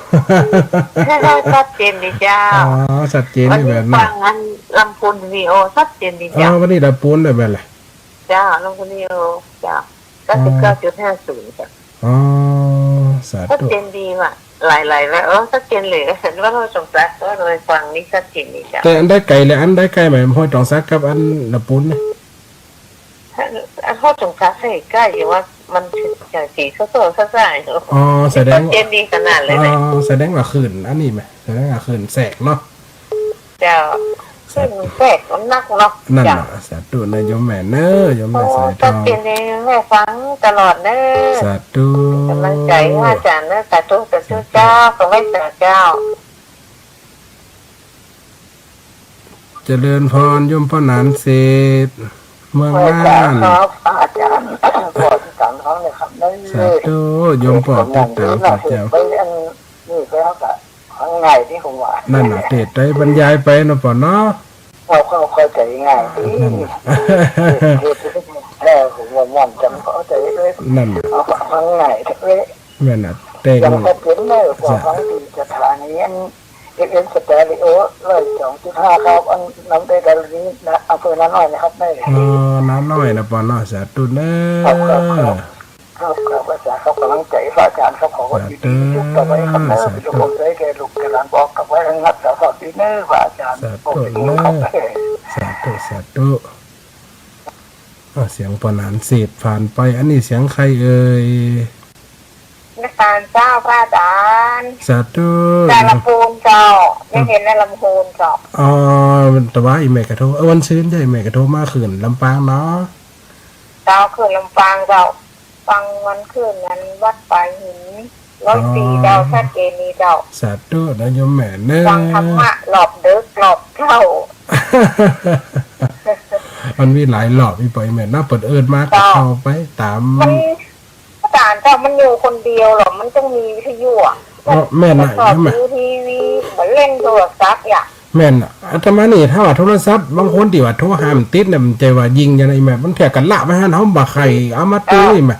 ชัดเจนดีเจ้า อ๋อ ชัดเจนนี่แหละเนาะ วันนี้ฟังอันลำพูนวีโอ ชัดเจนดีเจ้า อ๋อ วันนี้ลำพูนได้แม่นแหละ เจ้า ลำพูนวีโอ เจ้า เก้าสิบเก้าจุดห้าศูนย์ เจ้า อ๋อ สาธุ ชัดเจนดีว่ะ หลายๆ แล้ว เออ ชัดเจนเลย เห็นว่าห้วยตองสัก ก็เลยฟังนี่ชัดเจนดีเจ้า แต่อันใดไก๋แหละ อันใดไก๋แหม ห้วยตองสักกับอันลำพูนนี่ อันห้วยตองสักใก้ๆ อยู่ว่ามันจะสีส้มๆ ซ่าๆ อยู่ อ๋อ แสดง ชัดเจนดีขนาดเลยนะ อ๋อ แสดงว่าคลื่นอันนี้แหม แสดงว่าคลื่นแสกเนาะ เจ้า สาธุ คลื่นแสกมันนักเนาะ นั่น เจ้า น่ะ สาธุเน้อโยมแม่เน้อ โยมแม่สายทอง โอ้ ชัดเจนดี แม่ฟังตลอดเน้อ สาธุ ก๋ำลังใจ๋พระอาจ๋ารย์เน้อ สาธุ สาธุเจ้า ขอไหว้สาเจ้า เจริญพรโยมป้อหนานเศรษฐ เมืองน่าน ครับ อาจ๋ารย์ ป้อติดต๋ามฟังเลยครับ สาธุ โยมป้อติดต๋าม สาธุ ไปอันนี้ไปแล้วก็ฟังง่ายดีผมว่า นั่นน่ะ เตศน์ได้บรรยายไปเนาะป้อเนาะ เข้า เข้า เข้าใจ๋ง่ายดี นั่นน่ะ เออ ผมว่าม่วนจ๋ำ เข้าใจ๋เลย นั่นน่ะ เอาฟังง่ายเลย แม่นน่ะ แต่ง ยังชัดเจนเลย ป้อฟังตี้สถานีอัน เอฟเอ็ม สเตอริโอ ร้อยสองจุดห้า ครับ อันน้ำได้ดารินะ อำเภอนาน้อยนะครับ ได้ เออ นาน้อยนะป้อเนาะ สาธุเน้อ ครับ ครับ ครับ ครับ ครับ อาจ๋ารย์ครับ ก๋ำลังใจ๋พระอาจ๋ารย์ครับ ขอความยินดี สาธุ ทุกต่อไปครับเน้อ สาธุ เป็นกำลังใจ๋แก่ลูกแก่หลาน บอกกับไว้ให้งัดสาวสาวดีเน้อ พระอาจ๋ารย์ สาธุ ขอบคุณครับ เน้อ สาธุ สาธุ อ่ะ เสียงป้อหนานเศรษฐผ่านไป อันนี้เสียงใครเอ่ย นมัสก๋านเจ้า พระอาจ๋ารย์ สาธุ จากลำพูนเจ้า ไม่เห็นในลำพูนเจ้า อ๋อ ตะวาอี้แม่ก็โทร เออ วันซืนใจ้ แม่ก็โทรมาขึ้นลำปางเนาะ เจ้า ขึ้นลำปางเจ้า ฟังวันขึ้นนั้นวัดปายหิน ร้อยสี่ อ๋อ เจ้า ชัดเจนดีเจ้า สาธุนะโยมแม่เนอะ ฟังธรรมะรอบดึกรอบเช้า มันมีหลายรอบ อีป้ออีแม่เนาะ เปิ้นเอิ้นมาก็ เจ้า เข้าไปตาม มัน อาจารย์เจ้า มันอยู่คนเดียวเหรอ มันต้องมีวิทยุอะ อ๋อ แม่นน่ะ เปิด ใช่ไหม ดูทีวี บ่เล่นโทรศัพท์อะ แม่นน่ะ อาตมานี่ถ้าว่าโทรศัพท์ บางคนตี้ว่าโทรหามันติดเนี่ย มันใจ้ว่ายิงอย่างใดแม่ บางเทื่อก็ละไว้หั้น เฮาบ่ใค่เอามาตื้อ เออ แม่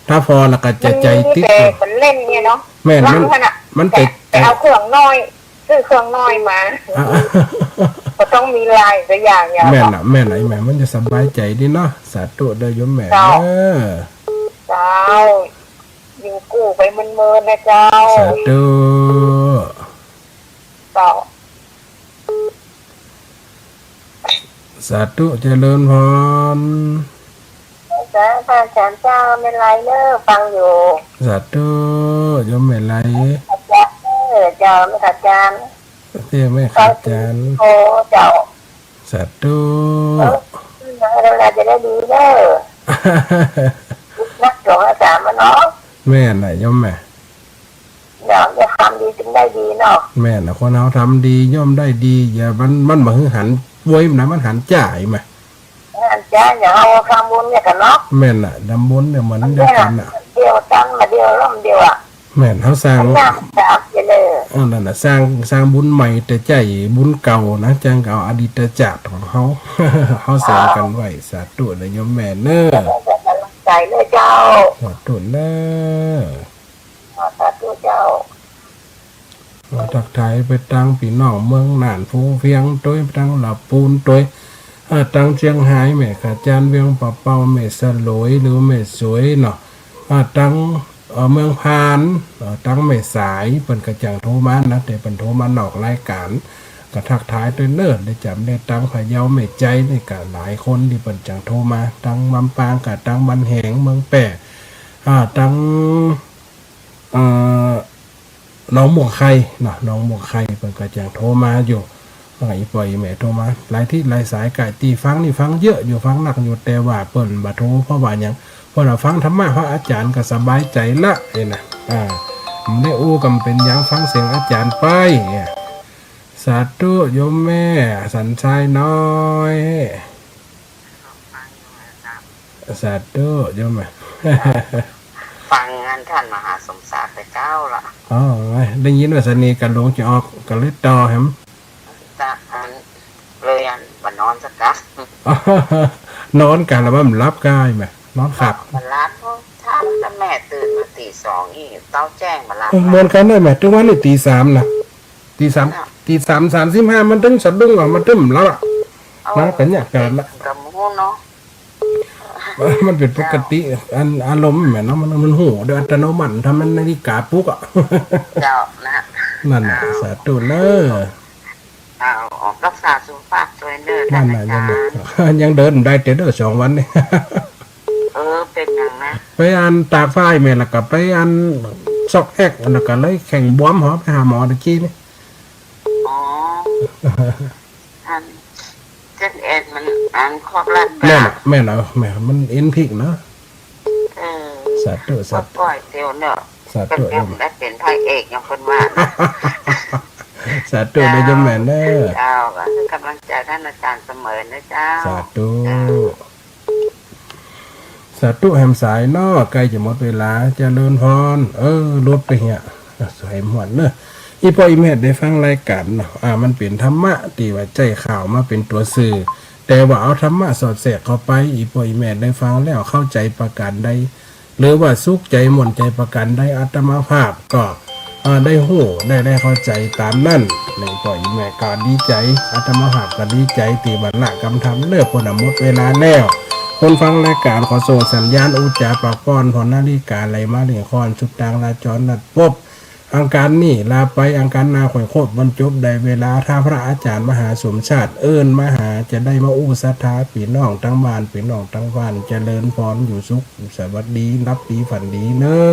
ถ้าผ่อแล้วก็ใจ้ ใจ้ติด มันมีแต่มันเล่นเนี่ยเนาะ แม่น มัน ละไว้หั้นน่ะ มันไป แต่ แต่เอาเครื่องน้อย ซื้อเครื่องน้อยมา อ่ะ ก็ต้องมีไลน์สักอย่างเนี่ย แม่นน่ะ แม่นน่ะ อีแม่ มันจะสบายใจ๋ดีเนาะ สาธุเด้อโยมแม่ เจ้า เด้อ เจ้า อยู่กู้ไปเมินๆ นะเจ้า สาธุ เจ้า สาธุ เจริญพร สาธุ พระอาจารย์เจ้า แม่ไลเนอะ ฟังอยู่ สาธุ โยมแม่ไล อาจารย์เนอะ เจ้า แม่อาจารย์ เตี้ยแม่ขาจารย์ โอ้ เจ้า สาธุ เออ เราจะได้ดีเนอะ นักสงฆ์อาสามาเนาะ แม่นน่ะโยมแม่ เนาะ อย่าทำดีจึงได้ดีเนาะ แม่นน่ะ คนเฮาทำดีย่อมได้ดี อย่า มัน มันบ่หื้อหันโวยมันนะ มันหันจ๋า แม่น หันจ๋า อย่าเฮาทำบุญเนี่ยกั๋นเนาะ แม่นน่ะ ทำบุญเนี่ยเหมือนเดียวกั๋นน่ะ เดียวกั๋นมาเดียวร่มเดียวอะ แม่น เฮาสร้าง สร้างสามเจริญ เออ นั่นน่ะ สร้าง สร้างบุญใหม่แต่ใจ๊บุญเก่านะ จั่งก็เอาอดีตชาติของเฮา เฮาสอนกั๋นไว้ สาธุเด้อโยมแม่เนอะ ใจ๋เลยเจ้า สาธุเนอะ สาธุเจ้า ก็ทักทายไปตังปี้น้องเมืองน่าน ภูเวียงตวย ตังละปูนตวย อ่า ตังเจียงฮาย แม่ขาจารย์ เวียงป่าเป้า แม่สลวย หรือแม่สวยเนาะ อ่า ตัง เอ่อ เมืองพาน เอ่อ ตังแม่สาย เปิ้นก็จั่งโทรมานะ แต่เปิ้นโทรมานอกรายก๋าน ก็ทักทายตวยเนอะ ได้จ๋ำได้ตัง พะเยา แม่ใจ๊ นี่ก็หลายคนตี้เปิ้นจั่งโทรมา ตังลำปางก็ตังบ้านแหง เมืองแป้ อ่า ตัง เอ่อ หนองม่วงไข่เนาะ หนองม่วงไข่ เปิ้นก็จั่งโทรมาอยู่ เอ่อ อีป้ออีแม่โทรมา หลายตี้หลายสาย ก้าตี้ฟังนี่ฟังเยอะอยู่ ฟังนักอยู่ แต่ว่าเปิ้นบ่โทร เพราะว่าหยัง เปิ้นว่าฟังธรรมะพระอาจารย์ก็สบายใจ๋ละ เอ้ยนะ อ่า บ่ได้อู้ก็บ่เป๋นหยัง ฟังเสียงอาจารย์ไป เนี่ย สาธุโยมแม่สันทรายน้อย สาธุโยมแม่ ฟังงานต้านมหาสมศักดิ์แต่เจ๊าละ อ๋อ ได้ยินว่าสนีกั๋นหลวงจะออก ก็เลยต่อแหม จากอันเลยอันบ่นอนสักกะ นอนกะละบ่หลับก้าแม่ นอนขับ บ่หลับ ถ้าแม่ตื่นมาตีสองนี่เต้าแจ้งบ่หลับ เออ เหมือนกั๋นเน่อแม่ ตึงวันนี้ตีสามนะ ตีสาม เนาะ ตีสามสามสิบห้า มันตึงสะดุ้งอะ มันตึงหลับอะ เออ มันก็เนี่ยเกิดละ ก็บ่ฮู้เนาะ มันเป๋นปกติ อันอารมณ์แม่นเนาะ มัน มันฮู้โดยอัตโนมัติ ถ้ามันนาฬิกาปลุกอะ เจ้านะ นั่นน่ะ เจ้า สาธุเนอะ เจ้า รักษาสุขภาพตวยเนอะ นั่นน่ะ ท่านอาจารย์ ยัง ยังเดินบ่ได้เตื้อเด้อ สองวันนี่ เออ เป๋นหยังนะ ไปอันตากฝ้ายแม่ แล้วก็ไปอันซอกแอก แล้วก็เลยแข้งบวม หอไปหาหมอตะกี้นี่ อ๋อ อันเส้นเอ็นมันอันคอกรัด แม่นอะ แม่นเอา แม่น มันเอ็นพลิกเนาะ เออ สาธุ สาธุ ปล่อยเตียวเนาะ สาธุ เปิ้นได้เป๋นพระเอกอย่างเปิ้นว่านะ สาธุเด้อโยมแม่เด้อ เจ้า ก็หื้อกำลังใจ๋ท่านอาจารย์เสมอนะเจ้า สาธุ เจ้า สาธุแหมสายเนาะ ใก้จะหมดเวลา เจริญพร เออ หลุดไปเหีย อ่ะ สวยหมดเนอะ อี่ป้ออี่แม่ได้ฟังรายก๋านเนาะ อ่า มันเป๋นธรรมะตี้ว่าใจ๊ข่าวมาเป๋นตั๋วสื่อ แต่ว่าเอาธรรมะสอดแทรกเข้าไป อี่ป้ออี่แม่ได้ฟังแล้วเข้าใจ๋ประก๋านใด หรือว่าสุขใจ๋หม่นใจ๋ประก๋านใด อาตมาภาพก็ อ่า ได้ฮู้ ได้ ได้เข้าใจ๋ต๋ามนั้น อี่ป้ออี่แม่ก็ดีใจ๋ อาตมาภาพก็ดีใจ๋ ตี้ว่าละกำธรรมเนอะ เปิ้นน่ะหมดเวลาแล้ว คนฟังรายก๋านขอส่งสัญญาณอู้จ๋าปากป้อน ผ่อนนาฬิกาไหลมาเล่งค่อน สุดตางลาจรนัดปบ อังคารนี้ลาไป อังคารหน้าค่อยคบ วันจบได้เวลา ถ้าพระอาจารย์มหาสมชาติเอิ้นมาหา จะได้มาอู้ศรัทธาปี้น้องตังบ้าน ปี้น้องตังบ้าน เจริญพร อยู่สุข สวัสดี หลับดีฝันดีเนอะ